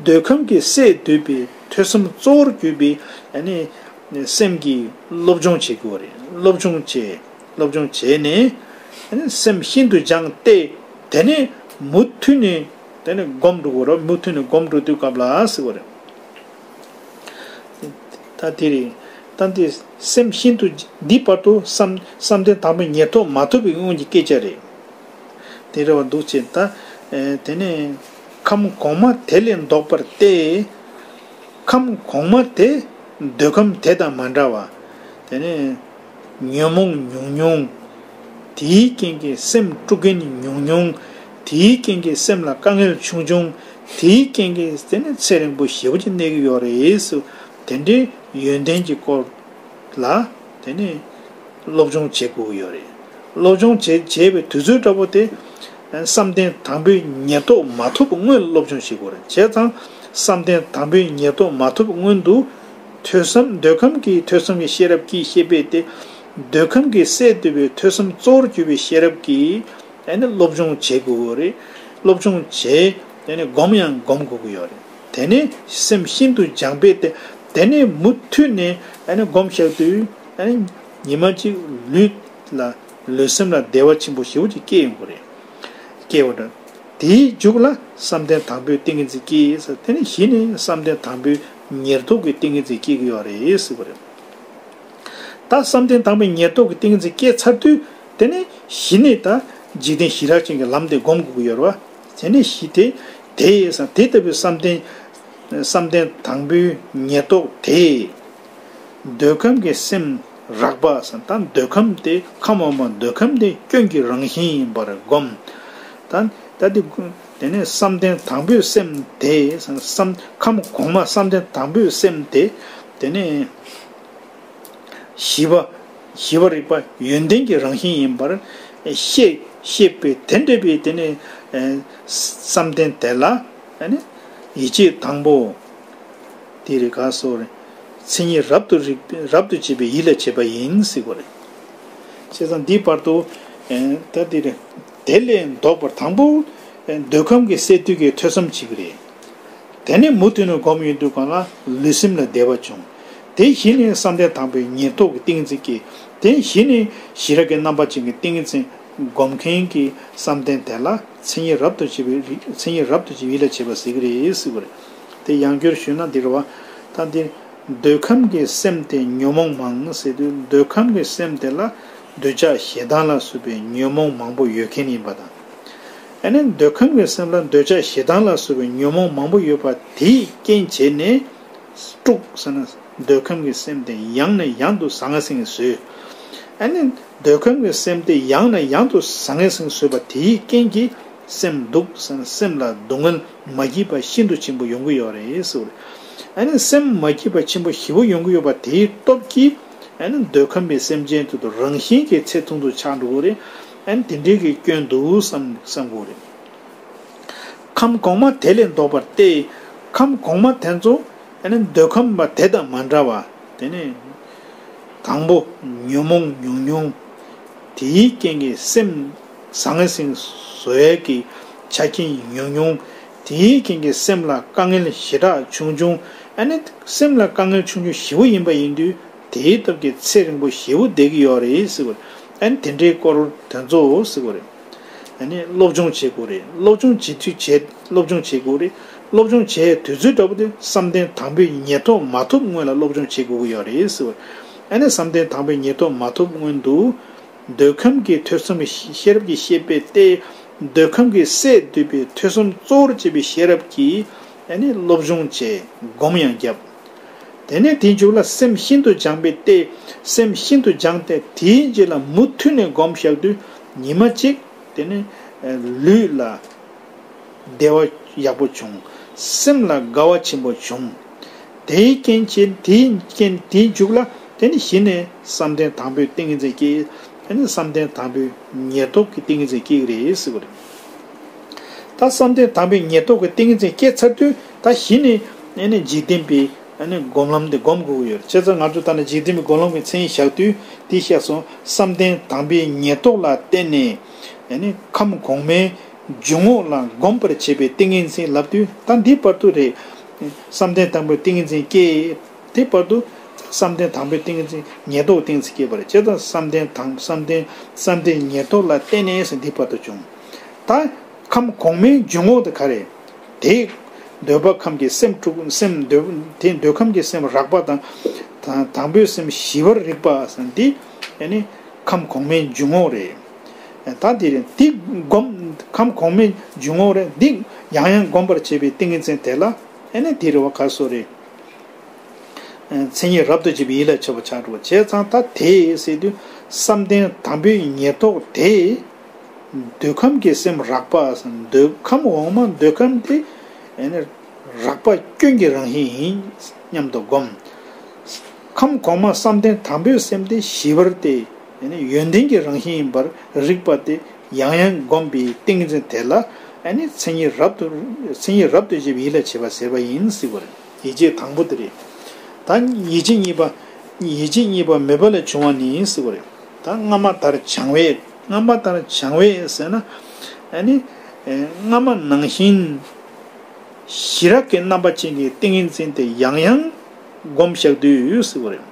འདོད་ཁམས་ཀྱི་སས་བསྡུས་པའི་ཐོས་བསམ་གཙོ་བོར་གྱུར་པའི་སེམས་ཀྱི་སློབ་སྦྱོང་བྱེད་དགོས་པ་རེད། སློབ་སྦྱོང་བྱས། སློབ་སྦྱོང་བྱས་ནས་སེམས་ཤིན་ཏུ་སྦྱངས་ཏེ། དེ་ནས་མུ་མཐུད་ནས་དེ་ནས་སྒོམ་འགྲོ་དགོས་རེད། མུ་མཐུད་ནས་སྒོམ་འགྲོ་དུས་སྐབས་ལ་ཟེར་བ་རེད། ད་དེ་རེད། ད་འདི་སེམས་ཤིན་ཏུ། འདི་བར་དུ་བསམ་བསམ་གཏན་དང་པོའི་ཉེར་ཐོབ་མ་ཐོབ་པའི་སྔོན་གྱི་སྐད་ཆ་རེད། དེ་རེད་བ། འདུག་ཅེས་ད། ཨེ། དེ་ནས་ཁམས་གོང་མ་དེ་ལས་ལྡོག་པར་ཏེ། ཁམས་གོང་མ་དེ་འདོད་ཁམས་དེ་དང་མ་འདྲ་བ། དེ་ནས་ཉོན་མོངས་ཉུང་ཉུང་། དེའི་རྐྱེན་གྱིས་སེམས་དཀྲུག་མཁན་ཉུང་ཉུང་། དེའི་རྐྱེན་གྱིས་སེམས་ལ་དཀའ་ངལ་ཆུང་ཆུང་། དེའི་རྐྱེན་གྱིས་དེ་ནི་ཚེ་རིང་པོ་ཞེ་པོ་ཅིག་གནས་ཀྱི་ཡོད་རེད་ཟེར། དེ་འདྲའི་ཡོན་ཏན་གྱི་སྐོར་ལ་དེ་ནི་སློབ་སྦྱོང་བྱེད་དགོས་ཀྱི་ཡོད་རེད། སློབ་སྦྱོང་བྱེད་བྱེད་པའི་དུས་ཚོད་འདྲ་པོ་དེ་བསམ་གཏན་དང་པོའི་ཉེར་ཐོབ་མ་ཐོབ་སྔོན་ལ་སློབ་སྦྱོང་བྱེད་དགོས་རེད། བྱས་ཙང་བསམ་གཏན་དང་པོའི་ཉེར་ཐོབ་མ་ཐོབ་སྔོན་དུ་ཐོས་བསམ། འདོད་ཁམས་ཀྱི་ཐོས་བསམ་གྱི་ཤེས་རབ་ཀྱི་ཤེས་པས་ཏེ། འདོད་ཁམས་ཀྱི་སས་བསྡུས་པའི་ཐོས་བསམ་གཙོ་བོར་གྱུར་པའི་ཤེས་རབ་ཀྱིས་ཨ་ནི་སློབ་སྦྱོང་བྱེད་དགོས་ཀྱི་རེད། སློབ་སྦྱོང་བྱས། དེ་ནས་སྒོམ་ཡང་སྒོམ་དགོས་ཀྱི་ཡོད་རེད། དེ་ནས་སེམས་ཤིན་ཏུ་སྦྱངས་པས་ཏེ། དེ་ནས་མུ་མཐུད་ནས་ཨ་ནི་སྒོམ་བཞག་དུས་ཨ་ནི་ཉི་མ་གཅིག་ལུས་ལ་ལུས་སེམས་ལ་བདེ་བ་ཆེན་པོ་ཞེ་པོ་ཅིག་སྐྱེ་ཡོང་གི་རེད། སྐྱེ་བ་འདྲ། དེའི་མཇུག་ལ་བསམ་གཏན་དང་པོའི་ཏིང་ངེ་འཛིན་སྐྱེས་ཟེར། དེ་ནས་གཞི་ནས་བསམ་གཏན་དང་པོའི་ཉེར་ཐོབ་ཀྱི་ཏིང་ངེ་འཛིན་སྐྱེ་གི་ཡོད་རེད་ཟེར་བ་རེད། ད་བསམ་གཏན་དང་པོའི་ཉེར་ཐོབ་ཀྱི་ཏིང་ངེ་འཛིན་སྐྱེས་ཚར་དུས། དེ་ནས་གཞི་ནས་ད་འཇིག་རྟེན་ཞི་རགས་ཅན་གྱི་ལམ་དེ་སྒོམ་དགོས་ཀྱི་ཡོད་རེད་བ། དེ་ནས་གཞི་དེ་དེ་ཡིན་ཙང་དེ་ལྟ་བུའི་བསམ་གཏན། བསམ་གཏན་དང་པོའི་ཉེར་ཐོབ་དེ། འདོད་ཁམས་ཀྱི་སེམས་རགས་པ་ཟེར། ད་འདོད་ཁམས་དེ་ཁམས་དབང་པོ་འདོད་ཁམས་དེ་སྐྱོན་གྱི་རང་བཞིན་ཡིན་པར་བསྒོམ། ད་ད་དེ་དེ་ནས་བསམ་གཏན་དང་པོའི་སེམས་དེ་བསམ། ཁམས་གོང་མ་བསམ་གཏན་དང་པོའི་སེམས་དེ། དེ་ནས་ཞི་བ། ཞི་བ་རིག་པ་ཡོན་ཏན་གྱི་རང་བཞིན་ཡིན་པར་ཤེས། ཤེས་པས་དེ་འདྲ་བའི་དེ་ནས་བསམ་གཏན་དེ་ལ་ཡིད་ཆེས་དང་པོ། དེ་རེད། ག་སོགས་རེད། མཚན་ཉིད་རབ་ཏུ་རིག་རབ་ཏུ་བྱེད་པའི་ཡིད་ལ་བྱེད་པ་ཡིན་ཟེར་བ་རེད། བྱས་ཙང་འདིའི་བར་དུ། ཨེ། ད་དེ་རེད། དེ་ལས་ལྡོག་པར་དང་པོ། ཨེ། འདོད་ཁམས་ཀྱི་སས་བསྡུས་ཀྱི་ཐོས་བསམ་བྱེད་ཀྱི་རེད། དེ་ནས་མུ་མཐུད་ནས་སྒོམ་ཡོང་དུས་སྒང་ལ་ལུས་སེམས་ལ་བདེ་བ་བྱུང་། དེ་གཞི་ནས་བསམ་གཏན་དང་པོའི་ཉེར་ཐོབ་ཀྱི་ཏིང་འཛིན་སྐྱེས། དེ་གཞི་ནས་ཞི་རགས་ཀྱི་རྣམ་པ་ཅན་གྱི་ཏིང་ངེ་འཛིན་སྒོམ་མཁན་གྱི་བསམ་གཏན་དེ་ལ་མཚན་ཉིད་རབ་ཏུ་བྱེད་པའི་རིགས། མཚན་ཉིད་རབ་ཏུ་བྱེད་པའི་ཡིད་ལ་བྱེད་པ་ཟེར་གྱི་རེད་ཟེར་བ་རེད། དེ་ཡང་བསྐྱར་ཞུས་ན་འདི་རེད་བ། ད་འདི་འདོད་ཁམས་ཀྱི་སེམས་དེ་ཉོན་མོངས་མང་ཟེར་དུས། འདོད་ཁམས་ཀྱི་སེམས་དེ་ལ་འདོད་ཆགས་ཞེ་སྡང་ལ་སོགས་པའི་ཉོན་མོངས་མང་པོ་ཡོད་མཁན་ཡིན་པ་དང་། ཨ་ནི་འདོད་ཁམས་ཀྱི་སེམས་ལ་འདོད་ཆགས་ཞེ་སྡང་ལ་སོགས་པའི་ཉོན་མོངས་མང་པོ་ཡོད་པ་དེའི་རྐྱེན་བྱས་ནས། དཀྲུགས་ཟེར་ན། འདོད་ཁམས་ཀྱི་སེམས་དེ་ཡང་ནས་ཡང་དུ་ཟང་ངེ་ཟིང་ངེ་བཟོས། ཨ་ནི་འདོད་ཁམས་ཀྱི་སེམས་དེ་ཡང་ནས་ཡང་དུ་ཟང་ངེ་ཟིང་ངེ་བཟོས་པ་དེའི་རྐྱེན་གྱིས་སེམས་སྡུག་ཟེར་ན། སེམས་ལ་སྡུག་བསྔལ་མ་སྐྱིད་པ་ཤིན་ཏུ་ཆེན་པོ་ཡོང་གི་ཡོད་རེད་ཟེར་བ་རེད། ཨ་ནི་སེམས་མ་སྐྱིད་པ་ཆེན་པོ་ཞེ་པོ་ཡོང་གི་ཡོད་པ་དེའི་སྟོབས་ཀྱིས། ཨ་ནི་འདོད་ཁམས་པའི་སེམས་ཅན་དེ་ཚོ་རང་བཞིན་གྱིས་ཚེ་ཐུང་དུ་ཆགས་འགྲོ་གི་རེད། ཨ་ནི་དེ་འདྲའི་གི་སྐྱོན་འདུག་བསམ་བསམ་དགོས་རེད། ཁམས་གོང་མ་དེ་ལས་ལྡོག་པར་ཏེ། ཁམས་གོང་མ་དེ་ཚོ་ཨ་ནི་འདོད་ཁམས་པ་དེ་དང་མ་འདྲ་བ། དེ་ནས་དང་པོ་ཉོན་མོངས་ཉུང་ཉུང་། དེའི་རྐྱེན་གྱིས་སེམས་ཟང་ངེ་ཟིང་བཟོ་ཡས་ཀྱི་ཆ་རྐྱེན་ཉུང་ཉུང་། དེའི་རྐྱེན་གྱིས་སེམས་ལ་དཀའ་ངལ་ཞེ་དྲག་ཆུང་ཆུང་། ཨ་ནི་སེམས་ལ་དཀའ་ངལ་ཆུང་ཆུང་ཞེ་པོ་ཡིན་པ་ཡིན་དུས། དེའི་སྟབས་ཀྱིས་ཚེ་རིང་པོ་ཞེ་པོ་བསྡད་ཀྱི་ཡོད་རེད་ཟེར་བ་རེད། ཨ་ནི་དེ་འདྲའི་སྐོར་དེ་ཚོ་ཟེར་བ་རེད། ཨ་ནི་སློབ་སྦྱོང་བྱེད་དགོས་རེད། སློབ་སྦྱོང་བྱེད་དུས་བྱེད། སློབ་སྦྱོང་བྱེད་དགོས་རེད། སློབ་སྦྱོང་བྱས་དུས་ཚོད་འདྲ་པོ་དེ་བསམ་གཏན་དང་པོའི་ཉེར་ཐོབ་མ་ཐོབ་སྔོན་ལ་སློབ་སྦྱོང་བྱེད་དགོས་ཀྱི་ཡོད་རེད་ཟེར་བ་རེད། ཨ་ནི་བསམ་གཏན་དང་པོའི་ཉེར་ཐོབ་མ་ཐོབ་སྔོན་དུ། འདོད་ཁམས་ཀྱི་ཐོས་བསམ་གྱི་ཤེས་རབ་ཀྱི་ཤེས་པས་ཏེ། འདོད་ཁམས་ཀྱི་སས་བསྡུས་པའི་ཐོས་བསམ་གཙོ་བོར་བྱེད་པའི་ཤེས་རབ་ཀྱིས་ཨ་ནི་སློབ་སྦྱོང་བྱས། སྒོམ་ཡང་བརྒྱབ། དེ་ནས་དེའི་མཇུག་ལ་སེམས་ཤིན་ཏུ་སྦྱངས་པས་ཏེ། སེམས་ཤིན་ཏུ་སྦྱངས་ཏེ་དེའི་རྗེས་ལ་མུ་མཐུད་ནས་སྒོམ་བཞག་དུས་ཉི་མ་གཅིག་དེ་ནི་ལུས་ལ་བདེ་བ་ཡག་པོ་བྱུང་། སེམས་ལ་དགའ་བ་ཆེན་པོ་བྱུང་། དེའི་རྐྱེན་གྱིས་དེའི་རྐྱེན་དེའི་མཇུག་ལ་དེ་ནི་གཞི་ནས་བསམ་གཏན་དང་པོའི་ཏིང་ངེ་འཛིན་སྐྱེས། དེ་ནི་བསམ་གཏན་དང་པོའི་ཉེར་ཐོབ་ཀྱི་ཏིང་ངེ་འཛིན་སྐྱེ་གི་རེད་ཟེར་བ་རེད། ད་བསམ་གཏན་དང་པོའི་ཉེར་ཐོབ་ཀྱི་ཏིང་ངེ་འཛིན་སྐྱེས་ཚར་དུས་ད་གཞི་ནས་དེ་ནི་འཇིག་རྟེན་པའི་ ཨ་ནི་སྒོམ་ལམ་དེ་སྒོམ་དགོས་ཀྱི་ཡོད་རེད། བྱས་ཙང་ང་ཚོ་ད་ནི་འཇིག་རྟེན་པའི་སྒོམ་ལམ་གྱི་མཚན་ཉིད་བཞག་དུས་དེ་བཤད་སོང་། བསམ་གཏན་དང་པོའི་ཉེར་བསྡོགས་ལ་བརྟེན་ནས་ཨ་ནི་ཁམས་གོང་མའི་འཇུག་ངོགས་ལ་གོམས་པར་བྱེད་པའི་ཏིང་ངེ་འཛིན་ལབ་དུས་ད་འདི་བར་དུ་རེད། བསམ་གཏན་དང་པོའི་ཏིང་ངེ་འཛིན་སྐྱེས། དེ་བར་དུ་བསམ་གཏན་དང་པོའི་ཏིང་ངེ་འཛིན་ཉེར་བསྡོགས་ཏིང་ངེ་འཛིན་སྐྱེས་པ་རེད། བྱས་ཙང་བསམ་གཏན་དང་བསམ་གཏན་བསམ་གཏན་ཉེར་བསྡོགས་ལ་བརྟེན་ནས་ཟེར་འདི་བར་དུ་བྱུང་། ད་ཁམས་གོང་མའི་འཇུག་ངོགས་དེ་ག་རེད། དེ་འདོད་པ་ཁམས་ཀྱི་སེམས་དྲུག་སེམས་འདོད་དེ་འདོད་ཁམས་ཀྱི་སེམས་རགས་པ་དང་དང་དང་པོའི་སེམས་ཞི་བར་རིག་པ་ཟེར་འདི་ཨ་ནི་ཁམས་གོང་མའི་འཇུག་ངོགས་རེད། ད་དེ་རེད། དེ་སྒོམ་ཁམས་གོང་མའི་འཇུག་ངོགས་རེད། འདི་ཡང་ཡང་སྒོམ་པར་བྱེད་པའི་ཏིང་ངེ་འཛིན་དེ་ལ་ཨ་ནི་དེ་རེད་བ་ག་སོ་རེད། མཚན་ཉིད་རབ་ཏུ་བརྗིད་པའི་ཡིད་ལ་བྱེད་པ་ཆགས་འགྲོ་བ་བྱས་ཙང་ད་དེ་ཟེར་དུས་བསམ་གཏན་དང་པོའི་ཉེར་བསྡོགས་དེ། འདོད་ཁམས་ཀྱི་སེམས་རགས་པ། འདོད་ཁམས་འོག་མ་འདོད་ཁམས་དེ་ཨ་ནི་རགས་པ་སྐྱོན་གྱི་རང་བཞིན་ཡིན་སྙམ་དུ་བསྒོམ། ཁམས་གོང་མ་བསམ་གཏན་དང་པོའི་སེམས་དེ་ཞི་བར་ཏེ་ཨ་ནི་ཡོན་ཏན་གྱི་རང་བཞིན་ཡིན་པར་རིག་པ་དེ་ཡང་ཡང་བསྒོམས་པའི་ཏིང་ངེ་འཛིན་དེ་ལ་ཨ་ནི་མཚན་ཉིད་རབ་ཏུ་མཚན་ཉིད་རབ་ཏུ་བརྗིད་པའི་ཡིད་ལ་བྱེད་པ་ཟེར་བ་ཡིན་ཟེར་བ་རེད། ཡིད་བྱེད་དང་པོ་དེ་རེད། ད་ཡིད་བྱེད་གཉིས་པ། ཡིད་བྱེད་གཉིས་པ་མོས་པ་ལས་བྱུང་བ་ནི་ཟེར་བ་རེད། ད་སྔ་མ་ལྟར་སྦྱང་བས། སྔ་མ་ལྟར་སྦྱང་བས་ཟེར་ན། ཨ་ནི། ཨེ། སྔ་མ་ནང་བཞིན། ཞི་རགས་ཀྱི་རྣམ་པ་ཅན་གྱི་ཏིང་ངེ་འཛིན་དེ་ཡང་ཡང་སྒོམ་བཞག་དུས་ཟེར་བ་རེད།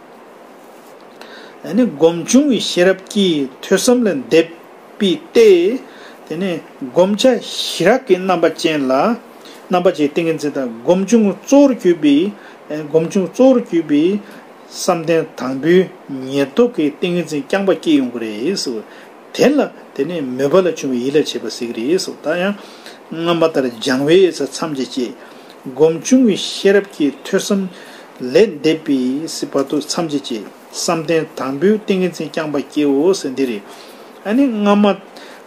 ཨ་ནི་སྒོམ་བྱུང་གི་ཤེས་རབ་ཀྱིས་ཐོས་བསམ་ལ་འདེབས། པའི་སྟེ། དེ་ནས་བསྒོམ་བྱ་ཞི་རགས་ཀྱི་རྣམ་པ་ཅན་ལ། རྣམ་པ་ཅན་ཏིང་ངེ་འཛིན་དང་སྒོམ་བྱུང་གཙོ་བོར་གྱུར་པའི། སྒོམ་བྱུང་གཙོ་བོར་གྱུར་པའི། བསམ་གཏན་དང་པོའི་ཉེར་བསྡོགས་ཀྱི་ཏིང་ངེ་འཛིན་རྐྱང་པ་སྐྱེ་ཡོང་གི་རེད་ཟེར། དེ་ལ་དེ་ནས་མོས་པ་ལས་བྱུང་བའི་ཡིད་ལ་བྱེད་པ་ཟེར་གྱི་རེད་ཟེར། ད་ཡང་སྔ་མ་ལྟར་སྦྱང་བས་ཟེར་མཚམས་ཀྱིས་བཅད། སྒོམ་བྱུང་གི་ཤེས་རབ་ཀྱིས་ཐོས་བསམ་ལས་འདས་པའི་ཟེར་བར་དུ་མཚམས་ཀྱིས་བཅད། བསམ་གཏན་དང་པོའི་ཏིང་ངེ་འཛིན་རྐྱང་པ་སྐྱེའོ་ཟེར་འདི་རེད། ཨ་ནི་སྔ་མ།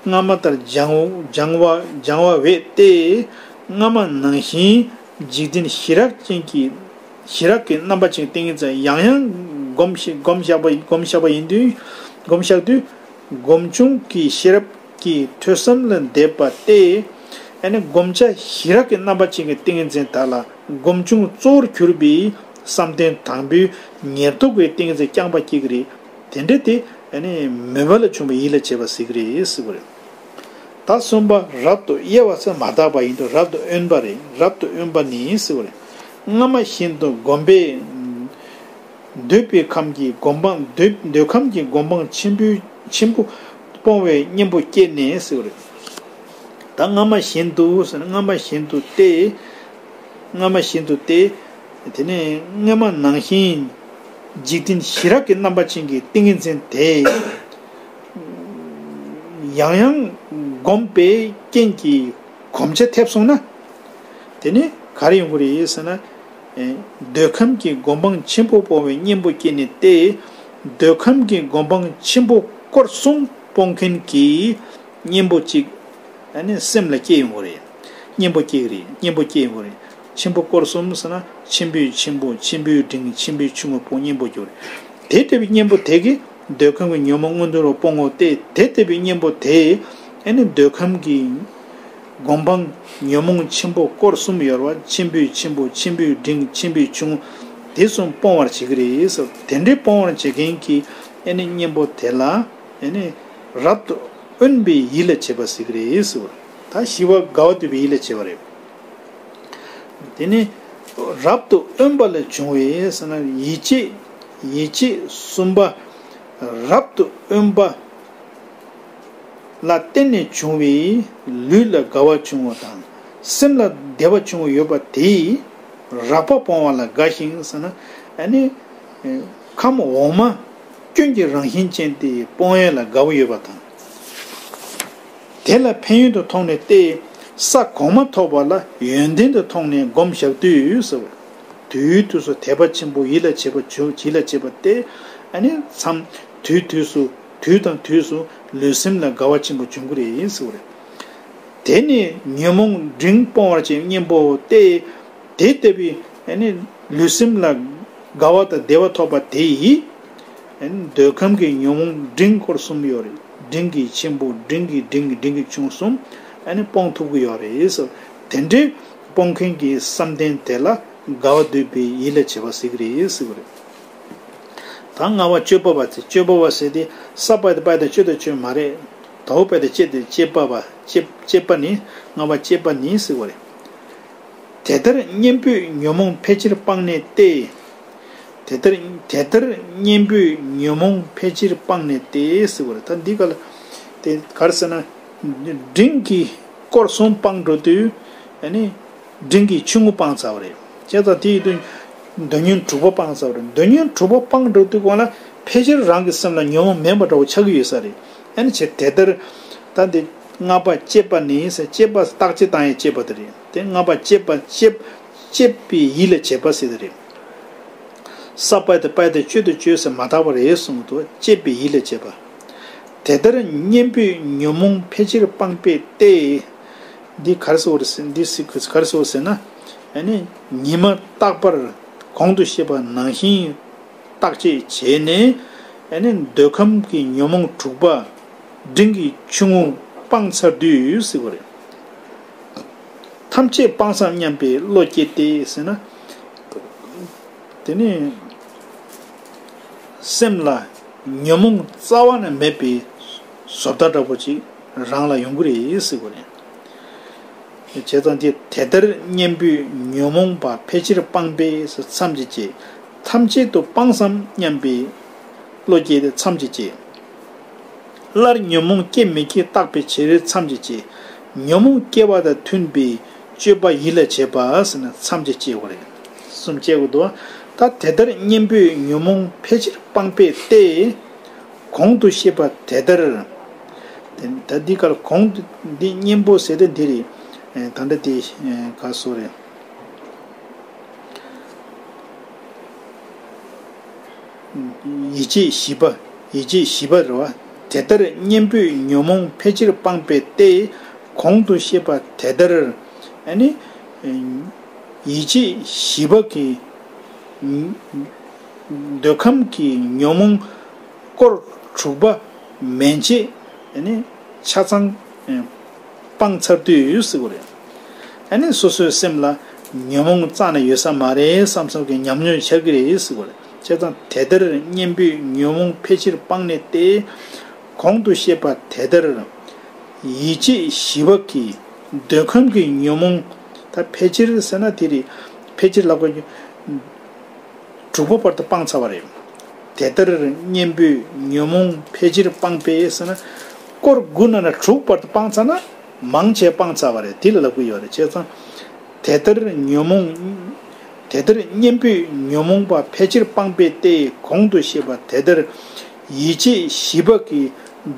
སྔ་མ་ལྟར་སྦྱང་སྦྱང་བ་སྦྱང་བ་བས་ཏེ། སྔ་མ་ནང་བཞིན་འཇིག་རྟེན་ཞི་རགས་ཅན་གྱི་ཞི་རགས་ཀྱི་རྣམ་པ་ཅན་ཏིང་ངེ་འཛིན་ཡང་ཡང་སྒོམ་ཞིག་སྒོམ་བཞག་པ་སྒོམ་བཞག་པ་ཡིན་དུས། སྒོམ་བཞག་དུས། སྒོམ་བྱུང་གི་ཤེས་རབ་ཀྱིས་ཐོས་བསམ་ལ་འདེབས་པ་སྟེ། ཨ་ནི་བསྒོམ་བྱ་ཞི་རགས་ཀྱི་རྣམ་པ་ཅན་གྱི་ཏིང་ངེ་འཛིན་དག་ལ་སྒོམ་བྱུང་གཙོ་བོར་གྱུར་པའི་བསམ་གཏན་དང་པོའི་ཉེར་བསྡོགས་ཀྱི་ཏིང་ངེ་འཛིན་རྐྱང་པ་སྐྱེ་གི་རེད། དེ་འདྲ་དེ་ཨ་ནི་མོས་པ་ལས་བྱུང་བའི་ཡིད་ལ་བྱེད་པ་ཟེར་གི་རེད་ཟེར་བ་རེད། ད་གསུམ་པ་རབ་ཏུ་དབྱེ་བ་ཟེར་མ་དག་པ་ཡིན་དུས་རབ་ཏུ་དབེན་པ་རེད། རབ་ཏུ་དབེན་པ་ནི་ཟེར་བ་རེད། སྔ་མ་བཞིན་དུ་སྒོམ་པས། འདོད་པའི་ཁམས་ཀྱི་སྒོམ་སྤང་འདོད་འདོད་ཁམས་ཀྱི་སྒོམ་སྤང་ཆེན་པོའི་ཆེན་པོ་སྤོང་བའི་གཉེན་པོ་སྐྱེས་ནས་ཟེར་བ་རེད། ད་སྔ་མ་བཞིན་དུ་ཟེར་ན་སྔ་མ་བཞིན་དུ་སྟེ། སྔ་མ་བཞིན་དུ་སྟེ། དེ་ནས་སྔ་མ་ནང་བཞིན་འཇིག་རྟེན་ཞི་རགས་ཀྱི་རྣམ་པ་ཅན་གྱི་ཏིང་ངེ་འཛིན་དེ་ཡང་ཡང་བསྒོམས་པའི་རྐྱེན་གྱིས་གོམས་ཆ་ཐེབས་སོང་ན། དེ་ནས་ག་རེ་ཡོང་གི་རེད་ཟེར་ན། འདོད་ཁམས་ཀྱི་སྒོམ་སྤང་ཆེན་པོ་སྤོང་བའི་གཉེན་པོ་སྐྱེས་ནས་ཏེ། འདོད་ཁམས་ཀྱི་སྒོམ་སྤང་ཆེན་པོ་སྐོར་གསུམ་སྤོང་མཁན་གྱི་གཉེན་པོ་གཅིག་ཨ་ནི་སེམས་ལ་སྐྱེ་ཡོང་གི་རེད། གཉེན་པོ་སྐྱེ་གི་རེད། གཉེན་པོ་སྐྱེ་ཡོང་གི་རེད། ཆེན་པོ་སྐོར་གསུམ་ཟེར་ན་ཆེན་པོའི་ཆེན་པོ་ཆེན་པོའི་འབྲིང་ཆེན་པོའི་ཆུང་ངུ་སྤོང་གཉེན་པོ་སྐྱེ་གི་རེད། དེ་ལྟ་བུའི་གཉེན་པོ་དེ་གིས་འདོད་ཁམས་ཀྱི་ཉོན་མོངས་མངོན་མཐོ་རུ་སྤོང་ངོ་སྟེ། དེ་ལྟ་བུའི་གཉེན་པོ་དེས་ཨ་ནི་འདོད་ཁམས་ཀྱི་སྒོམ་སྤང་ཉོན་མོངས་ཆེན་པོ་སྐོར་གསུམ་ཡོད་པ་ཆེན་པོའི་ཆེན་པོ་ཆེན་པོའི་འབྲིང་ཆེན་པོའི་ཆུང་དེ་གསུམ་སྤོང་བར་བྱེད་ཀྱི་རེད་ཟེར། དེ་འདྲའི་སྤོང་བར་བྱེད་མཁན་གྱི་ཨ་ནི་གཉེན་པོ་དེ་ལ་ཨ་ནི་རབ་ཏུ་དབེན་པའི་ཡིད་ལ་བྱེད་པ་ཟེར་གྱི་རེད་ཟེར། ད་ཞི་བ་དགའ་བ་འདོད་པའི་ཡིད་ལ་བྱེད་པ་རེད། དེ་ནི་རབ་ཏུ་དབེན་པ་ལས་བྱུང་བའི་ཟེར་ན་ཡིད་བྱེད་ཡིད་བྱེད་གསུམ་པ་རབ་ཏུ་དབེན་པ་ལ་བརྟེན་ནས་བྱུང་བའི་ལུས་ལ་དགའ་བ་བྱུང་བ་དང་སེམས་ལ་བདེ་བ་བྱུང་བ་ཡོད་པ་དེས་རགས་པ་སྤོང་བ་ལ་དགའ་ཞིང་ཟེར་ན་ཨ་ནི་ཁམས་འོག་མ་སྐྱོན་གྱི་རང་བཞིན་ཅན་དེ་སྤོང་ཡས་ལ་དགའ་བོ་ཡོད་པ་དང་། དེ་ལ་ཕན་ཡོན་དུ་མཐོང་ནས་ཏེ། ས་གོང་མ་ཐོབ་པ་ལ་ཡོན་ཏན་དུ་མཐོང་ནས་སྒོམ་བཞག་དུས་ཟེར་བ། དུས་དུས་སུ་དད་པ་ཆེན་པོ་ཡིད་ལ་བྱེད་པ་བྱུང་ཡིད་ལ་བྱེད་པ་སྟེ། ཨ་ནི་མཚམས་དུས་དུས་སུ་དུས་དང་དུས་སུ་ལུས་སེམས་ལ་དགའ་བ་ཆེན་པོ་འབྱུང་གི་རེད་ཟེར་བ་རེད། དེ་ནི་ཉོན་མོངས་འབྲིང་སྤོང་བར་བྱེད་གཉེན་པོ་སྟེ། དེ་ལྟ་བུའི་ཨ་ནི་ལུས་སེམས་ལ་དགའ་བ་དང་བདེ་བ་ཐོབ་པ་དེ་ཡིས། ཨ་ནི་འདོད་ཁམས་ཀྱི་ཉོན་མོངས་འབྲིང་སྐོར་གསུམ་ཡོད་རེད། འབྲིང་གི་ཆེན་པོ་འབྲིང་གི་འབྲིང་གི་འབྲིང་གི་ཆུང་གསུམ་ཨ་ནི་སྤོང་ཐུབ་ཀྱི་ཡོད་རེད་ཟེར། དེ་འདྲའི་སྤོང་མཁན་གྱི་བསམ་གཏན་དེ་ལ་ དགའ་བ་འདོད་པའི་ཡིད་ལ་བྱེད་པ་ཟེར་གྱི་རེད་ཟེར་གྱི་རེད། ད་ལྔ་པ་སྤྱོད་པ་པ་ཚེ་སྤྱོད་པ་པ་ཟེར་དེ་ས་པ་དེ་པ་དེ་སྤྱོད་དང་སྤྱོད་མ་རེད། དའོ་པ་དེ་སྤྱད་དེ་སྤྱད་པ་པ་སྤྱད་སྤྱད་པ་ནི་ལྔ་པ་སྤྱད་པ་ནི་ཟེར་གྱི་རེད། དེ་ལྟར་གཉེན་པོས་ཉོན་མོངས་ཕལ་ཆེར་སྤངས་ནས་ཏེ། དེ་ལྟར་དེ་ལྟར་གཉེན་པོས་ཉོན་མོངས་ཕལ་ཆེར་སྤངས་ནས་ཏེ་ཟེར་བ་རེད། ད་འདི་ག་ལ་དེ་ག་རེ་ཟེར་ན། འབྲིང་གིས་སྐོར་གསུམ་སྤངས་འགྲོ་དུས་ཨ་ནི་འབྲིང་གིས་ཆུང་ངུ་སྤངས་ཚར་བ་རེད། བྱས་ཙང་དེ་ཡིན་དུས་འདོད་ཉོན་དྲུག་པ་སྤངས་ཚར་བ་རེད། འདོད་ཉོན་དྲུག་པ་སྤངས་འགྲོ་དུས་གོང་ལ་ཕལ་ཆེར་རང་གི་སེམས་ལ་ཉོན་མོངས་མེད་པ་འདྲ་བོ་ཆགས་ཀྱི་ཡོད་ས་རེད། ཨ་ནི་བྱས་དེ་ལྟར་ད་འདི་ལྔ་པ་སྤྱད་པ་ནི་ཟེར་སྤྱད་པ་བརྟག་དཔྱད་བཏང་ཡས་སྤྱད་པ་དེ་རེད། དེ་ལྔ་པ་སྤྱད་པ་སྤྱད་སྤྱད་པའི་ཡིད་ལ་བྱེད་པ་ཟེར་དེ་རེད། ས་པ་དེ་པ་དེ་སྤྱོད་དུ་སྤྱོད་ཟེར་མ་དག་པ་རེད་གསུངས་འདུག་སྤྱད་པའི་ཡིད་ལ་བྱེད་པ། དེ་ལྟར་གཉེན་པོས་ཉོན་མོངས་ཕལ་ཆེར་སྤངས་པས་ཏེ། འདི་ག་རེ་ཟེར་བ་རེད་ཟེར་འདི་ག་རེ་ཟེར་བ་ཟེར་ན། ཨ་ནི་ཉི་མ་རྟག་པར་གོང་དུ་བཤད་པ་ནང་བཞིན་བརྟག་དཔྱད་བྱས་ནས་ཨ་ནི་འདོད་ཁམས་ཀྱི་ཉོན་མོངས་དྲུག་པ་འབྲིང་གིས་ཆུང་ངུ་སྤངས་ཚར་དུས་ཟེར་བ་རེད། ཐམས་ཅད་སྤངས་སམ་སྙམ་པའི་བློ་སྐྱེས་ཏེ་ཟེར་ན། དེ་ནི་སེམས་ལ་ཉོན་མོངས་རྩ་བ་ནས་མེད་པའི་བཟོ་ལྟ་འདྲ་པོ་ཅིག་རང་ལ་ཡོང་གི་རེད་ཟེར་བ་རེད། བྱས་ཙང་དེ་དེ་ལྟར་གཉེན་པོས་ཉོན་མོངས་པ་ཕལ་ཆེར་སྤངས་པས་མཚམས་ཀྱི་བཅད། ཐམས་ཅད་དུ་སྤངས་སམ་སྙམ་པའི་བློ་སྐྱེས་ཏེ་མཚམས་ཀྱི་བཅད། སླར་ཉོན་མོངས་སྐྱེ་མི་སྐྱེ་བརྟག་པའི་ཕྱིར་མཚམས་ཀྱི་བཅད། ཉོན་མོངས་སྐྱེ་བ་དང་མཐུན་པའི་སྤྱོད་པ་ཡིད་ལ་བྱེད་པ་ཟེར་ན་མཚམས་ཀྱི་བཅད་པ་རེད། གསུམ་བཅད་དགོས་འདུག་ད་དེ་ལྟར་གཉེན་པོས་ཉོན་མོངས་ཕལ་ཆེར་སྤངས་པས་ཏེ། གོང་དུ་བཤད་པ་དེ་ལྟར། དེ་ད་འདི་གར་གོང་དུ་འདི་གཉེན་པོ་ཟེར་དེ་འདི་རེད། ད་ལྟ་དེ་ག་སོ་རེད། ཡིད་བྱེད་བཞི་པ། ཡིད་བྱེད་བཞི་པ་རེད་བ། དེ་ལྟར་གཉེན་པོས་ཉོན་མོངས་ཕལ་ཆེར་སྤངས་པས་ཏེ། གོང་དུ་བཤད་པ་དེ་ལྟར། ཨ་ནི། ཡིད་བྱེད་བཞི་པ་གི། འདོད་ཁམས་ཀྱི་ཉོན་མོངས་སྐོར་དྲུག་པ་མན་ཆད་ཨ་ནི་ཆ་ཚང་སྤངས་ཚར་དུས་ཟེར་གྱི་རེད། ཨ་ནི་སོ་སོའི་སེམས་ལ་ཉོན་མོངས་རྩ་ནས་ཡོད་ས་མ་རེད་བསམ་བསམ་གྱི་ཉམས་མྱོང་ཆགས་ཀྱི་རེད་ཟེར་གྱི་རེད། བྱས་ཙང་དེ་ལྟར་གཉེན་པོས་ཉོན་མོངས་ཕལ་ཆེར་སྤངས་ནས་ཏེ། གོང་དུ་བཤད་པ་དེ་ལྟར། ཡིད་བྱེད་བཞི་པ་གིས་འདོད་ཁམས་ཀྱི་ཉོན་མོངས། ད་ཕལ་ཆེར་ཟེར་ན་དེ་རེད། ཕལ་ཆེར་ལབ་དགོས་ཀྱི། དྲུག་པ་བར་དུ་སྤངས་ཚར་བ་རེད། དེ་ལྟར་གཉེན་པོས་ཉོན་མོངས་ཕལ་ཆེར་སྤངས་པས་ཟེར་ན། སྐོར་དགུ་ནང་ན་དྲུག་བར་དུ་སྤངས་ཚར་ན་མང་ཆེ་སྤངས་ཚར་བ་རེད། དེ་ལ་ལབ་ཀྱི་ཡོད་རེད། བྱས་ཙང་། དེ་ལྟར་ཉོན་མོངས། དེ་ལྟར་གཉེན་པོས་ཉོན་མོངས་པ་ཕལ་ཆེར་སྤངས་པས་ཏེ། གོང་དུ་བཤད་པ་དེ་ལྟར། ཡིད་བྱེད་བཞི་པ་གིས་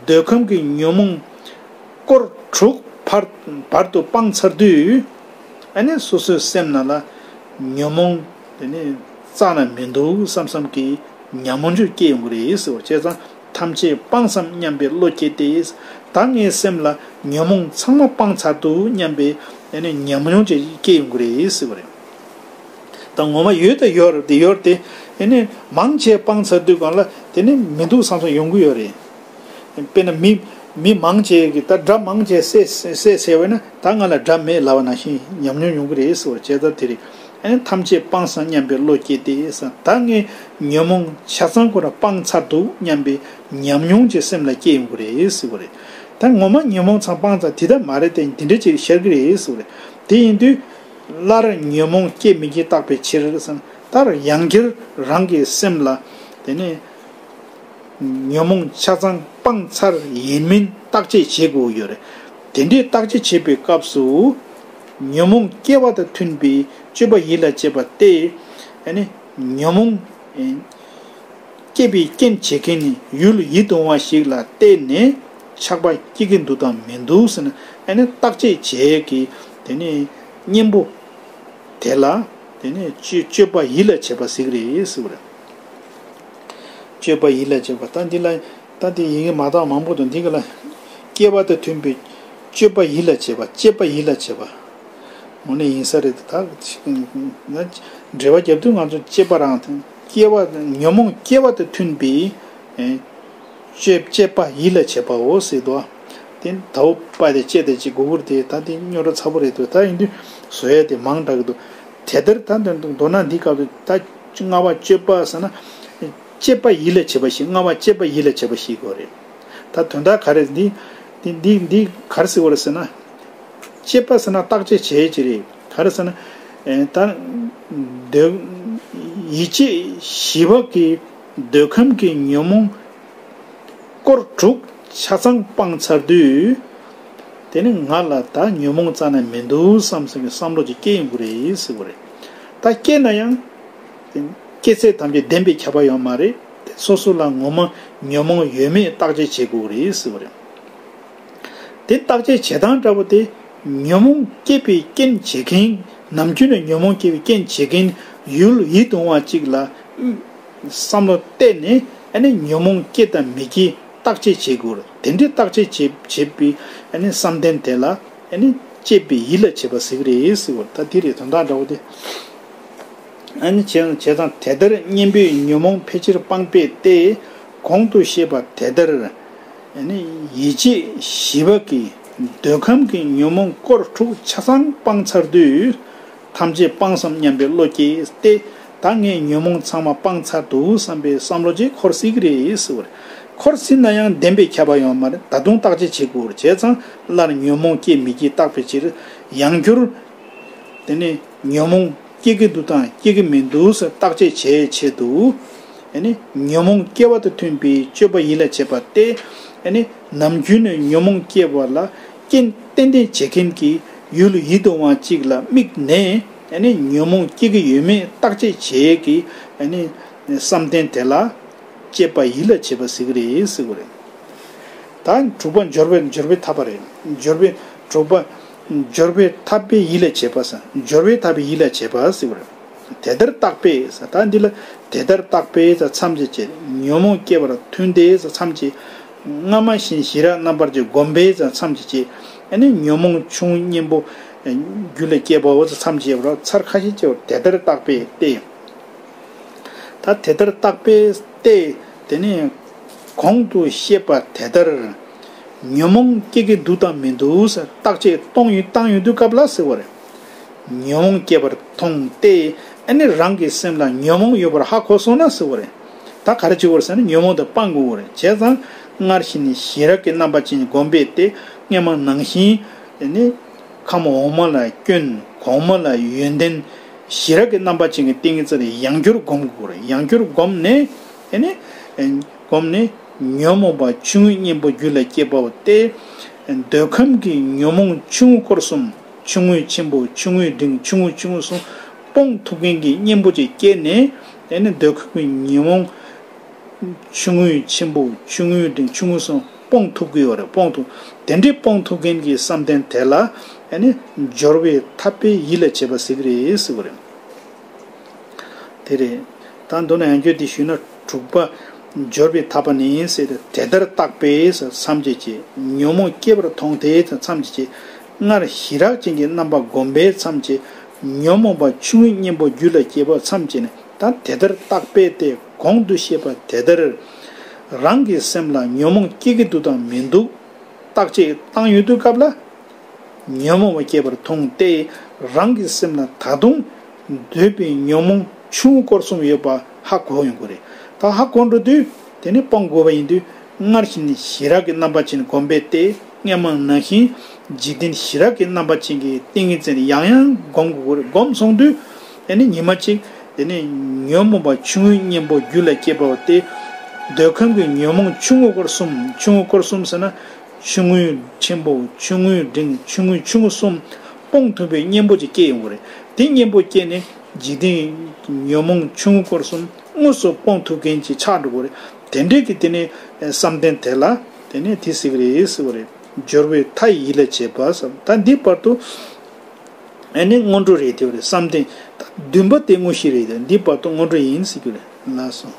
འདོད་ཁམས་ཀྱི་ཉོན་མོངས་སྐོར་དྲུག་བར་བར་དུ་སྤངས་ཚར་དུས། ཨ་ནི་སོ་སོའི་སེམས་ནང་ལ་ཉོན་མོངས་དེ་ནི་རྩ་ནས་མི་འདུག་བསམ་བསམ་གྱི་ཉམས་མྱོང་ཅིག་སྐྱེ་ཡོང་གི་རེད་ཟེར་བ། བྱས་ཙང་ཐམས་ཅད་སྤངས་སམ་སྙམ་པའི་བློ་སྐྱེས་ཏེ། ད་ངའི་སེམས་ལ་ཉོན་མོངས་ཚང་མ་སྤངས་ཚར་འདུག་སྙམ་པའི་ཨ་ནི་ཉམས་མྱོང་ཅིག་སྐྱེ་ཡོང་གི་རེད་ཟེར་བ་རེད། ད་ངོ་མ་ཡོད་ད་ཡོད་རེད་དེ་ཡོད་རེད་དེ། ཨ་ནི་མང་ཆེ་སྤངས་ཚར་དུས་གང་ལ་དེ་ནི་མི་འདུག་བསམ་བསམ་ཡོང་གི་ཡོད་རེད། དཔེར་ན་མི་མི་མང་ཆེ་གི་ད་དགྲ་མང་ཆེ་བསད་བསད་བསད་བས་ན་ད་ང་ལ་དགྲ་མེད་ལབ་པ་ནང་བཞིན་ཉམས་མྱོང་ཡོང་གི་རེད་ཟེར་བ། བྱས་ཙང་དེ་རེད། ཨ་ནི་ཐམས་ཅད་སྤངས་སམ་སྙམ་པའི་བློ་སྐྱེས་ཏེ་ཟེར། ད་ངས་ཉོན་མོངས་ཆ་ཚང་ཁོ་རང་སྤངས་ཚར་འདུག་སྙམ་པའི་ཉམས་མྱོང་ཅིག་སེམས་ལ་སྐྱེ་ཡོང་གི་རེད་ཟེར་བ་རེད། ད་ངོ་མ་ཉོན་མོངས་ཚང་སྤངས་ཚར་དེ་ལྟར་མ་རེད་དེ་འདི་འདྲ་ཅིག་ཤར་གི་རེད་ཟེར་བ་རེད། དེ་ཡིན་དུས། སླར་ཉོན་མོངས་སྐྱེ་མི་སྐྱེ་བརྟག་པའི་ཕྱིར་ཟེར་ན། ད་ཡང་བསྐྱར་རང་གི་སེམས་ལ་དེ་ནས་ཉོན་མོངས་ཆ་ཚང་སྤངས་ཚར་ཡིན་མིན་བརྟག་དཔྱད་བྱེད་དགོས་ཡོད་རེད། དེ་འདྲའི་བརྟག་དཔྱད་བྱེད་པའི་སྐབས་སུ། ཉོན་མོངས་སྐྱེ་བ་དང་མཐུན་པའི་སྤྱོད་པ་ཡིད་ལ་བྱེད་པ་སྟེ། ཨ་ནི་ཉོན་མོངས། སྐྱེད་པའི་རྐྱེན་བྱེད་མཁན་ཡུལ་ཡིད་དུ་འོང་བ་ཞིག་ལ་བལྟས་ནས་ཆགས་པ་སྐྱེ་གི་འདུག་དང་མི་འདུག་ཟེར་ན། ཨ་ནི་བརྟག་དཔྱད་བྱེད་ཀྱི་དེ་ནི་གཉེན་པོ་དེ་ལ་དེ་ནི་སྤྱོད་སྤྱོད་པ་ཡིད་ལ་བྱེད་པ་ཟེར་གི་རེད་ཟེར་བ་རེད། སྤྱོད་པ་ཡིད་ལ་བྱེད་པ། ད་འདི་ལ་ད་འདི་ཡི་གེ་མ་དག་མང་པོ་འདུག་འདི་ག་ལ་སྐྱེ་བ་དང་མཐུན་པའི་སྤྱོད་པ་ཡིད་ལ་བྱེད་པ། སྤྱད་པ་ཡིད་ལ་བྱེད་པ། དངོས་གནས་ཡིན་ས་རེད། ད་འགྲེལ་པ་རྒྱབ་དུས་ང་ཚོ་སྐྱེ་བ་རང་དང་སྐྱེ་བ་ཉོན་མོངས་སྐྱེ་བ་དང་མཐུན་པའི་སྤྱོད་སྤྱད་པ་ཡིད་ལ་བྱེད་པའོ་ཟེར་དོ། དེ་དའོ་པ་དེ་སྐྱེ་དེ་ཅིག་གུ་གུར་དེ་ད་དེ་རྙོག་དྲ་ཚ་པོ་རེད་འདུག་ད་ཡིན་དུས་བཟོ་ཡ་དེ་མང་དྲགས་འདུག་དེ་ལྟར་ད་མདོར་ན་འདི་སྐབས་སུ་ད་ལྔ་པ་སྤྱོད་པ་ཟེར་ན། སྤྱད་པ་ཡིད་ལ་བྱེད་པ་ཞིག་ལྔ་པ་སྤྱད་པ་ཡིད་ལ་བྱེད་པ་ཞིག་དགོས་རེད། ད་དོན་དག་ག་རེ་འདི། འདི་འདི་འདི་ག་རེ་ཟེར་དགོས་རེད་ཟེར་ན། སྤྱད་པ་ཟེར་ན་བརྟག་དཔྱད་བྱེད་ཀྱི་རེད། ག་རེ་ཟེར་ན། ཨེ་ད། འདོད། ཡིད་བྱེད་བྱིས་པ་གི་འདོད་ཁམས་ཀྱི་ཉོན་མོངས་སྐོར་དྲུག་ཆ་ཚང་སྤངས་ཚར་དུས། དེ་ནི་ང་ལ་ད་ཉོན་མོངས་རྩ་ནས་མི་འདུག་བསམ་སེམས་ཀྱི་བསམ་བློ་ཅིག་སྐྱེ་ཡོང་གི་རེད་ཟེར་བ་རེད། ད་སྐྱེས་ན་ཡང་། སྐྱེས་ཚད་ཐམས་ཅད་བདེན་པའི་ཁྱབ་པ་ཡོད་མ་རེད། སོ་སོ་ལ་ངོ་མ་ཉོན་མོངས་ཡོད་མེད་བརྟག་དཔྱད་བྱེད་དགོས་རེད་ཟེར་བ་རེད། དེ་བརྟག་དཔྱད་བྱེད་སྟངས་འདྲ་པོ་དེ། ཉོན་མོངས་སྐྱེས་པའི་རྐྱེན་བྱེད་མཁན། ནམ་རྒྱུན་ནས་ཉོན་མོངས་སྐྱེས་པའི་རྐྱེན་བྱེད་མཁན་ཡུལ་ཡིད་དུ་འོང་བ་གཅིག་ལ་བསམ་བློ་གཏད་ནས། ཨ་ནི་ཉོན་མོངས་སྐྱེ་དང་མི་སྐྱེ་བརྟག་དཔྱད་བྱེད་དགོས། དེ་འདྲའི་བརྟག་དཔྱད་བྱེད་བྱེད་པའི་ཨ་ནི་བསམ་གཏན་དེ་ལ་ཨ་ནི་སྤྱད་པའི་ཡིད་ལ་བྱེད་པ་ཟེར་གི་རེད་ཟེར་བ། ད་དེ་རེད། དོན་དག་འདྲ་པོ་དེ། ཨ་ནི་བྱས་བྱས་ཙང་དེ་ལྟར་གཉེན་པོས་ཉོན་མོངས་ཕལ་ཆེར་སྤངས་པས་ཏེ། གོང་དུ་བཤད་པ་དེ་ལྟར། ཨ་ནི་ཡིད་བྱེད་བྱིས་པ་གི་འདོད་ཁམས་ཀྱི་ཉོན་མོངས་སྐོར་དྲུག་ཆ་ཚང་སྤངས་ཚར་དུས། ཐམས་ཅད་སྤངས་སམ་སྙམ་པའི་བློ་སྐྱེས་ཏེ། ད་ངས་ཉོན་མོངས་ཚང་མ་སྤངས་ཚར་འདུག་བསམ་པའི་བསམ་བློ་ཅིག་འཁོར་སྲིད་ཀྱི་རེད་ཟེར་བ་རེད། འཁོར་སྲིད་ན་ཡང་བདེན་པའི་ཁྱབ་པ་ཡོད་མ་རེད། ད་དུང་བརྟག་དཔྱད་བྱེད་དགོས་རེད། བྱས་ཙང་སླར་ཉོན་མོངས་སྐྱེ་མི་སྐྱེ་བརྟག་པའི་ཕྱིར། ཡང་བསྐྱར། དེ་ནས་ཉོན་མོངས་སྐྱེ་གི་འདུག་དང་སྐྱེ་གི་མི་འདུག་ཟེར་བརྟག་དཔྱད་བྱེད་ཆེད་དུ། ཨ་ནི་ཉོན་མོངས་སྐྱེ་བ་དང་མཐུན་པའི་སྤྱོད་པ་ཡིད་ལ་བྱེད་པ་སྟེ། ཨ་ནི་ནམ་རྒྱུན་ནས་ཉོན་མོངས་སྐྱེ་བ་ལ་རྐྱེན་ཏན་ཏན་བྱེད་མཁན་གྱི་ཡུལ་ཡིད་དུ་འོང་བ་གཅིག་ལ་དམིགས་ནས། ཨ་ནི་ཉོན་མོངས་སྐྱེ་གི་ཡོད་མེད་བརྟག་དཔྱད་བྱེད་ཀྱི་ཨ་ནི་བསམ་གཏན་དེ་ལ་སྤྱད་པ་ཡིད་ལ་བྱེད་པ་ཟེར་གི་རེད་ཟེར་གི་རེད། ད་དྲུག་པ་འབྱོར་པའི་འབྱོར་པའི་ཐབས་པ་རེད། འབྱོར་པའི་དྲུག་པ། འབྱོར་པའི་ཐབས་པའི་ཡིད་ལ་བྱེད་པ་ཟེར། འབྱོར་པའི་ཐབས་པའི་ཡིད་ལ་བྱེད་པ་ཟེར་བ་རེད། དེ་ལྟར་བརྟགས་པས་ཟེར། ད་འདི་ལ་དེ་ལྟར་བརྟགས་པས་ཟེར་མཚམས་ཀྱི་བཅད། ཉོན་མོངས་སྐྱེ་བར་མཐུན་ཏེ་ཟེར་མཚམས་ཀྱི། སྔ་མ་བཞིན་ཞི་རགས་རྣམ་པར་གྱིས་བསྒོམས་པས་ཟེར་མཚམས་ཀྱི་བཅད། ཨ་ནི་ཉོན་མོངས་ཆུང་ངུ་གཉེན་པོ་རྒྱུད་ལ་སྐྱེས་པའོ་ཟེར་མཚམས་ཀྱི་བཅད། ཚར་ཁ་ཤས་བཅད་པར་དེ་ལྟར་བརྟགས་པས་ཏེ། ད་དེ་ལྟར་བརྟགས་པས་ཏེ། དེ་ནས་གོང་དུ་བཤད་པ་དེ་ལྟར། ཉོན་མོངས་སྐྱེ་གི་འདུག་དང་མི་འདུག་ཟེར་བརྟག་དཔྱད་གཏོང་ཡུལ་བཏང་ཡོང་དུས་སྐབས་ལ་ཟེར་བ་རེད། ཉོན་མོངས་སྐྱེ་བར་མཐོང་སྟེ། ཨ་ནི་རང་གི་སེམས་ལ་ཉོན་མོངས་ཡོད་པར་ཧ་གོ་སོང་ན་ཟེར་བ་རེད། ད་ག་རེ་བྱེད་དགོས་རེད་ཟེར་ན་ཉོན་མོངས་དེ་སྤང་དགོས་རེད། བྱས་ཙང་སྔར་བཞིན་ཞི་རགས་ཀྱི་རྣམ་པ་ཅན་བསྒོམས་པས་ཏེ། སྔ་མ་ནང་བཞིན་ཨ་ནི། ཁམས་འོག་མ་ལ་སྐྱོན། གོང་མ་ལ་ཡོན་ཏན། ཞི་རགས་ཀྱི་རྣམ་པ་ཅན་གྱི་ཏིང་ངེ་འཛིན་ལ་ཡང་བསྐྱར་བསྒོམ་དགོས་རེད། ཡང་བསྐྱར་བསྒོམས་ནས། ཨ་ནི། བསྒོམས་ནས་ཉོན་མོངས་པ་ཆུང་ངུའི་གཉེན་པོ་རྒྱུད་ལ་སྐྱེས་པའོ་སྟེ། འདོད་ཁམས་ཀྱི་ཉོན་མོངས་ཆུང་ངུ་སྐོར་གསུམ། ཆུང་ངུའི་ཆེན་པོ། ཆུང་ངུའི་འབྲིང་། ཆུང་ངུའི་ཆུང་ངུ་གསུམ་སྤོང་ཐུབ་མཁན་གྱི་གཉེན་པོ་ཅིག་སྐྱེས་ནས། ཨ་ནི་འདོད་ཁམས་ཀྱི་ཉོན་མོངས། ཆུང་ངུའི་ཆེན་པོ། ཆུང་ངུའི་འབྲིང་། ཆུང་ངུ་གསུམ་སྤོང་ཐུབ་ཀྱི་ཡོད་རེད། སྤོང་ཐུབ། དེ་འདྲའི་སྤོང་ཐུབ་མཁན་གྱི་བསམ་གཏན་དེ་ལ་ཨ་ནི་སྦྱོར་བའི་ཐབས་པའི་ཡིད་ལ་བྱེད་པ་ཟེར་གྱི་རེད་ཟེར་བ་རེད། དེ་རེད། ད་མདོར་ན་ཡང་བསྐྱར་དེ་ཞུས་ན། དྲུག་པ། སྦྱོར་བའི་ཐབས་པ་ནི་ཟེར་ཏེ། དེ་ལྟར་བརྟགས་པས་མཚམས་ཀྱི་བཅད། ཉོན་མོངས་སྐྱེ་བར་མཐོང་སྟེ་མཚམས་ཀྱི་བཅད། སྔར་ཞི་རགས་ཅན་གྱི་རྣམ་པ་བསྒོམས་པས་མཚམས་ཀྱི། ཉོན་མོངས་པ་ཆུང་ངུའི་གཉེན་པོ་རྒྱུད་ལ་སྐྱེས་པ་མཚམས་ཀྱི་ནི། ད་དེ་ལྟར་བརྟགས་པས་ཏེ། གོང་དུ་བཤད་པ་དེ་ལྟར། རང་གི་སེམས་ལ་ཉོན་མོངས་སྐྱེ་གི་འདུག་དང་མི་འདུག་བརྟག་དཔྱད་བཏང་ཡོང་དུས་སྐབས་ལ། ཉོན་མོངས་པ་སྐྱེ་བར་མཐོང་སྟེ། རང་གི་སེམས་ལ་ད་དུང་འདོད་པའི་ཉོན་མོངས་ཆུང་ངུ་སྐོར་གསུམ་ཡོད་པ་ཧ་གོ་ཡོང་གི་རེད། ད་ཧ་གོ་འགྲོ་དུས། དེ་ནི་སྤོང་དགོས་པ་ཡིན་དུས། སྔར་བཞིན་ཞི་རགས་ཀྱི་རྣམ་པ་ཅན་བསྒོམས་པས་ཏེ། སྔ་མ་ནང་བཞིན་འཇིག་རྟེན་ཞི་རགས་ཀྱི་རྣམ་པ་ཅན་གྱི་ཏིང་ངེ་འཛིན་ཡང་ཡང་སྒོམ་དགོས་ཀྱི་རེད། སྒོམ་སོང་དུས། ཨ་ནི་ཉི་མ་གཅིག། དེ་ནས་ཉོན་མོངས་པ་ཆུང་ངུའི་གཉེན་པོ་རྒྱུད་ལ་སྐྱེས་པའོ་སྟེ། འདོད་ཁམས་ཀྱི་ཉོན་མོངས་ཆུང་ངུ་སྐོར་གསུམ། ཆུང་ངུ་སྐོར་གསུམ་ཟེར་ན། ཆུང་ངུའི་ཆེན་པོ། ཆུང་ངུའི་འབྲིང་། ཆུང་ངུའི་ཆུང་ངུ་གསུམ་སྤོང་ཐུབ་པའི་གཉེན་པོ་ཅིག་སྐྱེ་ཡོང་གི་རེད། དེ་གཉེན་པོ་སྐྱེས་ནས་འཇིག་རྟེན་ཉོན་མོངས་ཆུང་ངུ་སྐོར་གསུམ་དངོས་སུ་སྤོང་ཐུབ་མཁན་ཅིག་ཆགས་འགྲོ་གི་རེད། དེ་འདྲའི་གི་དེ་ནས་བསམ་གཏན་དེ་ལ་དེ་ནས་དེ་ཟེར་གི་རེད་ཟེར་བ་རེད། སྦྱོར་བའི་མཐའ་ཡིས་ཡིད་ལ་བྱེད་པ་ཟེར། ད་འདི་བར་དུ། ཨ་ནི་སྔོན་འགྲོ་རེད། དེ་བ་རེད། བསམ་གཏན། ད་བདུན་པ་དེ་དངོས་གཞི་རེད། འདི་བར་དུ་སྔོན་འགྲོ་ཡིན་ཟེར་རྒྱུ་རེད། ལགས་སོ།